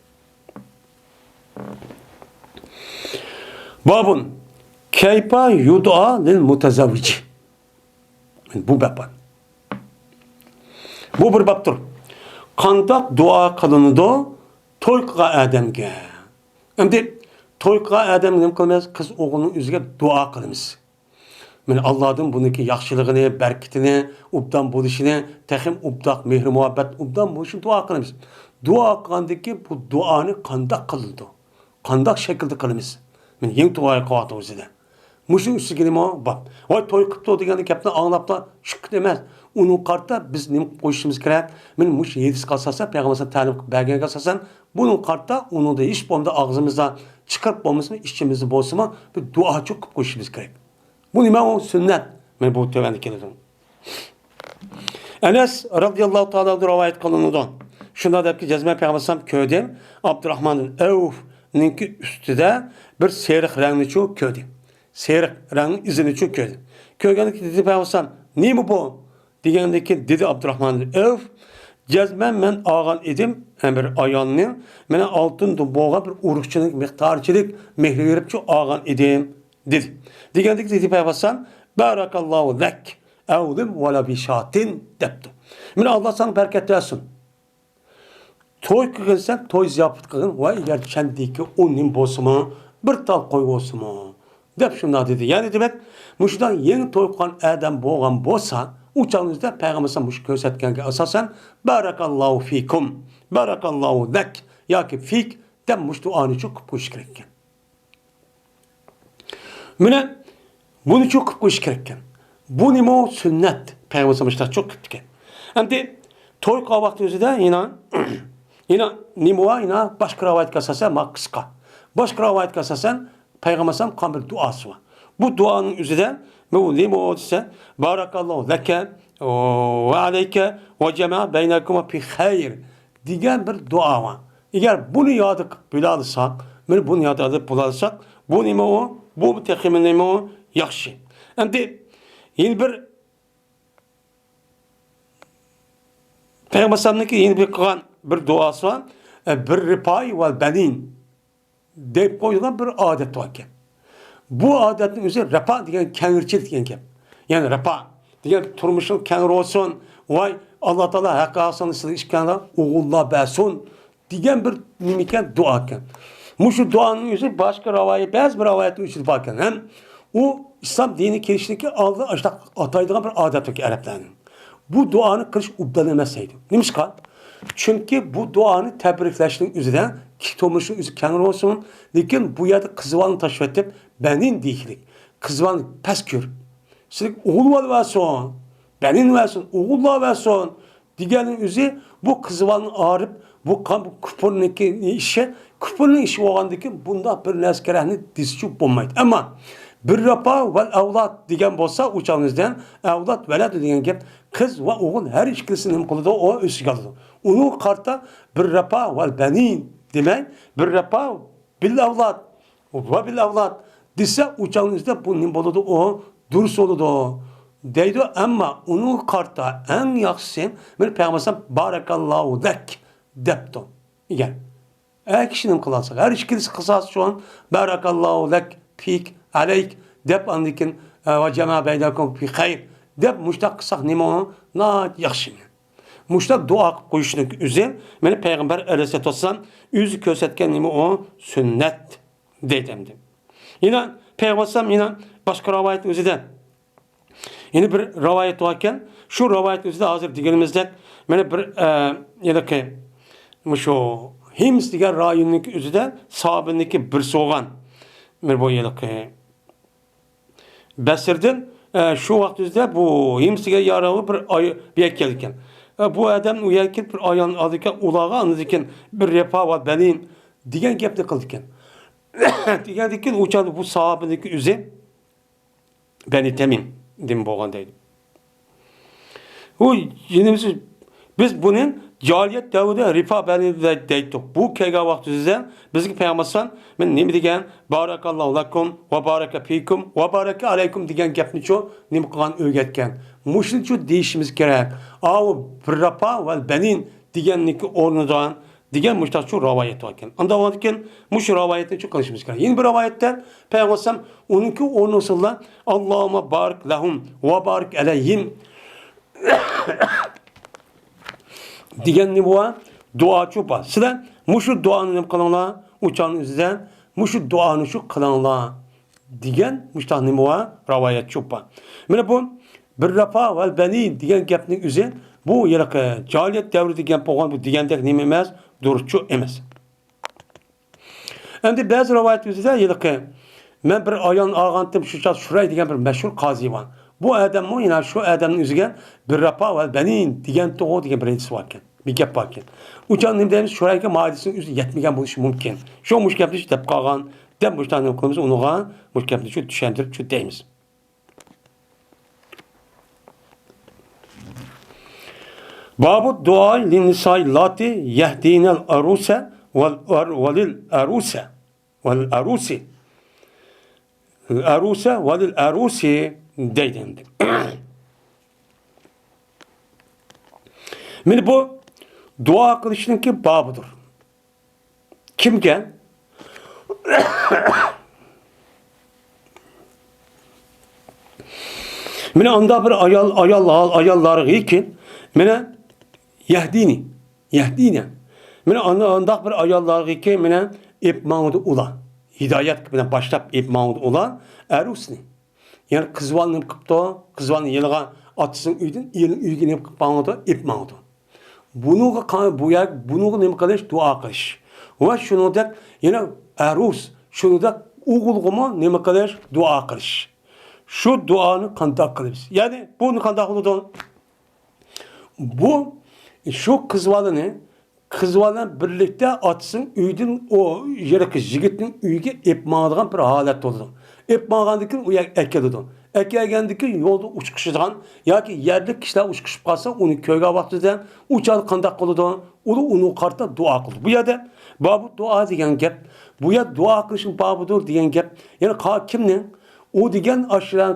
بابۇن كەيپا يۇدۇئا لىل مۇتەزەۋۋىجى. بۇ باب بار. بۇ بىر بابتۇر. قانداق دۇئا قىلىنىدۇ توي قىلغان ئادەمگە؟ ئەمدى توي قىلغان ئادەمگە نېمە قىلىمىز؟ قىز ئوغۇلنىڭ ئۆزىگە دۇئا قىلىمىز. مانا ئاللادىن بۇنىڭكى ياخشىلىقىنى، بەرىكىتىنى، ئوبدان بولۇشىنى، تېخىمۇ ئوبدان، مېھرى مۇھەببەت ئوبدان بولۇشىنى دۇئا قىلىمىز. دۇئا قىلغاندىن كېيىن بۇ دۇئانى قانداق قىلىدۇ؟ قانداق شەكىلدە قىلىمىز؟ مانا يېڭى توي قىلىۋاتىمىز دە. مۇشۇ ئۈستىگە نېمە بار؟ ۋاي، توي قىپتۇ دېگەن گەپنى ئاڭلاپلا شۈكۈر ئەمەس. ئۇنىڭغا قارىتا بىز نېمە قويۇشىمىز كېرەك؟ مانا مۇشۇ ھەدىسكە ئاساسەن، پەيغەمبەر تەلىم قىلىپ بەرگەنگە ئاساسەن، بۇنىڭغا قارىتا ئۇنىڭدا ھېچ بولمىغاندا ئاغزىمىزدا چىقىرىپ بولمىسىمۇ، ئىچىمىزدە بولسىمۇ، بىر دۇئاچۇ قىلىپ قويۇشىمىز كېرەك. بۇ نېمە؟ ئۇ سۈننەت. مانا بۇ تۆۋەندە كېلىدۇ. ئەنەس رەزىياللاھۇ تائالا ئەنھۇ رىۋايەت قىلىنىدۇ. شۇنداق دەپكى، جەزمەن پەيغەمبەر ئەلەيھىسسالام كۆردۈم، ئابدۇراخمان ئەۋفنىڭكى ئۈستىدە بىر سېرىق رەڭنىچۇ كۆردى. سېرىق رەڭنىڭ ئىزىنىچۇ كۆردى. كۆرگەندىن كېيىن دېدى پەيغەمبەر ئەلەيھىسسالام، نېمە بۇ؟ دېگەندىن كېيىن دېدى ئابدۇراخمان ئەۋف، جەزمەن مەن ئالغان ئىدىم، ھە، بىر ئايالنى، مانا ئالتۇندىن بولغان بىر ئۇرۇقچىنىڭ مىقدارىچىلىك مېھرى بېرىپچۇ ئالغان ئىدىم. دېدى. دېگەندىكى دېدى پەيغەمبەر ئەلەيھىسسالام، بارەكەللاھۇ لەك، ئەۋلىم ۋەلەۋ بىشاتىن، دەپتۇ. مانا ئاللا ساڭا بەرىكەت بەرسۇن. توي قىلغىنسەن، توي زىياپەت قىلغىن ۋە ئەگەر چەندىكى ئۇن نېمە بولسىمۇ، بىر تال قوي بولسىمۇ، دەپ شۇنداق دېدى. يەنى دېمەك، مۇشۇنداق يېڭى توي قىلغان ئادەم بولغان بولسا، ئۇ چاغنىڭ ئۆزىدە پەيغەمبەر ئەلەيھىسسالام مۇشۇ كۆرسەتكەنگە ئاساسەن، بارەكەللاھۇ فىكۇم، بارەكەللاھۇ لەك ياكى فىك دەپ مۇشۇ دۇئانىچۇ قىلىپ قويۇش كېرەككەن. مانا بۇنىچۇ قىلىپ قويۇش كېرەككەن. بۇ نېمە؟ سۈننەت. پەيغەمبەر مۇشۇنداقچۇ قىپتىكەن. ئەمدى توي قىلغان ۋاقتى ئۆزىدە يەنە، يەنە نېمە بار؟ يەنە باشقا رىۋايەتكە ئاساسەن، ما قىسقا. باشقا رىۋايەتكە ئاساسەن، پەيغەمبەر ئەلەيھىسسالام قىلغان بىر دۇئاسى بار. بۇ دۇئانىڭ ئۆزىدە، بۇ نېمە دېسە، بارەكەللاھۇ لەكە ۋە ئەلەيكە ۋە جەمەئە بەينەكۇما فى خەير دېگەن بىر دۇئا بار. ئەگەر بۇنى ياد قىلىپ بىلالىساق، مانا بۇنى ياد قىلىپ بولالىساق، بۇ نېمە ئۇ؟ بۇ تېخىمۇ نېمە ئۇ؟ ياخشى. ئەمدى يەنە بىر پەيغەمبەر ئەلەيھىسسالامنىڭكى يەنە بىر قىلغان بىر دۇئاسى بار. ئە، بىر رىپاي ۋە بەنىن دەپ قويىدىغان بىر ئادەت بار ئىكەن. بۇ ئادەتنىڭ ئۆزى رىپا دېگەن كەڭرىچىلىك دېگەن گەپ. يەنى رىپا دېگەن تۇرمۇشۇڭ كەڭرى بولسۇن، ۋاي، ئاللا تائالا ھەققى ئالسۇن، سىزگە ئىككىڭلارغا ئوغۇللار بەرسۇن دېگەن بىر نېمە ئىكەن؟ دۇئا ئىكەن. مۇشۇ دۇئانىڭ ئۆزى باشقا رىۋايەت، بەزى بىر رىۋايەتنىڭ ئىچىدە بار ئىكەن. ھەم ئۇ ئىسلام دىنى كېلىشتىكى ئالدىدا ئاشۇنداق ئاتايدىغان بىر ئادەت بار ئىكەن ئەرەبلەرنىڭ. بۇ دۇئانى قىلىش ئوبدان ئەمەس دەيدۇ. نېمىشقا؟ چۈنكى بۇ دۇئانى تەبرىكلەشنىڭ ئۆزىدە تۇرمۇشنىڭ ئۆزى كەڭرى بولسۇن، لېكىن بۇ يەردە قىز بالىنى تاشلىۋېتىپ، بەنىن دېيىشلىك، قىز بالىنى پەس كۆرۈپ، سىلىگە ئوغۇل بالا بەرسۇن، بەنىن بەرسۇن، ئوغۇللار بەرسۇن دېگەننىڭ ئۆزى بۇ قىز بالىنى ئايرىپ، بۇ قان-، بۇ كۇپۇرنىڭكى ئىشى، كۇپۇرنىڭ ئىشى بولغاندىن كېيىن بۇنداق بىر نەرسە كېرەكنى دېسىچۇ بولمايدۇ. ئەمما بىر رەپا ۋەل ئەۋلاد دېگەن بولسا، ئۇ چاغنىڭىزدىن ئەۋلاد ۋەلەد دېگەن گەپ، قىز ۋە ئوغۇل ھەر ئىككىلىسىنى نېمە قىلىدۇ؟ ئۇ ئۆز ئىچىگە ئالىدۇ. ئۇنىڭغا قارىتا بىر رەپا ۋەل بەنىن دېمەي، بىر رەپا بىل ئەۋلاد ۋە بىل ئەۋلاد دېسە، ئۇ چاغنىڭ ئۆزىدە بۇ نېمە بولىدۇ؟ ئۇ دۇرۇس بولىدۇ دەيدۇ. ئەمما ئۇنىڭغا قارىتا ئەڭ ياخشىسى، مانا پەيغەمبەر ئەلەيھىسسالام بارەكاللاھۇ لەك دەپتۇ. ئەگەر ئەر كىشى نېمە قىلالىسا، ھەر ئىككىلىسى قىلسا شۇ، بارەكاللاھۇ لەك، پىك، ئەلەيك دەپ، ئاندىن كېيىن، ۋە جەمە بەينەكۇم پى خەير دەپ مۇشۇنداق قىلساق نېمە ئۇ؟ ناھايىتى ياخشى. مۇشۇنداق دۇئا قىلىپ قويۇشنىڭ ئۆزى، مانا پەيغەمبەر ئەلەيھىسسالاتۇ ۋەسسالام ئۆزى كۆرسەتكەن نېمە ئۇ؟ سۈننەت دەيدۇ ئەمدى. يەنە پەيغەمبەر ئەلەيھىسسالام يەنە باشقا رىۋايەت ئۆزىدە يەنە بىر رىۋايەت باركەن. شۇ رىۋايەت ئۆزىدە ھازىر دېگىنىمىزدەك، مانا بىر، ئە، ھېلىقى مۇشۇ ھىمس دېگەن رايوننىڭكى ئۆزىدە ساھابىنىڭكى بىرسى بولغان. مانا بۇ ھېلىقى بەسرىدىن، ئە، شۇ ۋاقىت ئۆزىدە بۇ ھىمس دېگەن يارىغا بىر ئاي-، بىر يەرگە كەلگەن. ئە، بۇ ئادەم ئۇ يەرگە كېلىپ بىر ئايال ئالىدىكەن، ئۇلارغا ئاندىن كېيىن بىر رەپا ۋە بەنىن دېگەن گەپنى قىلىدىكەن. دېگەندىن كېيىن ئۇ چاغدا بۇ ساھابىنىڭكى ئۆزى بەنى تەمىم دىن بولغان دەيدۇ. بۇ يەنە بىز، بىز بۇنى جاھىلىيەت دەۋرىدە رىپا بەنى دەيتتۇق. بۇ كەلگەن ۋاقتىمىزدا بىزگە پەيغەمبەر ئەلەيھىسسالام نېمە دېگەن؟ بارەكاللاھۇ لەكۇم ۋە بارەكە فىكۇم ۋە بارەكە ئەلەيكۇم دېگەن گەپنىچۇ نېمە قىلغان؟ ئۆگەتكەن. مۇشۇنىچۇ دېيىشىمىز كېرەك. ئاۋۇ بىر رەپا ۋە بەنىن دېگەننىكى ئورنىدا دېگەن مۇشتاقچۇ رىۋايەت باركەن. ئانداق بولغاندىكىن مۇشۇ رىۋايەتنى چوقۇم قىلىشىمىز كېرەك. يەنە بىر رىۋايەتتە پەيغەمبەر ئەلەيھىسسالام ئۇنىڭكى ئورنىسىدا، ئاللاھۇممە بارىك لەھۇم ۋە بارىك ئەلەيھىم دېگەن نېمە بار؟ دۇئاچۇ بار. سىلەر مۇشۇ دۇئانى نېمە قىلىڭلار؟ ئۇ چاغنىڭ ئۆزىدە مۇشۇ دۇئانى شۇ قىلىڭلار دېگەن مۇشتاق نېمە بار؟ رىۋايەتچۇ بار. مانا بۇ بىر رەپا ۋەل بەنى دېگەن گەپنىڭ ئۆزى بۇ ھېلىقى جاھىلىيەت دەۋرىدە گەپ بولغان بۇ دېگەندەك نېمە ئەمەس، دۇرۇسچۇ ئەمەس. ئەمدى بەزى رىۋايەت ئۆزىدە ھېلىقى، مەن بىر ئايالنى ئالغانتىم، شۇ چاغ شۇرەي دېگەن بىر مەشھۇر قازى بار. بۇ ئادەممۇ يەنە شۇ ئادەمنىڭ ئۆزىگە بىر رەپا ۋەل بەنىن دېگەنتىغۇ دېگەن بىر ھەدىس باركەن، بىر گەپ باركەن. ئۇ چاغ نېمە دەيمىز؟ شۇرەيگە ماھىدىسىنىڭ ئۆزى يەتمىگەن بولۇشى مۇمكىن. شۇ مۇشۇ گەپنى شۇ دەپ قالغان، دەپ مۇشۇ نېمە قىلىمىز، ئۇنىڭغا مۇشۇ گەپنى شۇ چۈشەندۈرۈپ شۇ دەيمىز. بابۇ دۇئائى لىننىسائى لاتى يەھدىنەل ئەرۇسە ۋەل ئەر-، ۋەلىل ئەرۇسە ۋەلىل ئەرۇسى. ئەرۇسە ۋەلىل ئەرۇسى دەيدۇ ئەمدى. مانا بۇ دۇئا قىلىشنىڭكى بابىدۇر. كىمگە؟ مانا ئانداق بىر ئايال، ئايال، ئاياللارغىكى، مانا يەھدىنى، يەھدىنى. مانا ئانداق بىر ئاياللارغىكى، مانا ئېپ ماڭىدۇ ئۇلار. ھىدايەت بىلەن باشلاپ ئېپ ماڭىدۇ ئۇلار ئەرۇسنى. يەنى قىز بالىنى نېمە قىپتۇ؟ قىز بالىنى يىلىغا ئاتىسىنىڭ ئۆيىدىن ئېرىنىڭ ئۆيىگە نېمە قىلىپ ماڭىدۇ؟ ئېپ ماڭىدۇ. بۇنىڭغا قا-، بۇ يەر، بۇنىڭغا نېمە قىلىش؟ دۇئا قىلىش. ۋە شۇنىڭدەك يەنە ئەرۇس، شۇنىڭدەك ئوغۇلغىمۇ نېمە قىلىش؟ دۇئا قىلىش. شۇ دۇئانى قانداق قىلىمىز؟ يەنى بۇنى قانداق قىلىدۇ؟ بۇ شۇ قىز بالىنى قىز بالا بىلەن بىرلىكتە ئاتىسىنىڭ ئۆيىدىن ئۇ ھېلىقى يىگىتنىڭ ئۆيىگە ئېلىپ ماڭىدىغان بىر ھالەت بولىدۇ. ئېلىپ ماڭغاندىن كېيىن ئۇ يەرگە ئەكېلىدۇ. ئەكەلگەندىن كېيىن يولدا ئۇچرىشىدىغان ياكى يەرلىك كىشىلەر ئۇچرىشىپ قالسا، ئۇنى كۆرگەن ۋاقتىدا ئۇ چاغدا قانداق قىلىدۇ؟ ئۇلار ئۇنىڭغا قارىتا دۇئا قىلىدۇ. بۇ يەردە بابۇ دۇئا دېگەن گەپ، بۇ يەر دۇئا قىلىشنىڭ بابىدۇر دېگەن گەپ. يەنى قا-، كىمنىڭ؟ ئۇ دېگەن ئاشۇلار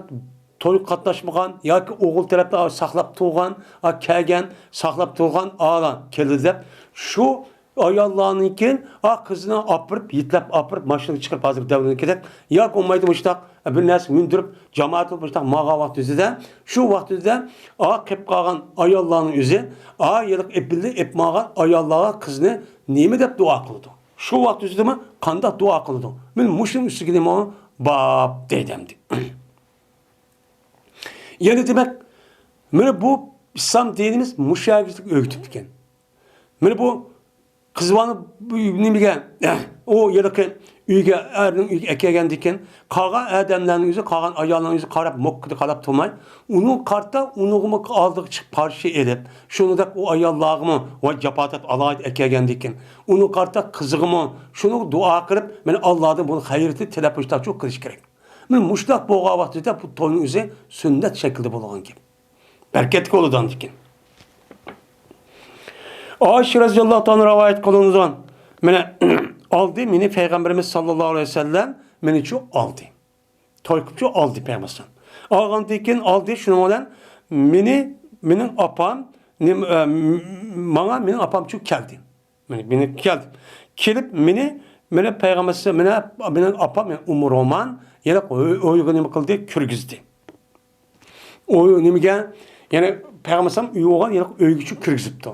تويغا قاتناشمىغان ياكى ئوغۇل تەرەپتە ساقلاپ تۇرغان، ئا، كەلگەن، ساقلاپ تۇرغان ئالا كېلىدۇ دەپ، شۇ ئاياللارنىڭكى، ئا، قىزنى ئاپىرىپ، يېتىلەپ ئاپىرىپ، ماشىنىغا چىقىرىپ، ھازىرقى دەۋردىكىدەك ياكى بولمايدۇ مۇشتاق بىر نەرسە مىندۈرۈپ، جامائەت بولۇپ مۇشتاق ماڭغان ۋاقتى ئۆزىدە، شۇ ۋاقتى ئۆزىدە، ئا، قېلىپ قالغان ئاياللارنىڭ ئۆزى، ئا، ھېلىقى ئېپىلدى ئېپ ماڭغان ئاياللارغا قىزنى نېمە دەپ دۇئا قىلىدۇ؟ شۇ ۋاقىت ئۆزىدىمۇ قانداق دۇئا قىلىدۇ؟ مانا مۇشۇنىڭ ئۈستىگە نېمە باب دەيدۇ ئەمدى. يەنى دېمەك، مانا بۇ ئىسلام دىنىمىز مۇشۇ يەرگىچىلىك ئۆگىتىپتىكەن. مانا بۇ قىز بالىنى بۇ نېمىگە، ئۇ ھېلىقى ئۆيگە، ئەرنىڭ ئۆيىگە ئەكەلگەندىن كېيىن، قالغان ئادەملەرنىڭ يۈزى، قالغان ئاياللارنىڭ يۈزى قاراپ، موككىدە قاراپ تۇرماي، ئۇنىڭغا قارىتا، ئۇنىڭغىمۇ ئالدىغا چىقىپ قارشى ئېلىپ، شۇنىڭدەك ئۇ ئاياللارغىمۇ ۋاي جاپا تارتىپ ئالاھىدە ئەكەلگەندىن كېيىن، ئۇنىڭغا قارىتا قىزىغىمۇ شۇنىڭغا دۇئا قىلىپ، مانا ئاللادىن بۇنى خەيرىتى تىلەپ مۇشۇنداق قىلىش كېرەك. مانا مۇشۇنداق بولغان ۋاقتىدا بۇ توينىڭ ئۆزى سۈننەت شەكلىدە بولغان گەپ. بەرىكەتلىك بولىدۇ ئاندىن كېيىن. ئائىشە رەزىياللاھۇ تائالا رىۋايەت قىلىنىدۇ. مانا ئالدى مېنى پەيغەمبىرىمىز ساللاللاھۇ ئەلەيھى ۋەسەللەم مېنىچۇ ئالدى. توي قىلىپچۇ ئالدى پەيغەمبەر. ئالغاندىن كېيىن ئالدى شۇنىڭ بىلەن مېنى، مېنىڭ ئاپام، نېمە، ئە، ماڭا مېنىڭ ئاپامچۇ كەلدى. مېنى، مېنى كەلدى. كېلىپ مېنى، مېنى پەيغەمبەر، مېنى، مېنىڭ ئاپام، يەنى ئۇممۇ رومان، يەنە ئۆي-، ئۆيگە نېمە قىلدى؟ كىرگۈزدى. ئۇ نېمىگە؟ يەنى پەيغەمبەر ئەلەيھىسسالام ئۆيگە بولغان، يەنە ئۆيگىچۇ كىرگۈزۈپتۇ.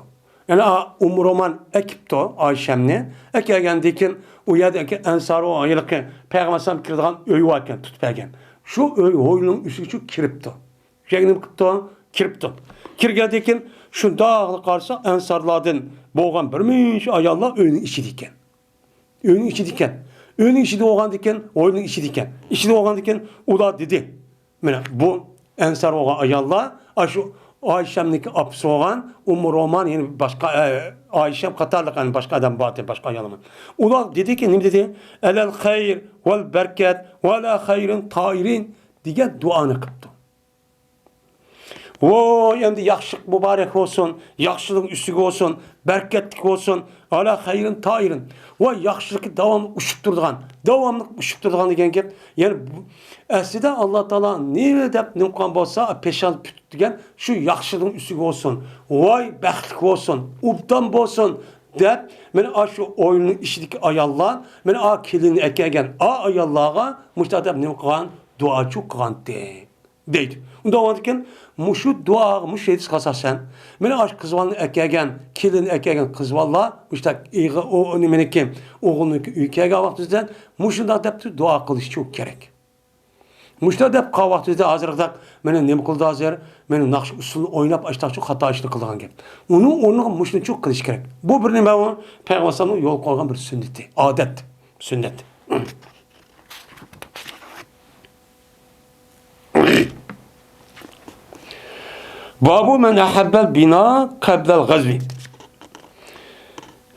يەنى ئا-، ئۇممۇ رومان ئەكىپتۇ ئائىشەمنى. ئەكەلگەندىن كېيىن ئۇ يەردە ئەنسار، ئۇ ھېلىقى پەيغەمبەر ئەلەيھىسسالام كىرىدىغان ئۆي بار ئىكەن، تۇتۇپ بەرگەن. شۇ ئۆي ھويلىنىڭ ئۈستىگىچۇ كىرىپتۇ. شۇ يەرگە نېمە قىپتۇ؟ كىرىپتۇ. كىرگەندىن كېيىن شۇنداقلا قارىسا، ئەنسارلاردىن بولغان بىر مۇنچە ئاياللار ئۆينىڭ ئىچىدە ئىكەن. ئۆينىڭ ئىچىدە ئىكەن. ئۆينىڭ ئىچىدە بولغاندىن كېيىن، ھويلىنىڭ ئىچىدە ئىكەن. ئىچىدە بولغاندىن كېيىن ئۇلار دېدى، مانا بۇ ئەنسار بولغان ئاياللار، ئاشۇ ئائىشەمنىڭكى ئاپىسى بولغان ئۇممۇ رومان، يەنە باشقا، ئە، ئائىشەم قاتارلىق، يەنە باشقا ئادەم بار ئىدى، باشقا ئاياللار. ئۇلار دېدىكى، نېمە دېدى؟ «ئەلەل خەير ۋەل بەرىكەت ۋە ئەلا خەيرىن تائىرىن» دېگەن دۇئانى قىپتۇ. ۋوي، ئەمدى ياخشىلىق مۇبارەك بولسۇن، ياخشىلىق ئۈستىگە بولسۇن، بەرىكەتلىك بولسۇن، ئالا خەيرىن تائىرىن. ۋوي، ياخشىلىقى داۋاملىق ئۇچۇپ تۇرىدىغان، داۋاملىق ئۇچۇپ تۇرىدىغان دېگەن گەپ. يەنى بۇ، ئەسلىدە ئاللا تائالا نېمە دەپ نېمە قىلغان بولسا، پېشان پۈت دېگەن شۇ ياخشىلىقنىڭ ئۈستىگە بولسۇن. ۋوي، بەختلىك بولسۇن، ئوبدان بولسۇن دەپ، مانا ئاشۇ ئويۇننىڭ ئىچىدىكى ئاياللار، مانا ئا كېلىننى ئەكەلگەن ئا ئاياللارغا مۇشۇنداق دەپ نېمە قىلغان؟ دۇئاچۇ قىلغانتى. دەيدۇ. ئۇنداق بولغاندىكىن، مۇشۇ دۇئاغا، مۇشۇ ھەدىسكە ئاساسەن، مانا ئاشۇ قىز بالىنى ئەكەلگەن، كېلىننى ئەكەلگەن قىز بالىلار مۇشۇنداق ئېغىر، ئۇ، ئۇ نېمىنىكى، ئوغلىنىڭكى ئۆيىگە كەلگەن ۋاقتىدا مۇشۇنداق دەپ دۇئا قىلىشچۇ كېرەك. مۇشۇنداق دەپ قىلغان ۋاقتىدا ھازىرقىدەك مانا نېمە قىلدى ھازىر؟ مانا ناخشا ئۇسسۇلنى ئويناپ، ئاشۇنداقچۇ خاتا ئىشنى قىلىدىغان گەپ. ئۇنىڭ ئورنىغا مۇشۇنىچۇ قىلىش كېرەك. بۇ بىر نېمە ئۇ؟ پەيغەمبەر ئەلەيھىسسالامنىڭ يولغا قويغان بىر سۈننىتى، ئادەت، سۈننەت. بابۇ مەن ئەھەببەل بىنا قەبلەل غەزۋى.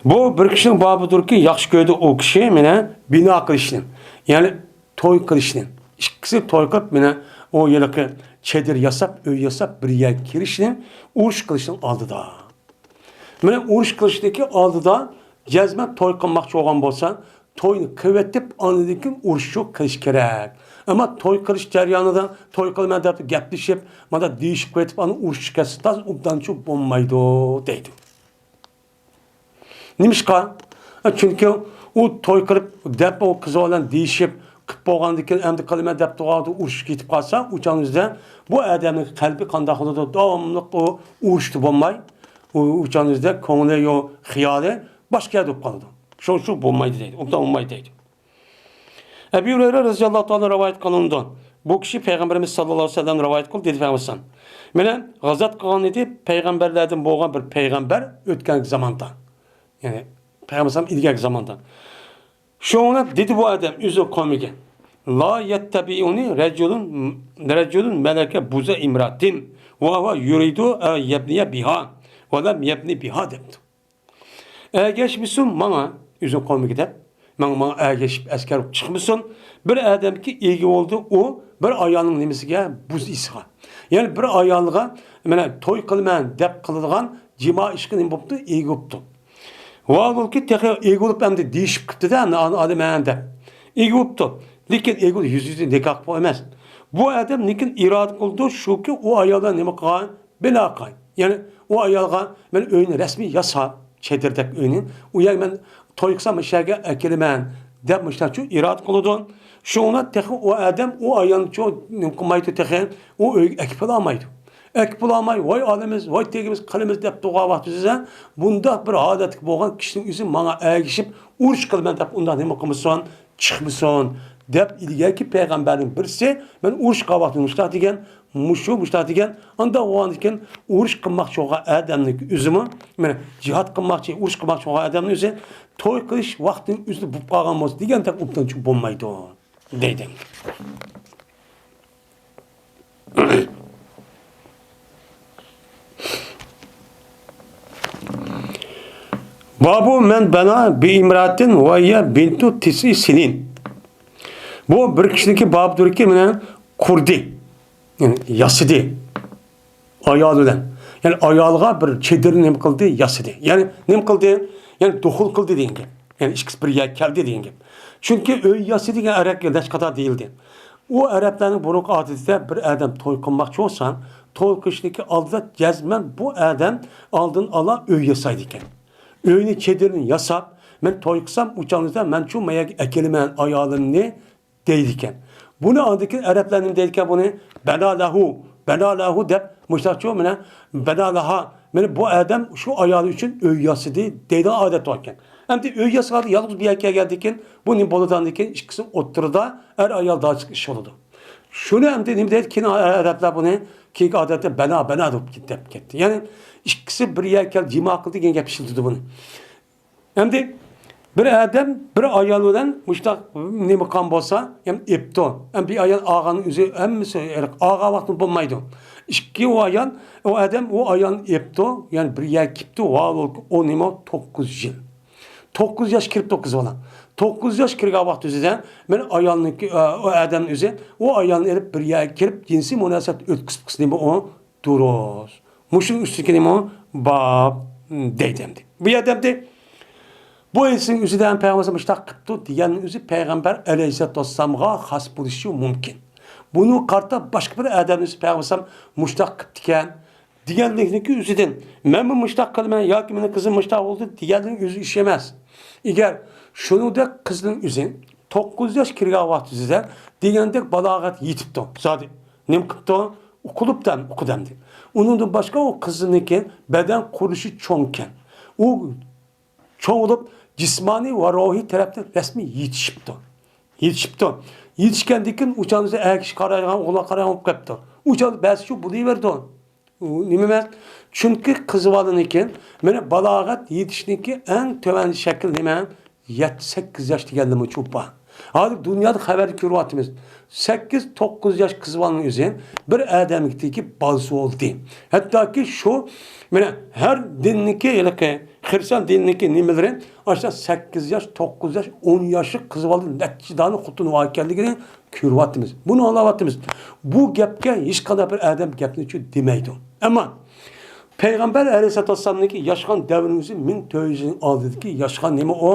بۇ بىر كىشىنىڭ بابىدۇركى، ياخشى كۆرىدۇ ئۇ كىشى مانا بىنا قىلىشنى، يەنى توي قىلىشنى. ئىككىسى توي قىلىپ، مانا ئۇ ھېلىقى چېدىر ياساپ، ئۆي ياساپ، بىر يەرگە كىرىشنى، ئۇرۇش قىلىشنىڭ ئالدىدا. مانا ئۇرۇش قىلىشتىكى ئالدىدا جەزمەن توي قىلماقچى بولغان بولسا، توينى قىلىۋېتىپ، ئاندىن كېيىن ئۇرۇشچۇ قىلىش كېرەك. ئەمما توي قىلىش جەريانىدا توي قىلىمەن دەپ گەپلىشىپ، مانا دېيىشىپ قېتىپ، ئاندىن ئۇرۇشۇپ كەتسە، تاز ئوبدانچۇ بولمايدۇ دەيدۇ. نېمىشقا؟ چۈنكى ئۇ توي قىلىپ دەپ، ئۇ قىز بىلەن دېيىشىپ، قىلىپ بولغاندىن كېيىن، ئەمدى قىلىمەن دەپ تۇرغاندا ئۇرۇشۇپ كېتىپ قالسا، ئۇ چاغنىڭ ئۆزىدە بۇ ئادەمنىڭ قەلبى قانداق بولىدۇ؟ داۋاملىق ئۇ ئۇرۇشتا بولماي، ئۇ، ئۇ چاغنىڭ ئۆزىدە كۆڭلى يو، خىيالى باشقا يەردە بولۇپ قالىدۇ. شۇنىڭ ئۈچۈن بولمايدۇ دەيدۇ. ئوبدان بولمايدۇ دەيدۇ. ئەبۇ ھۇرەيرە رەزىياللاھۇ تائالا رىۋايەت قىلىنىدۇ. بۇ كىشى پەيغەمبىرىمىز ساللاللاھۇ ئەلەيھى ۋەسەللەم رىۋايەت قىلدى، دېدى پەيغەمبەر ئەلەيھىسسالام. مانا غازات قىلغان ئىدى، پەيغەمبەرلەردىن بولغان بىر پەيغەمبەر ئۆتكەنكى زاماندا. يەنى پەيغەمبەر ئەلەيھىسسالام ئىلگەركى زاماندا. شۇڭا دېدى بۇ ئادەم ئۆزى قومىگە، لا يتبعني رجل، رجل ملك بوز امرأة وهو يريد أن يبني بها ولم يبن بها دەپتۇ. ئەگەشمىسۇن ماڭا، ئۆزى قومىگە دەپ، ماڭا، ماڭا ئەگەشىپ ئەسكەر بولۇپ چىقمىسۇن. بىر ئادەمكى ئىگە بولدى ئۇ بىر ئايالنىڭ نېمىسىگە، بۇزىسىغا. يەنى بىر ئايالغا، مانا توي قىلىمەن دەپ قىلىدىغان جىما ئىشقا نېمە بوپتۇ؟ ئىگە بوپتۇ. ۋاھالۇكى تېخى ئىگە بولۇپ ئەمدى دېيىشىپ قىپتىدە، ئانا، ئانا، ئادەم دەپ. ئىگە بوپتۇ. لېكىن ئىگە بولۇپ يۈز يۈزدىن نىكاھ قىلىپ ئەمەس. بۇ ئادەم لېكىن ئىرادە قىلىدۇ، شۇكى ئۇ ئايالدا نېمە قىلغان؟ بىنا قىلغان. يەنى ئۇ ئايالغا مەن ئۆينى رەسمىي ياساپ، چېدىردەك ئۆينى، ئۇ يەرگە مەن توي قىلسام مۇشۇ يەرگە ئەكېلىمەن دەپ مۇشۇنداقچۇ ئىرادە قىلىدۇ. شۇڭا تېخى ئۇ ئادەم ئۇ ئايالنىچۇ نېمە قىلمايدۇ تېخى، ئۇ ئۆيگە ئەكىپ بولالمايدۇ. ئەكىپ بولالماي، ۋاي ئالىمىز، ۋاي تېگىمىز، قىلىمىز دەپ تۇرغان ۋاقتىدا بۇنداق بىر ھالەتتىكى بولغان كىشىنىڭ ئۆزى ماڭا ئەگىشىپ ئۇرۇش قىلىمەن دەپ ئۇنداق نېمە قىلمىسۇن، چىقمىسۇن، دەپ، ئىلگەركى پەيغەمبەرنىڭ بىرسى، مەن ئۇرۇش قىلغان ۋاقتىدا مۇشۇنداق دېگەن، مۇشۇ مۇشۇنداق دېگەن، ئانداق بولغاندىن كېيىن ئۇرۇش قىلماقچى بولغان ئادەمنىڭ ئۆزىمۇ، مانا، جىھاد قىلماقچى، ئۇرۇش قىلماقچى بولغان ئادەمنىڭ ئۆزى توي قىلىش ۋاقتىنىڭ ئۆزىدە بولۇپ قالغان بولسا دېگەندەك ئوبدانچە بولمايدۇ، دەيدۇ. بابۇ مەن بەنا بىئىمراتىن ۋەيە بىنتۇ تىسئى سىنىن. بۇ بىر كىشىنىڭكى بابىدۇركى مانا قۇردى، يەنى ياسىدى ئايالى بىلەن. يەنى ئايالىغا بىر چېدىرنى نېمە قىلدى؟ ياسىدى. يەنى نېمە قىلدى؟ يەنى دۇخۇل قىلدى دېگەن گەپ. يەنى ئىككىسى بىر يەرگە كەلدى دېگەن گەپ. چۈنكى ئۆي ياسىدى دېگەن ئەرەبكە نەچچە قاتار دېيىلدى. ئۇ ئەرەبلەرنىڭ بۇرۇنقى ئادىتىدە بىر ئادەم توي قىلماقچى بولسا، توي قىلىشتىكى ئالدىدا جەزمەن بۇ ئادەم ئالدىن ئالا ئۆي ياسايدىكەن. ئۆينى، چېدىرنى ياساپ، مەن توي قىلسام، ئۇ چاغدا مەن شۇ ماياگە ئەكېلىمەن ئايالىمنى دەيدىكەن. بۇنى ئاندىن كېيىن ئەرەبلەر نېمە دەيدىكەن بۇنى؟ بەنا لەھۇ، بەنا لەھۇ دەپ، مۇشۇنداقچۇ، مانا، بەنا لەھا. مانا بۇ ئادەم شۇ ئايالى ئۈچۈن ئۆي ياسىدى دەيدىغان ئادەت بار ئىكەن. ئەمدى ئۆي ياسىغاندا يالغۇز بۇ يەرگە كەلگەندىن كېيىن، بۇ نېمە بولىدىغاندىن كېيىن ئىككىسى ئوتتۇرىدا ئەر ئايال داچىلىق ئىش بولىدۇ. شۇنى ئەمدى نېمە دەيدۇ؟ كېيىن ئەرەبلەر بۇنى كېيىنكى ئادەتتە بەنا، بەنا دەپ كېت-، دەپ كەتتى. يەنى ئىككىسى بىر يەرگە كەلدى، جىما قىلدى دېگەن گەپ ئىشلىتىدۇ بۇنى. ئەمدى بىر ئادەم بىر ئايال بىلەن مۇشۇنداق نېمە قىلغان بولسا، يەنى ئېپتۇ. ئەمدى بىر ئايال ئالغاننىڭ ئۆزى ھەممىسى ئالغان ۋاقتىدا بولمايدۇ. ئىككى ئۇ ئايال، ئۇ ئادەم ئۇ ئايالنى ئېپتۇ، يەنى بىر يەرگە كېپتۇ، ۋا، ئۇ نېمە، توققۇز يىل. توققۇز ياش كىرىپتۇ قىز بالا. توققۇز ياش كىرگەن ۋاقتى ئۆزىدە مانا ئايالنىڭكى، ئۇ ئادەمنىڭ ئۆزى ئۇ ئايالنى ئېلىپ بىر يەرگە كېلىپ جىنسىي مۇناسىۋەت ئۆتكۈزۈپ قىلسا نېمە ئۇ؟ دۇرۇس. مۇشۇنىڭ ئۈستىدىكى نېمە ئۇ؟ باب دەيدۇ ئەمدى. بۇ يەردە ئەمدى بۇ ھەدىسنىڭ ئۆزىدە ھەم پەيغەمبەر مۇشۇنداق قىپتۇ دېگەننىڭ ئۆزى پەيغەمبەر ئەلەيھىسسالاتۇ ۋەسسالامغا خاس بولۇشى مۇمكىن. بۇنىڭغا قارىتا باشقا بىر ئادەمنىڭ ئۆزى پەيغەمبەر مۇشۇنداق قىپتىكەن دېگەنلىكنىڭكى ئۆزىدىن، مەنمۇ مۇشۇنداق قىلىمەن ياكى مېنىڭ قىزىم مۇشۇنداق بولدى دېگەننىڭ ئۆزى ئىش ئەمەس. ئەگەر شۇنىڭدەك قىزنىڭ ئۆزى توققۇز ياش كىرگەن ۋاقتىدا دېگەندەك بالاغەت يېتىپتۇ. زادى نېمە قىپتۇ؟ ئۇقۇلۇپتۇ، ئۇقۇدى ئەمدى. ئۇنىڭدىن باشقا ئۇ قىزنىڭكى بەدەن قۇرۇلۇشى چوڭكەن. ئۇ چوڭ بولۇپ، جىسمانىي ۋە روھىي تەرەپتىن رەسمىي يېتىشىپتۇ. يېتىشىپتۇ. يېتىشكەندىن كېيىن ئۇ چاغدا ئەر كىشى قارايدىغان، ئوغلان قارايدىغان بولۇپ قېلىپتۇ. ئۇ چاغدا بەزى شۇ بولۇۋېرىدۇ. ئۇ نېمە ئەمەس؟ چۈنكى قىز بالىنىڭكى، مانا، بالاغەت يېتىشنىڭكى ئەڭ تۆۋەن شەكلى نېمە؟ يەتتە، سەككىز ياش دېگەنلىرىمۇ چوپا. ھازىر دۇنيادا خەۋەردە كۆرۈۋاتىمىز. سەككىز، توققۇز ياش قىز بالىنىڭ ئۆزى بىر ئادەمگە تېگىپ بالىسى بولدى. ھەتتاكى شۇ، مانا، ھەر دىننىڭكى، ھېلىقى خىرىستىيان دىنىنىڭكى نېمىلىرى، ئاشۇ سەككىز ياش، توققۇز ياش، ئون ياشلىق قىز بالا نەچچە دانە خوتۇنى بار ئىكەنلىكىنى كۆرۈۋاتىمىز. بۇنى ئاڭلاۋاتىمىز. بۇ گەپكە ھېچقانداق بىر ئادەم گەپنى چۈ دېمەيدۇ. ئەمما پەيغەمبەر ئەلەيھىسسالاتۇ ۋەسسالامنىڭكى ياشىغان دەۋرىنىڭ ئۆزى مىڭ تۆت يۈز يىل ئالدىدىكى ياشىغان نېمە ئۇ؟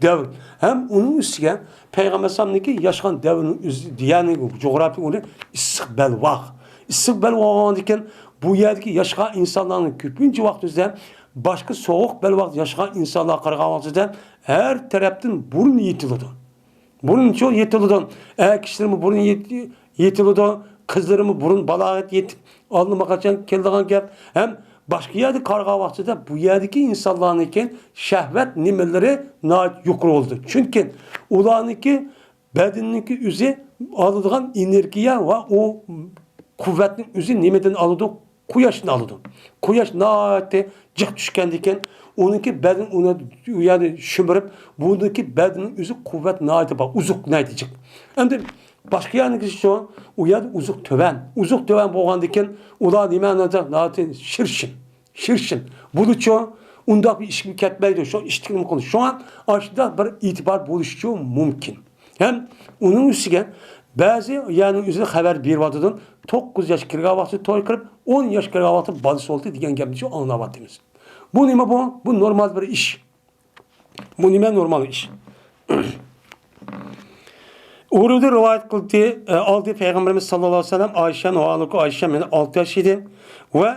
دەۋر. ھەم ئۇنىڭ ئۈستىگە پەيغەمبەر ئەلەيھىسسالامنىڭكى ياشىغان دەۋرىنىڭ ئۆزى، يەنى جۇغراپىيە ئورنى ئىسسىق بەلباغ. ئىسسىق بەلباغ بولغاندىكىن، بۇ يەردىكى ياشىغان ئىنسانلارنىڭ كۆپىنچە ۋاقتىمىزدا باشقا سوغۇق بەلباغدا ياشىغان ئىنسانلارغا قارىغان ۋاقتىدا ھەر تەرەپتىن بۇرۇن يېتىلىدۇ. بۇرۇنچۇ يېتىلىدۇ. ئەر كىشىلىرىمۇ بۇرۇن يېت-، يېتىلىدۇ. قىزلىرىمۇ بۇرۇن بالاغەت يېتىپ، ئاللىماقاچان كېلىدىغان گەپ. ھەم باشقا يەردە قارىغان ۋاقتىدا بۇ يەردىكى ئىنسانلارنىڭكى شەھۋەت نېمىلىرى ناھايىتى يۇقىرى بولىدۇ. چۈنكى ئۇلارنىڭكى بەدىنىنىڭكى ئۆزى ئالىدىغان ئېنېرگىيە ۋە ئۇ قۇۋۋەتنى ئۆزى نېمىدىن ئالىدۇ؟ قۇياشتىن ئالىدۇ. قۇياش ناھايىتى جىق چۈشكەندىكىن، ئۇنىڭكى بەدىنى ئۇنى، يەنى شۈمۈرۈپ، بۇنىڭكى بەدىنىنىڭ ئۆزى قۇۋۋەت ناھايىتى بار، ئوزۇق ناھايىتى جىق. ئەمدى باشقا يەرنىڭكىچۇ، ئۇ يەردە ئوزۇق تۆۋەن. ئوزۇق تۆۋەن بولغاندىكىن، ئۇلار نېمە ناھايىتى شىرشىن. شىرشىن. بۇلىچۇ ئۇنداق بىر ئىشىكمۇ كەتمەيدۇ، شۇ ئىشتىكنىمۇ قىلىدۇ. شۇڭا ئاشۇنداق بىر ئېتىبار بولۇشىچۇ مۇمكىن. ھەم ئۇنىڭ ئۈستىگە بەزى يەرنىڭ ئۆزىدە خەۋەر بېرىۋاتىدۇ، توققۇز ياش كىرگەن ۋاقتىدا توي قىلىپ، ئون ياش كىرگەن ۋاقتىدا بالىسى بولدى دېگەن گەپنىچۇ ئاڭلاۋاتىمىز. بۇ نېمە بۇ؟ بۇ نورمال بىر ئىش. بۇ نېمە نورمال ئىش؟ ئۇرۇدى رىۋايەت قىلدى، ئالدى پەيغەمبىرىمىز ساللاللاھۇ ئەلەيھى ۋەسەللەم ئايشەم، ۋەھالۇكى ئايشەم، مېنى ئالتە ياش ئىدى ۋە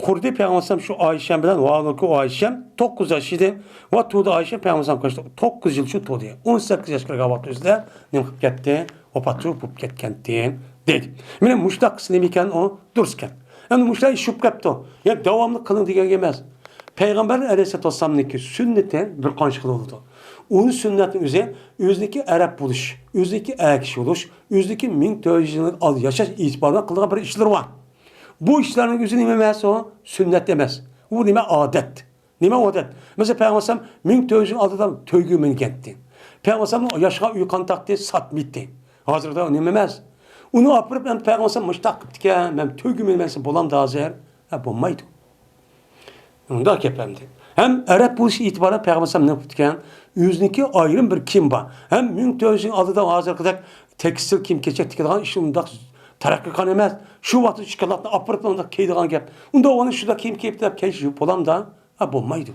قۇردى پەيغەمبەر ئەلەيھىسسالام شۇ ئايشەم بىلەن، ۋەھالۇكى ئايشەم توققۇز ياش ئىدى ۋە تۇدى ئايشەم پەيغەمبەر ئەلەيھىسسالام قاچتا؟ توققۇز يىل شۇ تۇدى. ئون سەككىز ياش كىرگەن ۋاقتى ئۆزىدە نېمە قىلىپ كەتتى؟ ۋاپات بولۇپ كەتكەنتى، دېدى. مانا مۇشۇنداق قىلسا نېمە ئىكەن ئۇ؟ دۇرۇس ئىكەن. ئەمدى مۇشۇنداق ئىش چۈشۈپ كەپتۇ. يا داۋاملىق قىلىڭ دېگەن گەپ ئەمەس. پەيغەمبەر ئەلەيھىسسالاتۇ ۋەسسالامنىڭكى سۈننىتى بىر قانچە خىل بولىدۇ. ئۇنىڭ سۈننەتنىڭ ئۆزى، ئۆزىنىڭكى ئەرەب بولۇش، ئۆزىنىڭكى ئەر كىشى بولۇش، ئۆزىنىڭكى مىڭ تۆت يۈز يىل ئالدى ياشاش ئېتىبارى بىلەن قىلىدىغان بىر ئىشلىرى بار. بۇ ئىشلارنىڭ ئۆزى نېمە ئەمەس ئۇ؟ سۈننەت ئەمەس. ئۇ نېمە؟ ئادەت. نېمە ئادەت؟ مەسىلەن، پەيغەمبەر ئەلەيھىسسالام مىڭ تۆت يۈز يىل ئالدىدا تۆگە مىنگەنتى. پەيغەمبەر ئەلەيھىسسالام ياشىغان ئۆي قانداقتى؟ ساتمىدى. ھازىردا نېمە ئەمەس؟ ئۇنى ئاپىرىپ، ئەمدى پەيغەمبەر ئەلەيھىسسالام مۇشتاق قىپتىكەن، مەن تۆگە مىنمەسە بولامدۇ ھازىر؟ ھە، بولمايدۇ. ئۇنداق گەپ ئەمدى. ھەم ئەرەب بولۇش ئېتىبارى بىلەن پەيغەمبەر ئەلەيھىسسالام نېمە قىپتىكەن؟ ئۆزىنىڭكى ئايرىم بىر كىيىم بار. ھەم مىڭ تۆت يۈز يىل ئالدىدا ھازىرقىدەك تېكستىل كىيىم-كېچەك تىكىدىغان ئىش ئۇنداق تەرەققىي قىلغان ئەمەس. شۇ ۋاقىتتا چىققانلارنى ئاپىرىپ ئۇنداق كىيىدىغان گەپ. ئۇنداق بولغاندا شۇنداق كىيىم كىيىپ دەپ كىيىش بولامدا؟ ھە، بولمايدۇ.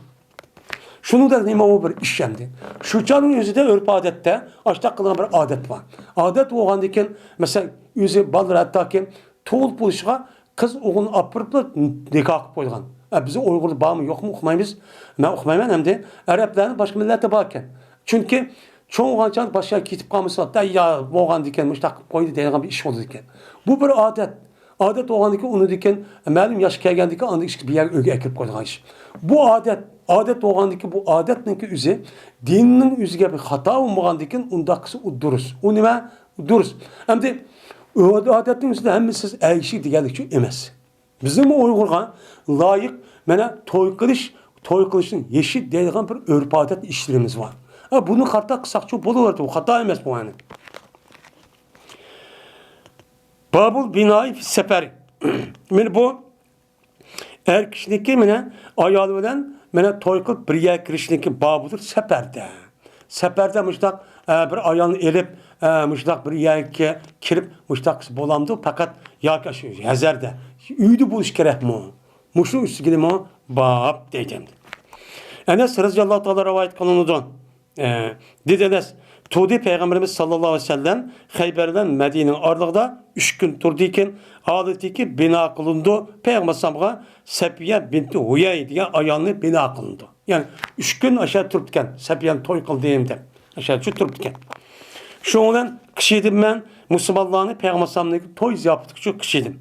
شۇنىڭدەك نېمە ئۇ بىر ئىش ئەمدى. شۇ چاغنىڭ ئۆزىدە ئۆرپ-ئادەتتە ئاشتاق قىلغان بىر ئادەت بار. ئادەت بولغاندىن كېيىن، مەسىلەن، ئۆزى بالىلار ھەتتاكى تۇغۇلۇپ بولۇشىغا قىز ئوغۇلنى ئاپىرىپلا نىكاھ قىلىپ قويغان. ئە، بىزنىڭ ئۇيغۇردا بارمۇ يوقمۇ ئۇقمايمىز. مەن ئۇقمايمەن ئەمدى. ئەرەبلەرنىڭ باشقا مىللەتتە باركەن. چۈنكى چوڭ بولغانچە باشقا يەرگە كېتىپ قالمىسا، دە، يا بولغاندىكىن مۇشۇنداق قىلىپ قويدى دەيدىغان بىر ئىش بولىدىكەن. بۇ بىر ئادەت. ئادەت بولغاندىكىن ئۇنىڭدىكىن مەلۇم ياشقا كەلگەندىكىن ئاندىن ئىشقا بىر يەرگە ئۆيگە ئەكىرىپ قويىدىغان ئىش. بۇ ئادەت. ئادەت بولغاندىكىن بۇ ئادەتنىڭكى ئۆزى دىننىڭ ئۆزىگە بىر خاتا بولمىغاندىكىن ئۇنداق قىلسا ئۇ دۇرۇس. ئۇ نېمە؟ دۇرۇس. ئەمدى ئادەتنىڭ ئۆزىدە ھەممىسى ئەگىشىش دېگەنلىكچۇ ئەمەس. بىزنىڭمۇ ئۇيغۇرغا لايىق، مانا، توي قىلىش، توي قىلىشنىڭ يېشى دەيدىغان بىر ئۆرپ-ئادەت ئىشلىرىمىز بار. ھە، بۇنى خاتا قىلساقچۇ بولۇۋېرىدۇ، بۇ خاتا ئەمەس بۇ، يەنى. بابۇل بىنائى فىس سەپەر. مانا بۇ ئەر كىشىنىڭكى، مانا، ئايالى بىلەن، مانا، توي قىلىپ بىر يەرگە كىرىشنىڭكى بابىدۇر سەپەردە. سەپەردە مۇشۇنداق، ئە، بىر ئايالنى ئېلىپ، ئە، مۇشۇنداق بىر يەرگە كىرىپ، مۇشۇنداق قىلسا بولامدۇ؟ پەقەت ياكى شۇ ھەزەردە، ئۆيدە بولۇش كېرەكمۇ؟ مۇشۇنىڭ ئۈستىگىمۇ باب دەيدۇ ئەمدى. ئەنەس رەزىياللاھۇ تائالا رىۋايەت قىلىنىدۇ. ئە، دېدى ئەنەس، تۇردى پەيغەمبىرىمىز ساللاللاھۇ ئەلەيھى ۋەسەللەم خەيبەر بىلەن مەدىنىنىڭ ئارىلىقىدا ئۈچ كۈن تۇردىكىن، ھالىتىكى بىنا قىلىنىدۇ. پەيغەمبەر ئەلەيھىسسالامغا سەپىيە بىنتى ھۇيەي دېگەن ئايالنى بىنا قىلىنىدۇ. يەنى ئۈچ كۈن ئاشۇ يەردە تۇرۇپتىكەن، سەپىيەنى توي قىلدىم دەپ، ئاشۇ يەردە تۇرۇپتىكەن. شۇنىڭ بىلەن قىشىدىم مەن مۇسۇلمانلارنى پەيغەمبەر ئەلەيھىسسالامنىڭكى توي زىياپىتىگە شۇ قىشىدىم.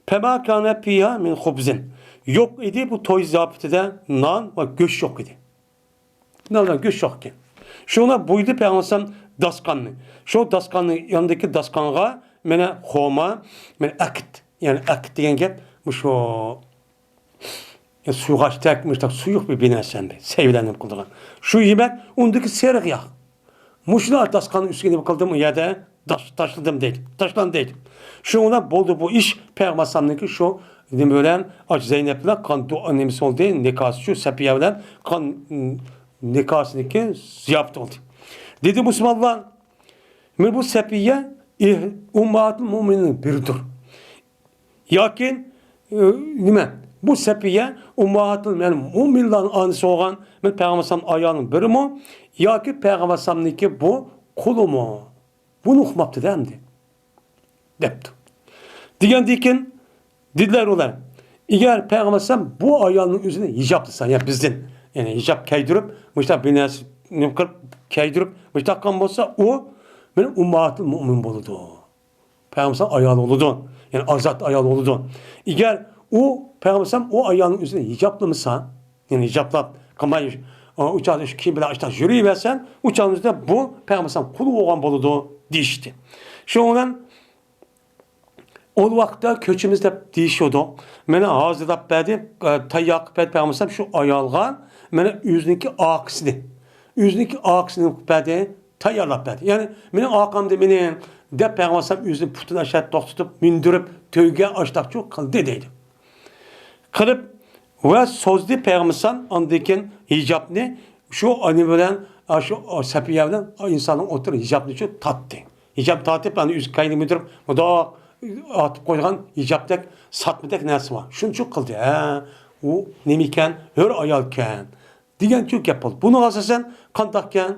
فەما كانە فىھا مىن خۇبزىن. يوق ئىدى بۇ توي زىياپىتىدە نان ۋە گۆش يوق ئىدى. نان ۋە گۆش يوق ئىكەن. شۇڭا بۇيرۇدى پەيغەمبەر ئەلەيھىسسالام داستىخاننى. شۇ داستىخاننىڭ يېنىدىكى داستىخانغا مانا خورما، مانا ئەقىت. يەنى ئەقىت دېگەن گەپ مۇشۇ، يا سۇيغاچتەك، مۇشۇنداق سۇيۇق بىر، بىر نەرسە ئەمدى. سەي بىلەن نېمە قىلىدىغان. شۇ يېمەك، ئۇندىكى سېرىق ياغ. مۇشۇلار داستىخاننىڭ ئۈستىگە نېمە قىلدىم، ئۇ يەردە تاش-، تاشلىدىم دەيدۇ. تاشلاندى دەيدۇ. شۇنىڭ بىلەن بولدى بۇ ئىش. پەيغەمبەر ئەلەيھىسسالامنىڭكى شۇ نېمە بىلەن، ئاچ زەينەپ بىلەن قان دۇ-، نېمىسى بولدى، نىكاسى شۇ سەپىيە بىلەن قان، نىكاسىنىڭكى زىياپىتى بولدى. دېدى مۇسۇلمانلار، مانا بۇ سەپىيە ئۇمماھاتۇل مۇئمىنىنىڭ بىرىدۇر. ياكى، ئى، نېمە؟ بۇ سەپىيە ئۇمماھاتۇل، يەنى مۇئمىنلارنىڭ ئانىسى بولغان، مانا پەيغەمبەر ئەلەيھىسسالام ئايالىنىڭ بىرىمۇ؟ ياكى پەيغەمبەر ئەلەيھىسسالامنىڭكى بۇ قۇلىمۇ؟ بۇنى ئۇقماپتۇ-دە ئەمدى. دەپتۇ. دېگەندىكىن، دېدىلەر ئۇلار، ئەگەر پەيغەمبەر ئەلەيھىسسالام بۇ ئايالنىڭ ئۆزىنى ھىجابلىسا، يا بىزدىن، يەنى ھىجاب كىيدۈرۈپ، مۇشۇنداق بىر نەرسە نېمە قىلىپ كىيدۈرۈپ، مۇشۇنداق قىلغان بولسا، ئۇ مانا ئۇمماھاتۇل مۇئمىن بولىدۇ. پەيغەمبەر ئەلەيھىسسالام ئايالى بولىدۇ. يەنى ئازاد ئايال بولىدۇ. ئەگەر ئۇ پەيغەمبەر ئەلەيھىسسالام ئۇ ئايالنىڭ ئۆزىنى ھىجابلىمىسا، يەنى ھىجابلاپ قىلماي، ئۇ چاغدا شۇ كىيىم بىلەن ئاشتاق يۈرۈۋەرسە، ئۇ چاغنىڭ ئۆزىدە بۇ پەيغەمبەر ئەلەيھىسسالام قۇلى بولغان بولىدۇ دېيىشتى. شۇنىڭ بىلەن ئۇ ۋاقىتتا كۆچىمىز دەپ دېيىشىدۇ. مانا ھازىرلاپ بەردى، ئە، تەييار قىلىپ بەردى پەيغەمبەر ئەلەيھىسسالام شۇ ئايالغا، مانا ئۆزىنىڭكى ئارقىسىنى، ئۆزىنىڭكى ئارقىسىنى قىلىپ بەردى، تەييارلاپ بەردى. يەنى مېنىڭ ئارقامدا مېنى دەپ پەيغەمبەر ئەلەيھىسسالام ئۆزىنى پۇتىنى ئاشۇ يەردە توختىتىپ، مىندۈرۈپ، تۆگە ئاشتاقچۇ قىلدى دەيدۇ. قىلىپ ۋە سوزدى پەيغەمبەر ئەلەيھىسسالام ئاندىن كېيىن ھىجابنى شۇ ئانى بىلەن، شۇ سەپىيە بىلەن ئىنساننىڭ ئوتتۇرا ھىجابنى شۇ تارتتى. ھىجاب تارتىپ، ئەنە ئۆزى كەينىگە مۈدۈرۈپ، مۇنداق ئاتىپ قويغان ھىجابتەك، ساتمىدەك نەرسە بار. شۇنچە قىلدى. ھە، ئۇ نېمىكەن؟ ھۆر ئايالكەن. دېگەنچۇ گەپ بولدى. بۇنىڭغا ئاساسەن قانداقكەن؟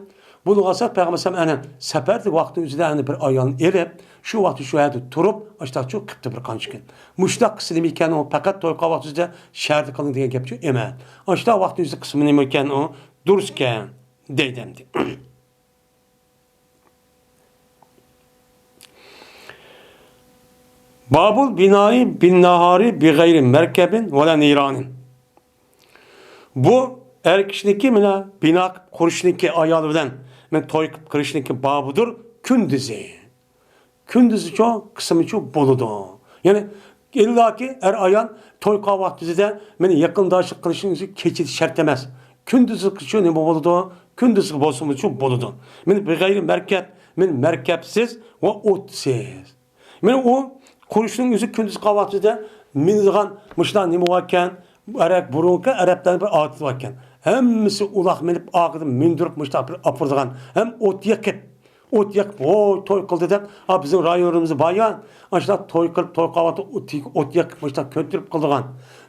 بۇنىڭغا ئاساسەن پەيغەمبەر ئەلەيھىسسالام ئەنە سەپەردە ۋاقتىنىڭ ئۆزىدە ئەنە بىر ئايالنى ئېلىپ، شۇ ۋاقىتتا شۇ يەردە تۇرۇپ، ئاشتاقچۇ قىپتۇ بىر قانچە كۈن. مۇشۇنداق قىلسا نېمىكەن ئۇ؟ پەقەت توي قىلغان ۋاقتى ئۆزىدە شەھەردە قىلىڭ دېگەن گەپچۇ ئەمەس. ئاشتاق ۋاقتىنىڭ ئۆزىدە قىلسا نېمىكەن ئۇ؟ دۇرۇسكەن. دەيدۇ ئەمدى. بابۇل بىنائى بىنناھارى بىغەيرى مەركەبىن ۋەلا نىرانىن. بۇ ئەر كىشىنىڭكى مانا بىنا قىلىپ قۇرۇشنىڭكى ئايالى بىلەن مانا توي قىلىپ قىلىشنىڭكى بابىدۇر كۈندۈزى. كۈندۈزىچۇ، قىسمىچۇ بولىدۇ. يەنى ئىللاكى ئەر ئايال توي قىلغان ۋاقتىدا مانا يېقىنداشلىق قىلىشنىڭ كېچىدە شەرت ئەمەس. كۈندۈزىچۇ نېمە بولىدۇ؟ كۈندۈزى بولسىمۇچۇ بولىدۇ. مانا بىغەيرى مەركەپ، مانا مەركەپسىز ۋە ئوتسىز. مانا ئۇ قۇرۇشنىڭ ئۆزى كۈندۈز قىلغان ۋاقتىدا مىنىدىغان مۇشۇنداق نېمە باركەن، ئەرەب، بۇرۇنقى ئەرەبلەرنىڭ بىر ئادىتى باركەن. ھەممىسى ئۇلاغ مىنىپ، ئارقىدىن مىندۈرۈپ مۇشۇنداق بىر ئاپىرىدىغان. ھەم ئوت يېقىپ، ئوت يېقىپ، ۋوي، توي قىلدى دەپ، ئا، بىزنىڭ رايونىمىزدا بار يا، ئاشۇنداق توي قىلىپ، توي قىلغان ۋاقتىدا ئوت، ئوت يېقىپ، مۇشۇنداق كۆتۈرۈپ قىلىدىغان.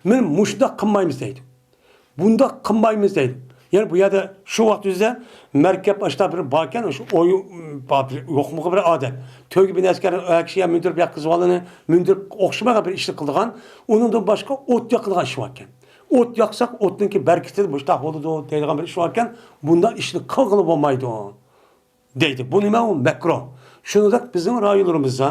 مانا مۇشۇنداق قىلمايمىز دەيدۇ. بۇنداق قىلمايمىز دەيدۇ. يەنى بۇ يەردە شۇ ۋاقىت ئۆزىدە مەركەپ ئاشۇنداق بىر باركەن، شۇ ئوي، بار بىر يوقمىغا بىر ئادەت. تۆگە بىنەسكەر ئەكشىگە مىندۈرۈپ يا قىز بالىنى مىندۈرۈپ ئوخشىمىغان بىر ئىشنى قىلىدىغان، ئۇنىڭدىن باشقا ئوت ياقىدىغان ئىش باركەن. ئوت ياقساق، ئوتنىڭكى بەرىكىتى مۇشتاق بولىدۇ دەيدىغان بىر ئىش باركەن، بۇنداق ئىشنى قىلغىلى بولمايدۇ. دەيدۇ. بۇ نېمە؟ ئۇ مەكرۇ. شۇنىڭدەك بىزنىڭ رايونلىرىمىزدا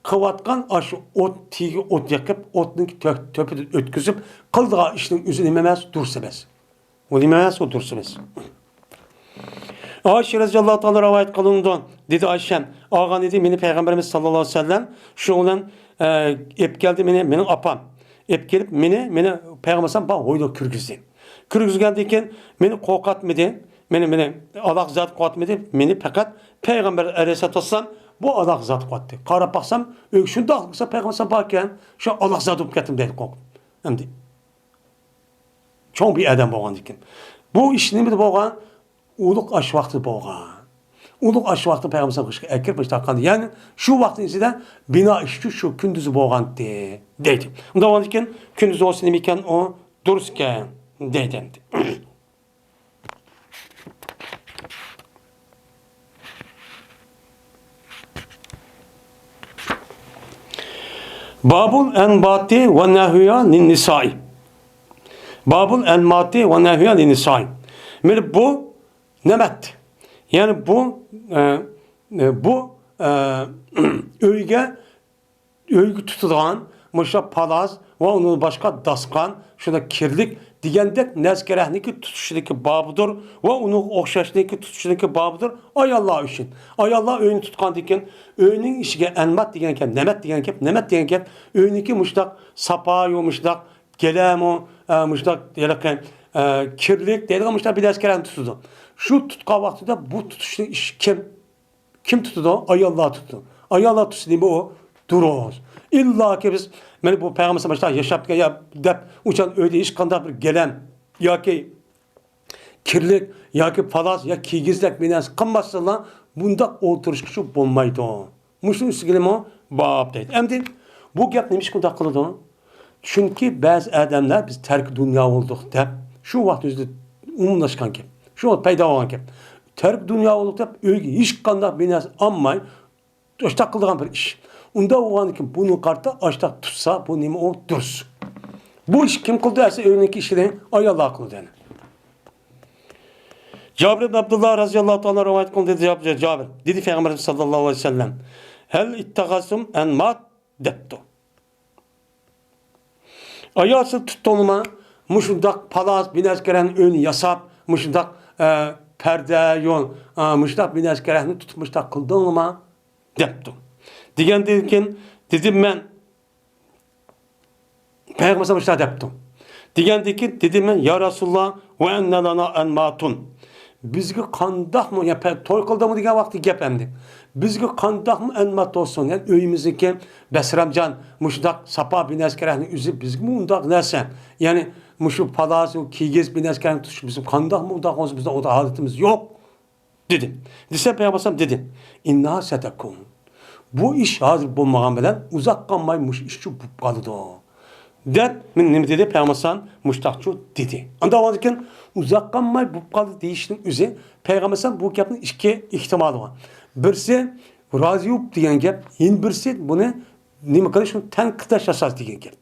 قىلىۋاتقان ئاشۇ ئوت، تېگى ئوت يېقىپ، ئوتنىڭ تۆ-، تۆپىدىن ئۆتكۈزۈپ قىلىدىغان ئىشنىڭ ئۆزى نېمە ئەمەس؟ دۇرۇس ئەمەس. ئۇ نېمە ئەمەس؟ ئۇ دۇرۇس ئەمەس. ئائىشە رەزىياللاھۇ تائالا رىۋايەت قىلىنىدۇ. دېدى ئائىشەم، ئالغان ئىدى مېنى پەيغەمبىرىمىز ساللاللاھۇ ئەلەيھى ۋەسەللەم. شۇنىڭ بىلەن، ئە، ئېلىپ كەلدى مېنى، مېنىڭ ئاپام. ئېلىپ كېلىپ مېنى، مېنى پەيغەمبەر ئەلەيھىسسالام بار ھويلىغا كىرگۈزدى. كىرگۈزگەندىن كېيىن مېنى قورقۇتمىدى. مېنى، مېنى ئالاقە زادى قىلىۋاتمىدى. مېنى پەقەت پەيغەمبەر ئەلەيھىسسالاتۇ ۋەسسالام بۇ ئالاقە زادى قىلىۋاتتى. قاراپ باقسام، ئۆيگە شۇنداق بولسا پەيغەمبەر باركەن، شۇ ئالاقە زادى بولۇپ كەتتىم دەيدۇ قورقۇپ. ئەمدى چوڭ بىر ئادەم بولغاندىكىن. بۇ ئىش نېمىدە بولغان؟ ئۇلۇغ ئاش ۋاقتىدا بولغان. ئۇلۇغ ئاش ۋاقتىدا پەيغەمبەر ئەلەيھىسسالام ئىشقا ئەكىرىپ مۇشۇنداق قىلدى. يەنى شۇ ۋاقىتنىڭ ئىچىدە بىنا ئىشى شۇ كۈندۈزى بولغانتى دەيدۇ. ئۇنداق بولغاندىكىن كۈندۈزى بولسا نېمە ئىكەن ئۇ؟ دۇرۇس ئىكەن دەيدۇ ئەمدى. بابۇل ئەنباتى ۋە نەھۋىيا لىننىسائى. بابۇل ئەنباتى ۋە نەھۋىيا لىننىسائى. مانا بۇ نەمەت. يەنى بۇ، ئە، ئە، بۇ، ئە، ئۆيگە ئۆيگە تۇتىدىغان مۇشۇ پالاس ۋە ئۇنىڭدىن باشقا داستىخان، شۇنداق كىرلىك دېگەندەك نەرسە-كېرەكنىڭكى تۇتۇشىدىكى بابىدۇر ۋە ئۇنىڭغا ئوخشاشنىڭكى تۇتۇشىدىكى بابىدۇر ئاياللار ئۈچۈن. ئاياللار ئۆينى تۇتقاندىن كېيىن، ئۆينىڭ ئىچىگە ئەنمات دېگەن گەپ، نەمەت دېگەن گەپ، نەمەت دېگەن گەپ، ئۆينىڭكى مۇشۇنداق ساپايۇ، مۇشۇنداق گەلەمۇ، ئە، مۇشۇنداق ھېلىقى، ئە، كىرلىك دەيدىغان مۇشۇنداق بىر نەرسە-كېرەكنى تۇتىدۇ. شۇ تۇتقان ۋاقتىدا بۇ تۇتۇشنىڭ ئىشى كىم؟ كىم تۇتىدۇ؟ ئاياللار تۇتىدۇ. ئاياللار تۇتسا نېمە ئۇ؟ دۇرۇس. ئىللاكى بىز، مانا بۇ پەيغەمبەر مۇشۇنداق ياشاپتىكەن يا دەپ، ئۇچان ئۆيدە ھېچقانداق بىر گەلەم ياكى كىرلىك ياكى پالاس يا كىگىزدەك بىر نەرسە قىلماستىنلا، بۇنداق ئولتۇرۇشقىچۇ بولمايدۇ. مۇشۇنىڭ ئۈستىگىمۇ باب دەيدۇ. ئەمدى بۇ گەپ نېمە ئۈچۈن بۇنداق قىلىدۇ؟ چۈنكى بەزى ئادەملەر بىز تەركى دۇنيا بولدۇق دەپ، شۇ ۋاقىت ئۆزىدە ئومۇملاشقان گەپ. شۇ ۋاقىت پەيدا بولغان گەپ. تەركى دۇنيا بولدۇق دەپ، ئۆيگە ھېچقانداق بىر نەرسە ئالماي، ئاشتاق قىلىدىغان بىر ئىش. ئۇنداق بولغاندىكىن بۇنى قارىتا ئاشتاق تۇتسا، بۇ نېمە ئۇ؟ دۇرۇس. بۇ ئىش كىم قىلدى؟ ئەسلى ئۆينىڭكى ئىشىنى ئاياللار قىلىدۇ يەنە. جابىر ئىبن ئابدۇللا رەزىياللاھۇ تائالا رىۋايەت قىلدى، دېدى جابىر، جابىر. دېدى پەيغەمبەرىمىز ساللاللاھۇ ئەلەيھى ۋەسەللەم، ھەل ئىتتەخەزتۇم ئەنمات دەپتۇ. ئايال سىز تۇتتۇڭلىما؟ مۇشۇنداق پالاس بىنەسكەرەنى ئۆينى ياساپ، مۇشۇنداق، ئە، پەردە يول، ئە، مۇشۇنداق بىنەسكەرەنى تۇتۇپ مۇشۇنداق قىلدىڭلىما؟ دەپتۇ. دېگەندىن كېيىن دېدىم مەن، پەيغەمبەر مۇشۇنداق دەپتۇ. دېگەندىن كېيىن دېدىم مەن، يا رەسۇلاللا، ۋە ئەننە لەنا ئەنماتۇن. بىزگە قانداقمۇ، يا پە-، توي قىلدىڭمۇ دېگەن ۋاقىتتا گەپ ئەمدى. بىزگە قانداقمۇ ئەنمات بولسۇن، يەنى ئۆيىمىزدىكى بەسرامجان، مۇشۇنداق ساپا بىنەسكەرەكنى ئۈزۈپ، بىزگىمۇ ئۇنداق نەرسە. يەنى مۇشۇ پالاس، كىگىز بىنەسكەرەكنى تۇتۇش، بىزگە قانداقمۇ ئۇنداق بولسا، بىزنىڭ ئۇنداق ھالىتىمىز يوق. دېدى. دېسە، پەيغەمبەر ئەلەيھىسسالام دېدى، ئىننەھا سەتەكۇن. بۇ ئىش ھازىر بولمىغان بىلەن ئۇزاق قالماي مۇشۇ ئىشچۇ بولۇپ قالىدۇ. دەپ، مەن نېمە دېدى؟ پەيغەمبەر ئەلەيھىسسالام مۇشتاقچۇ دېدى. ئانداق بولغاندىكىن، ئۇزاق قالماي بولۇپ قالدى دېيىشنىڭ ئۆزى، پەيغەمبەر ئەلەيھىسسالام بۇ گەپنىڭ ئىككى ئېھتىمالى بار. بىرسى، رازى بولۇپ دېگەن گەپ، يەنە بىرسى، بۇنى نېمە قىلىش، ئۇنى تەنقىدلەش ئاساسىدا دېگەن گەپ.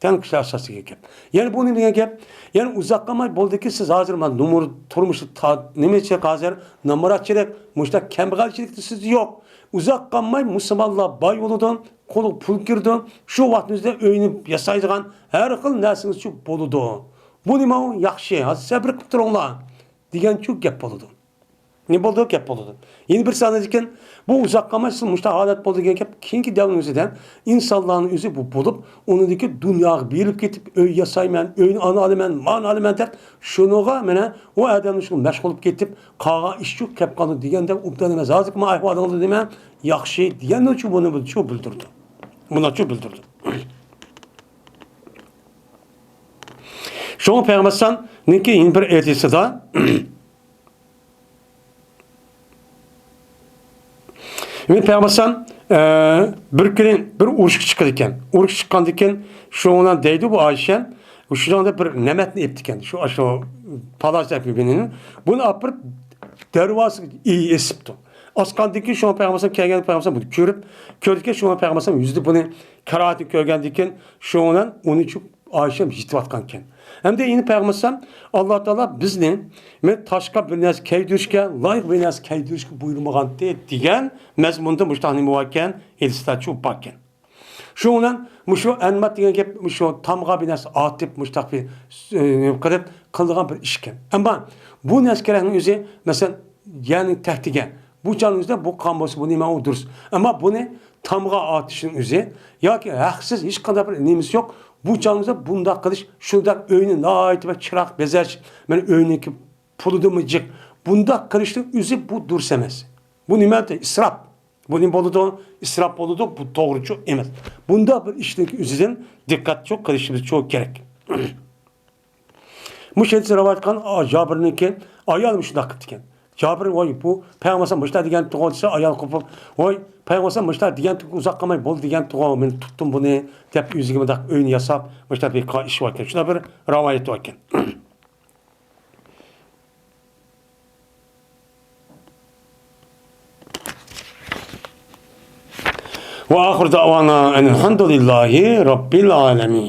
تەڭ كىشىلەر ئاساسىدىكى گەپ. يەنە بۇ نېمە دېگەن گەپ؟ يەنە ئۇزاق قالماي بولدىكى، سىز ھازىر مانا نومۇر تۇرمۇشتا تا-، نېمىچىلىك ھازىر، نامراتچىلىق، مۇشۇنداق كەمبەغەلچىلىك سىزدە يوق. ئۇزاق قالماي مۇسۇلمانلار باي بولىدۇ، قولىغا پۇل كىرىدۇ، شۇ ۋاقىتنىڭ ئۆزىدە ئۆينى ياسايدىغان ھەر خىل نەرسىڭىزچۇ بولىدۇ. بۇ نېمە ئۇ؟ ياخشى، ھازىر سەبرى قىلىپ تۇرۇڭلار، دېگەنچۇ گەپ بولىدۇ. نېمە بولىدۇ؟ گەپ بولىدۇ. يەنە بىرسى ئاندىن كېيىن، بۇ ئۇزاق قالماي، سىز مۇشۇنداق ھالەت بولدى دېگەن گەپ كېيىنكى دەۋرنىڭ ئۆزىدە ئىنسانلارنىڭ ئۆزى بۇ بولۇپ، ئۇنىڭدىكى دۇنياغا بېرىپ كېتىپ، ئۆي ياسايمەن، ئۆينى ئانا ئالىمەن، مانا ئالىمەن دەپ، شۇنىڭغا مانا ئۇ ئادەمنىڭ شۇ مەشغۇل بولۇپ كېتىپ، قالغان ئىش يوق، كەپ قالدى دېگەندەك ئوبدان ئەمەس. ھازىرقى مانا ئەھۋالىڭىزدا نېمە؟ ياخشى دېگەننىچۇ بۇنى، بۇنىچۇ بىلدۈردى. بۇنىچۇ بىلدۈردى. شۇڭا پەيغەمبەر ئەلەيھىسسالامنىڭكى يەنە بىر ھەدىسىدا، مەن پەيغەمبەر ئەلەيھىسسالام، ئە، بىر كۈنى بىر ئۇرۇشقا چىقىدىكەن. ئۇرۇشقا چىققاندىكىن شۇنىڭ دەيدۇ بۇ ئايشەم، شۇنىڭدا بىر نەمەتنى ئېپتىكەن. شۇ، شۇ پالاس ئەپكەن بىنىنى. بۇنى ئاپىرىپ دەرۋازىغا ئېسىپتۇ. ئاسقاندىكىن شۇڭا پەيغەمبەر ئەلەيھىسسالام كەلگەن، پەيغەمبەر ئەلەيھىسسالام بۇنى كۆرۈپ، كۆردىكەن شۇڭا پەيغەمبەر ئەلەيھىسسالام يۈزىدە بۇنى كاراھەتنى كۆرگەندىكىن شۇنىڭ ئۇنى ئايشەم يېتىۋاتقانىكەن. ھەمدە يەنە پەيغەمبەر ئەلەيھىسسالام، ئاللا تائالا بىزنى مەن تاشقا بىر نەرسە كىيدۈرۈشكە، لايىق بىر نەرسە كىيدۈرۈشكە بۇيرۇمىغانتى دېگەن مەزمۇندا مۇشۇنداق نېمە باركەن، ھەدىسلەرچۇ باركەن. شۇنىڭ بىلەن مۇشۇ ئەنمات دېگەن گەپ مۇشۇ تامغا بىر نەرسە ئاتىپ، مۇشۇنداق بىر، ئە، قىلىپ قىلىدىغان بىر ئىشكەن. ئەمما بۇ نەرسە كېرەكنىڭ ئۆزى، مەسىلەن، يەرنىڭ تەكتىگە، بۇ چاغنىڭ ئۆزىدە بۇ قان بولسا، بۇ نېمە ئۇ دۇرۇس. ئەمما بۇنى تامغا ئاتىشنىڭ ئۆزى ياكى ھەقسىز ھېچقانداق بىر نېمىسى يوق. بۇ چاغنىڭ ئۆزىدە بۇنداق قىلىش، شۇنداق ئۆينى ناھايىتى بىر چىراغ بېزەش، مانا ئۆينىڭكى پۇلىدىمۇ جىق. بۇنداق قىلىشنىڭ ئۆزى بۇ دۇرۇس ئەمەس. بۇ نېمە؟ ئىسراپ. بۇ نېمە بولىدۇ؟ ئىسراپ بولىدۇ. بۇ توغرىچۇ ئەمەس. بۇنداق بىر ئىشنىڭ ئۆزىدىن دىققەتچۇ قىلىشىمىزچۇ كېرەك. مۇشۇ ھەدىسنى رىۋايەت قىلغان جابىرنىڭكى ئايالى مۇشۇنداق قىپتىكەن. جابىر، ۋاي، بۇ پەيغەمبەر مۇشۇنداق دېگەنتىغۇ دېسە، ئايال قوپۇپ، ۋاي، پەيغەمبەر مۇشۇنداق دېگەنتىغۇ، ئۇزاق قالماي بولدى دېگەنتىغۇ، مەن تۇتتۇم بۇنى دەپ ئۆزىگە مۇنداق ئۆينى ياساپ، مۇشۇنداق بىر ئىش باركەن. شۇنداق بىر رىۋايەت باركەن. وآخر دعوانا أن الحمد لله رب العالمين.